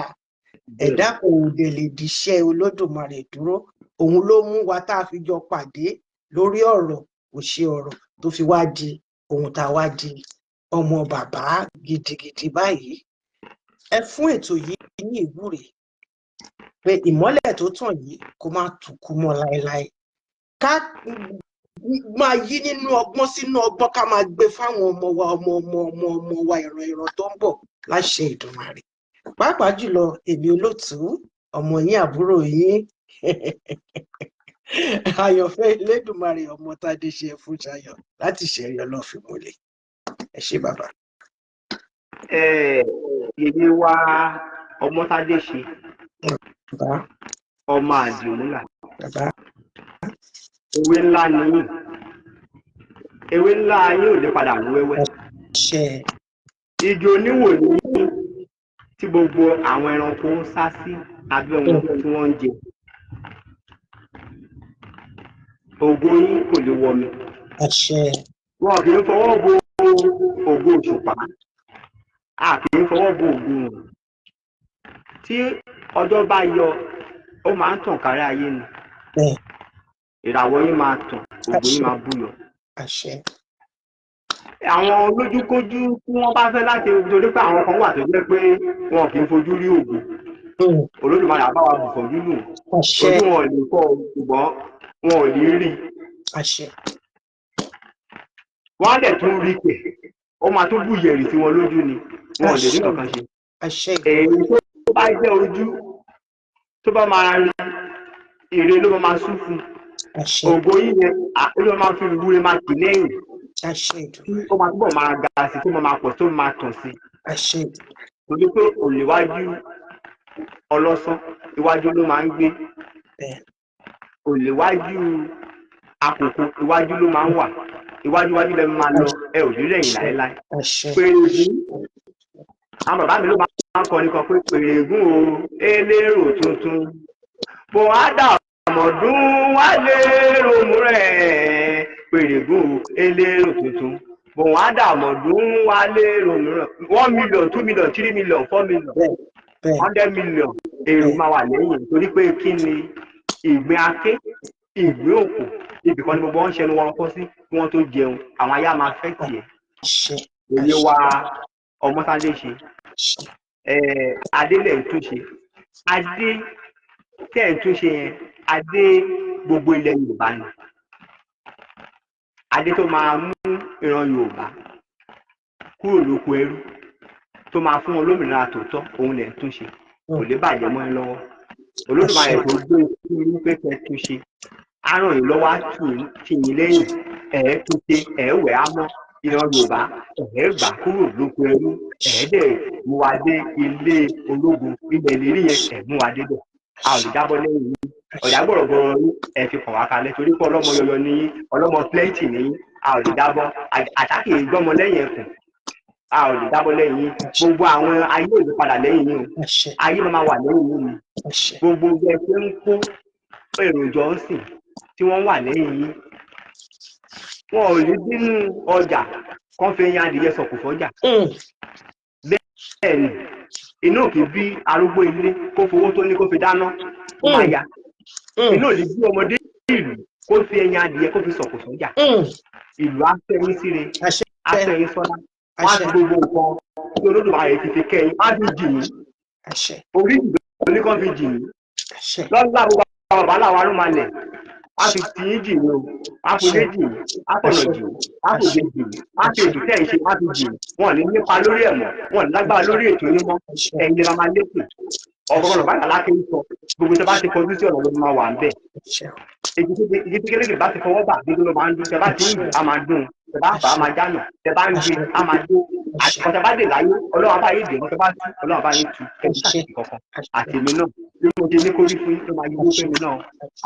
ẹ̀dá kò dẹ̀ lè díṣẹ́ Olódùmarè dúró. Òun ló mú wa tá a fi jọ pàdé lórí ọ̀rọ̀ kò ṣe ọ̀rọ̀ tó fi wá di ohun tá a wá di ọmọ bàbá gidigidi báyìí. Ẹ fún ètò yìí ní ìwúre pé ìmọ́lẹ̀ tó tàn yìí kó má tún kú mọ́ láéláé, ká máa yí nínú ọgbọ́n sínú ọgbọ́n, ká máa gbé fáwọn ọmọ wa, ọmọ ọmọ ọmọ ọmọ wa, ìran ìran tó ń bọ̀, láṣẹ Ìdùmarè. Pàápàá jùlọ èmi olótùú, ọmọ yín, àbúrò yín, àyànfẹ́ Elédùmarè, ọmọ Tádé ṣe fún Ṣayọ̀ láti ṣẹ̀rí Ọlọ́fínmọ́lẹ̀. Ẹ ṣé, bàbá. Yèyé wa Ọmọtádé ṣe Bàbá. ọmọ Àdìmúlà. Bàbá. Ewé ńlá ni yín, ewé ńlá yín ò ní padà rú wẹ́wẹ́. Ṣe. Igi oníwò ní yín tí gbogbo àwọn ẹranko ń sá sí abẹ́ wọn tí wọ́n ń jẹ. Ògo yín kò lè wọmi. Àṣẹ. Wọn kì í fọwọ́ bo ògo òṣùpá, a kì í fọwọ́ bo ògo òrùn. Tí ọjọ́ bá yọ, ó máa ń tàn kárí ayé ni. Ìràwọ̀ yín máa tàn, ògo yín máa búyọ. Àṣẹ. Àwọn olójúkójú tí wọ́n bá fẹ́ láti, torí pé àwọn kan wà tó jẹ́ pé wọn kì í fojú rí ògo, Olódùmarè á bá wa bùfọ̀jú lù. Àṣẹ. Ojú wọn ò lè fọ́, ṣùgbọ́n wọn ò ní rí. Àṣẹ. Wọ́n á dẹ̀ tún rí pẹ̀, ó máa tún bùyẹ̀rì sí wọn lójú ni, wọn ò lè rí kankan ṣe. Àṣẹ. Èyí tó bá jẹ́ ojú tó bá máa rí ire ló máa sún fún. Àṣẹ. Ògo yín yẹn ló máa fi ìwúre máa tì lẹ́yìn. Àṣẹ Ìdùmarè. Ó máa túbọ̀ máa ga sí, tó máa pọ̀, tó máa tàn sí. Àṣẹ Ìdùmarè. Torí pé òléwájú ọlọ́sán, iwájú ló máa ń gbé. Òléwájú àkókò, iwájú ló máa ń wà, iwájú iwájú lẹ máa lọ, ẹ ò ní rẹ̀yìn láéláé. Àṣẹ. Pèrègún, àwọn bàbá mi ló máa ń kọrin kan pé pèrègún o, elérò tuntun bò á dà mọ̀dún wá lérò múrẹ̀. Pèrègún o, elérò tuntun bò á dà mọ̀dún wá lérò múrẹ̀. 1 million, 2 million, 3 million, 4 million, 100 million èrò máa wà lẹ́yìn, torí pé kí ni? Ìgbín aké, ìgbín òkú, ibìkan ni gbogbo wọn ń ṣẹnu wọn kọ́ sí kí wọ́n tó jẹun. Àwọn aya máa fẹ́ tiẹ̀. Àṣẹ. Èyí wa Ọmọtádé ṣe, adé lẹ̀ ń túnṣe, adé tẹ̀ ń túnṣe yẹn, adé gbogbo ilẹ̀ Yorùbá ni, adé tó máa mú ìran Yorùbá kúrò lóko ẹrú, tó máa fún wọn lómìnira tòótọ́, òun lẹ̀ ń túnṣe. Kò lè bàjẹ́ mọ́ ẹ lọ́wọ́. Olódùmarè tó gbé fún yín pé kẹ́ túnṣe á ràn yín lọ́wọ́, á tù yín, tì yín lẹ́yìn, ẹ̀ túnṣe, ẹ̀ wẹ̀ á mọ́ ìran Yorùbá, ẹ̀ gbà kúrò lóko ẹrú, ẹ̀ dẹ̀ mú wa dé ilé ológun, ilẹ̀ ìlérí yẹn, ẹ̀ mú wa débẹ̀. A ò lè jábọ́ lẹ́yìn yín. Ọ̀yá gbọ̀rọ̀gbọ̀rọ̀ yín, ẹ̀ fi kàn wá kalẹ̀, torí pé ọlọ́mọ yọyọ ní yín, ọlọ́mọ plenty ní yín. A ò lè jábọ́. Àṣà kì í gbọ́mọ lẹ́yìn ẹkùn. A ò lè jábọ́ lẹ́yìn yín. Gbogbo àwọn ayé ò lè padà lẹ́yìn yín o. Ayé máa wà lẹ́yìn yín ni. Gbogbo bí ẹ ṣe ń kó èròjọ ń sìn tí wọ́n wà lẹ́yìn yín. Wọn ò ní bínú ọjà kán fi yan adìyẹ sọ̀kò fọ́jà. Bẹ́ẹ̀ ni inú kì í bí arúgbó ilé kó fowó tó ní kó fi dáná, ó máa ya. Inú ò ní bí ọmọdé ìlú kó fi ẹyin adìyẹ kó fi sọ̀kò sọ́jà. Ìlú á fẹ́ yín síre, á fẹ́ yín sọ́lá, wọ́n á fi gbogbo nǹkan tí Olódùmarè ti fi kẹ́ yín, á fi jì yín. Orí ìlú ní kán fi jì yín. Lọ́lá gbogbo àwọn bàbá làwọn arúnmalẹ̀, á fi tì yín jì yín o, á fi ilé jì yín, á fọ̀nà jì yín, á fi òde jì yín, á fi ètò tẹ̀ ń ṣe, á fi jì yín. Wọn ò ní nípa lórí ẹ̀ mọ́, wọn ò ní lágbára lórí ètò yín mọ́. Ẹ̀yin lè máa lékè ọ̀rọ̀ ọ̀rọ̀ báyìí aláké ń sọ. Gbogbo tó bá ti kọjú sí ọ̀nà ló máa wà ń bẹ̀. Igi tí kékeré bá ti fọwọ́ bà, gbogbo ló máa ń dún. Tẹ bá ti ń lù, á máa dún. Tẹ bá fà á, máa jánà. Tẹ bá ń gbé, á máa dún. Àtìkọ́ tẹ bá dè láyé, Ọlọ́run bá yé dè wọ́n. Tẹ bá tú, Ọlọ́run bá yé tú. Ẹ ti ṣàṣìṣe kankan àtèmi náà, bí mo ṣe ní kórí fún yín ló máa yí owó fẹ́mi náà.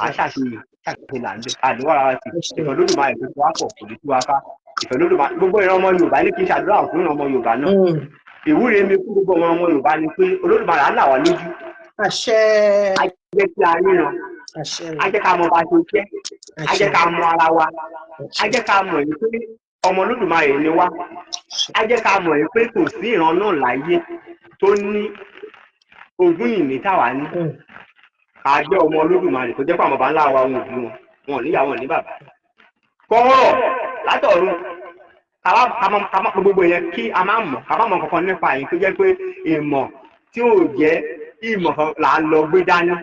À ń ṣàṣeyè ṣàṣeyè là ń bẹ àdúrà ara sí. Ìfẹ́ Olódùmarè tó wá pọ̀ kò ní tú wa ká. Ìfẹ́ Olódùmarè, gbogbo ìran ọmọ Yorùbá ní kí n ṣàdúrà fún ìran ọmọ Yorùbá náà. Ìwúre mi fún gbogbo ọmọ Yorùbá ni pé Olódùmarè á là wá lójú. Á jẹ́ kí a ríran. Á jẹ́ ká mọ bá a ṣe jẹ́. Á jẹ́ ká mọ ara wa. Á jẹ́ ká mọ̀ yìí pé ọmọ Olódùmarè ni wá. Á jẹ́ ká mọ̀ yìí pé kò sí ìran náà láyé tó ní ogún ìní táwa ní. Ká jẹ́ ọmọ Olódùmarè tó jẹ́ pé àwọn baba ńlá wa, wọn ò bí wọn, wọn ò níyàwó, ní bàbá kọ́rọ̀ látọ̀run. Ká má gbogbo yẹn kí a má mọ̀, ká má mọ̀ kankan nípa yìí, tó jẹ́ pé ìmọ̀ tí ò jẹ́ ìmọ̀ kan là ń lọ gbé dání.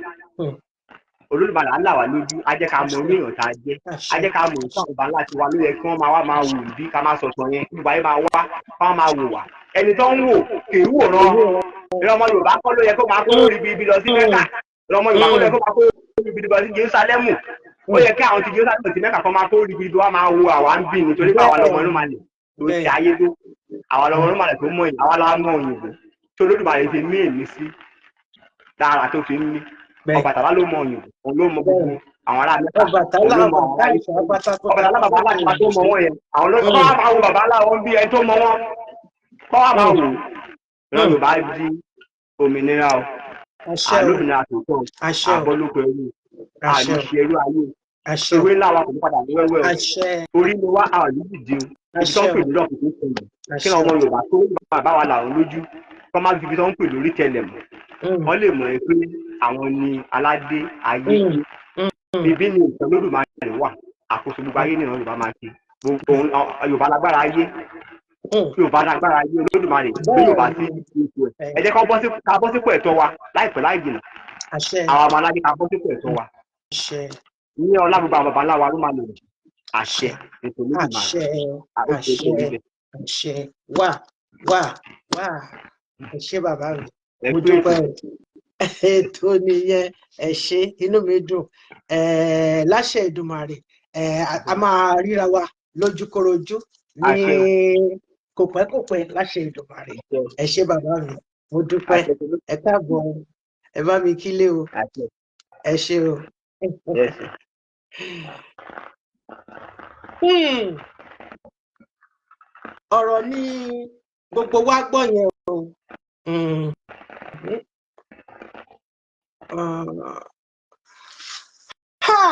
Olódùmarè á là wá lójú, á jẹ́ ká mọ orí èèyàn tá a jẹ́, á jẹ́ ká mọ̀ nǹkan ọba ńlá tiwa ló yẹ kí wọ́n máa wá máa wò bí ká máa sọ̀tọ̀ yẹn, kí gbogbo ayé máa wá ká máa wò wá. Ẹni tó ń wò kì í wòran. Ìran ọmọ Yorùbá kọ́ ló yẹ kó máa kó ibi ibi lọ sí Mẹ́kà. Ìran ọmọ Yorùbá kọ́ ló yẹ kó máa kó ibi ibi lọ sí Jerúsálẹ́mù. Ó yẹ kí àwọn ti Jerúsálẹ́mù, ti Mẹ́kà kọ́ máa kó ibi ibi wá máa wo àwa ń bì, nítorí pé àwa lọmọ inú máa lè tó ti ayé tó, àwa lọmọ inú máa lè tó mọ yìí, àwa la mọ òyìnbó tí Olódùmarè fi mí èmi sí lára tó fi ń mí. Ọbàtálá ló mọ òyìnbó, òun ló mọ gbogbo àwọn ará Mẹ́kà, òun ló mọ àwọn ará Ọbàtálá, bàbá aláṣà tó mọ wọn yẹn. Àwọn ló kọ́ wá máa wo bàbá aláwọ̀ bí ẹni tó mọ wọn kọ́ wá máa wò. Ìran Yorùbá di òmìnira o, àlómìnira tòótọ́, àbọ̀lóko ẹrú, àlùṣe ẹrú ayé, ewé ńlá wa kò ní padà ní wẹ́wẹ́ o. Orí ni wá, a ò ní dìde o. Ibi tó ń pè ní lọ́ọ̀kì tó sọnù, kí ọmọ Yorùbá tó bàbá wa làwọn lójú kọ́ má fi ibi tó ń pè lórí tẹlẹ̀ mọ́. Wọ́n lè mọ̀ ẹ́ pé àwọn ni aládé ayé. Bíbí ni ìfẹ́ Olódùmarè wà. Àkóso gbogbo ayé nìran Yorùbá máa ṣe. Gbogbo Yorùbá lágbára ayé. Yorùbá lágbára ayé. Olódùmarè gbé Yorùbá sí ipò ẹ̀. Ẹ jẹ́ ká bọ́ sípò ẹ̀tọ́ wa láìpẹ́ láì jìnà. Àwọn ọmọ aládé, ká bọ́ sípò ẹ̀tọ́ wa ní ọlá gbogbo àwọn baba ńlá wa ló máa lò. Àṣẹ ètò Olódùmarè. Àṣẹ, àṣẹ, wà wà wà. Ẹ ṣé, bàbá mi, mo dúpẹ́. Ètò nìyẹn. Ẹ ṣé, inú mi dùn. Láṣẹ Ìdùmarè, a máa ríra wa lójúkorojú ní kò pẹ́ kò pẹ́, láṣẹ Ìdùmarè. Ẹ ṣé, bàbá mi, mo dúpẹ́. Ẹ káàbọ̀, ẹ bá mi kílé o. Ẹ ṣé o. Yes. Ọ̀rọ̀ ni gbogbo wa gbọ́ yẹn o. Ha!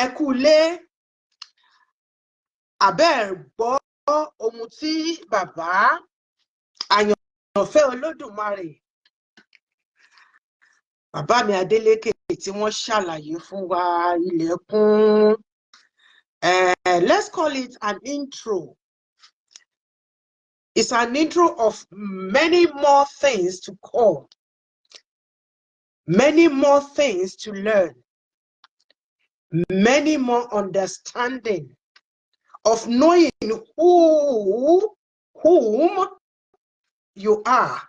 Ẹ kú ilé. Àbẹ́ ẹ̀ gbọ́ ohun tí bàbá àyànfẹ́ Olódùmarè, bàbá mi Adélékè, tí wọ́n ṣàlàyé fún wa ilẹ̀kùn. Let's call it an intro. It's an intro of many more things to come, many more things to learn, many more understanding of knowing whom you are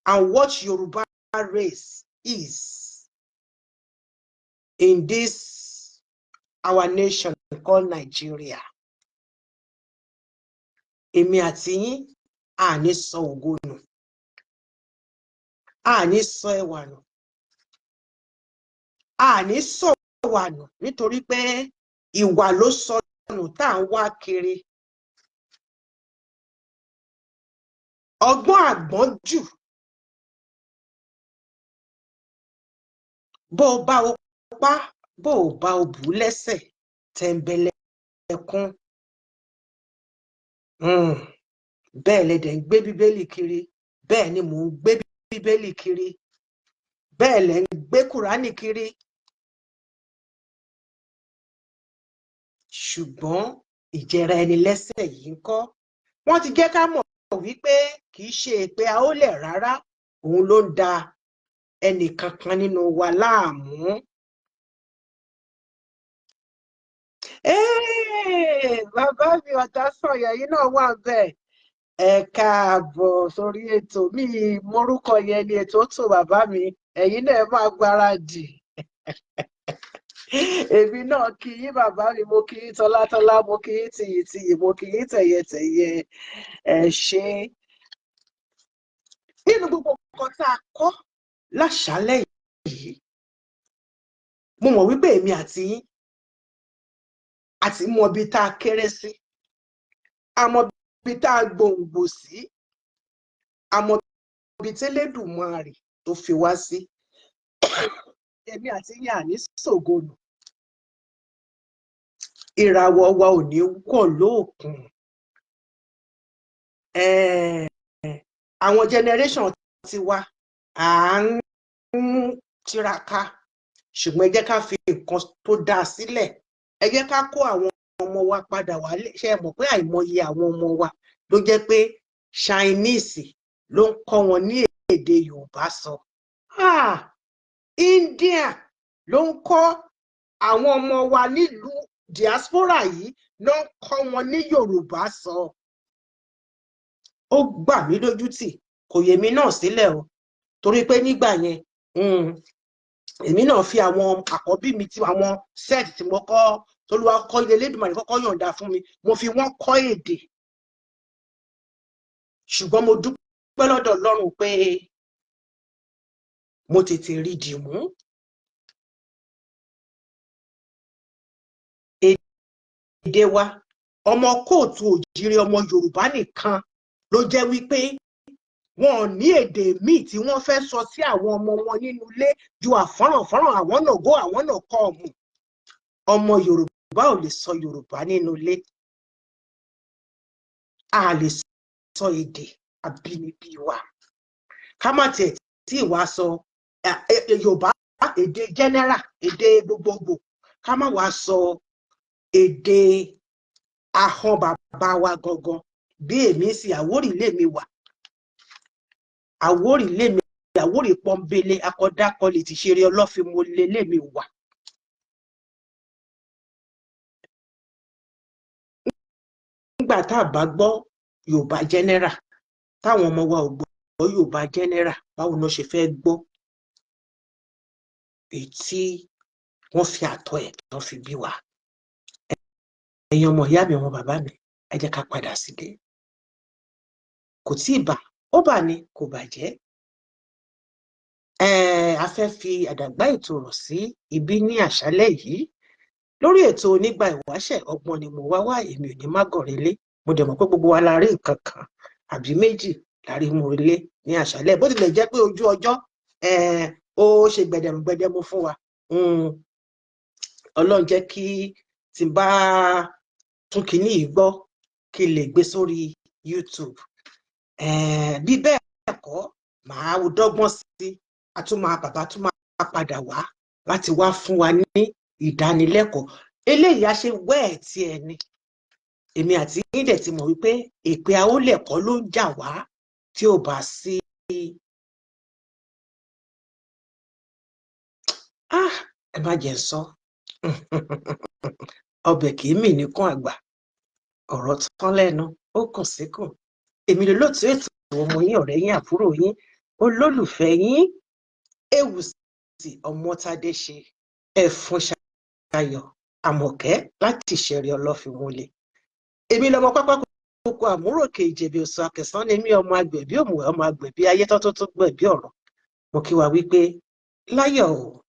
and what Yoruba race is in this our nation called Nigeria. Èmi àti yín, a ní sọ ògo nù, a ní sọ ẹwà nù, a ní sọ ìwà nù, nítorí pé ìwà ló sọnù tá à ń wá kiri. Ọgbọ́n àgbọ́njù, bó o bá o pa Bó o bá o bù ú lẹ́sẹ̀, tẹ̀m̀bẹ̀lẹ̀kun. Bẹ́ẹ̀ lẹ dẹ̀ ń gbé Bíbélì kiri, bẹ́ẹ̀ ni mò ń gbé Bíbélì kiri, bẹ́ẹ̀ lẹ ń gbé Kùránì kiri. Ṣùgbọ́n ìjẹra ẹni lẹ́sẹ̀ yìí ń kọ́. Wọ́n ti jẹ́ ká mọ̀ wípé kì í ṣe èpè àólẹ̀ rárá, òun ló ń da ẹnì kankan nínú wa láàmú. Bàbá mi Ọ̀tásànyà yìí náà wà bẹ́ẹ̀. Ẹ káàbọ̀ sórí ètò mi, morúkọ yẹn ni ètò tó bàbá mi, ẹ̀yin náà máa gbáradì. Èmi náà kí yín bàbá mi, mo kí yín tọ́látọ́lá, mo kí yín tìyìntìyì, mo kí yín tẹ̀yẹtẹ̀yẹ. Ẹ ṣé. Nínú gbogbo nǹkan tá a kọ́ láṣálẹ́ yìí, mo mọ̀ wípé èmi àti yín àti mọ ibi tá a kéré sí, a mọ ibi tá a gbòǹgbò sí, a mọ ibi tẹ́lẹ̀dùmarè tó fi wá sí. Èmi àti yín àní ṣògo nù, ìràwọ̀ wa ò ní wọ̀ lóòkùn. Àwọn generation tiwa à ń tiraka, ṣùgbọ́n ẹ jẹ́ ká fi nǹkan tó dáa sílẹ̀, ẹ jẹ́ ká kó àwọn ọmọ wa padà wálé. Ṣé ẹ mọ̀ pé àìmọye àwọn ọmọ wa ló jẹ́ pé Chinese ló ń kọ́ wọn ní èdè Yorùbá sọ? India ló ń kọ́ àwọn ọmọ wa nílùú diaspora yìí, ló ń kọ́ wọn ní Yorùbá sọ. Ó gbà mí lójú tì, kò yé mi náà sílẹ̀ o, torí pé nígbà yẹn èmi náà fi àwọn àkọ́bí mi, tí àwọn set tí mo kọ́, tolúwa kọ́ ilé Elédùmarè kọ́kọ́ yọ̀ǹda fún mi, mo fi wọ́n kọ́ èdè. Ṣùgbọ́n mo dúpẹ́ lọ́dọ̀ Ọlọ́run pé mo tètè rí dì mú. Èdè wa, ọmọ kóòtù òjìrì, ọmọ Yorùbá nìkan ló jẹ́ wípé wọn ò ní èdè míì tí wọ́n fẹ́ sọ sí àwọn ọmọ wọn nínú ilé ju àfọ́nrànfọ́nrán, àwọn náà gó, àwọn náà kọ́ ọ̀mù. Ọmọ Yorùbá ò lè sọ Yorùbá nínú ilé. A lè sọ èdè abínibí wa, ká má tiẹ̀ tí ì wá sọ Yorùbá, èdè general, èdè gbogbogbò, ká má wá sọ èdè ahọ́n bàbá wa gangan. Bí èmi sì, Àwórì lèmi wà, Àwórì lèmi, Àwórì pọ́nbélé, akọ̀dákọlẹ̀ ti ṣeré ọlọ́fin mo lé lèmi wà. Nígbà tá a bá gbọ́ Yorùbá general, táwọn ọmọ wa ò gbọ́ Yorùbá general, báwo ni wọ́n ṣe fẹ́ gbọ́ èyí tí wọ́n fi àtọ̀ ẹ̀ tán fi bí wa? Ẹ̀yin ọmọ ìyá mi, ọmọ bàbá mi, ẹ jẹ́ ká padà sílé. Kò tí ì bà, ó bà ní kò bàjẹ́. A fẹ́ fi àdàgbà ètò rọ̀ sí ibi ní àṣálẹ́ yìí lórí ètò Onígbà Ìwáṣẹ̀. Ọgbọ́n ni mo wá wá, èmi ò ní má gọ̀rẹ́lé. Mo dẹ̀ mọ̀ pé gbogbo wa la rí nǹkan kan àbí méjì la rí mú relé ní àṣálẹ́, bó tilẹ̀ jẹ́ pé ojú ọjọ́ ó ṣe gbẹdẹmú gbẹdẹmú fún wa. Ọlọ́run jẹ́ kí tí n bá tún kinní yìí gbọ́ kí n lè gbé sórí YouTube. Bí bẹ́ẹ̀ kọ́, màá dọ́gbọ́n sí, a tún máa, bàbá tún máa padà wá láti wá fún wa ní ìdánilẹ́kọ̀ọ́. Eléyìí á ṣe wẹ́ẹ̀ tí ẹ ní èmi àti yín dẹ̀ ti mọ̀ wípé èpè àólẹ̀kọ́ ló ń jà wá tí ò bá sí. Ẹ má jẹ́ n sọ, ọbẹ̀ kì í mì níkùn àgbà, ọ̀rọ̀ tán lẹ́nu, ó kàn síkùn. Èmi lolóòtú ètò, ọmọ yín, ọ̀rẹ́ yín, àbúrò yín, olólùfẹ́ yín, Ewùsì Ọmọ́tádé ṣe ẹ̀fún ṣayọ̀ Àmọ̀kẹ́ láti ìṣẹ̀rí Ọlọ́fínmúlẹ̀. Èmi lọmọ pápá kókó àmúròkè Ìjẹ̀bí Òsùn Akẹ̀sán ni mí, ọmọ agbẹ̀bí òmùwẹ̀, ọmọ agbẹ̀bí ayé tó tó gbẹ̀bí ọ̀rọ̀. Mo kí wa wípé láyọ̀ o.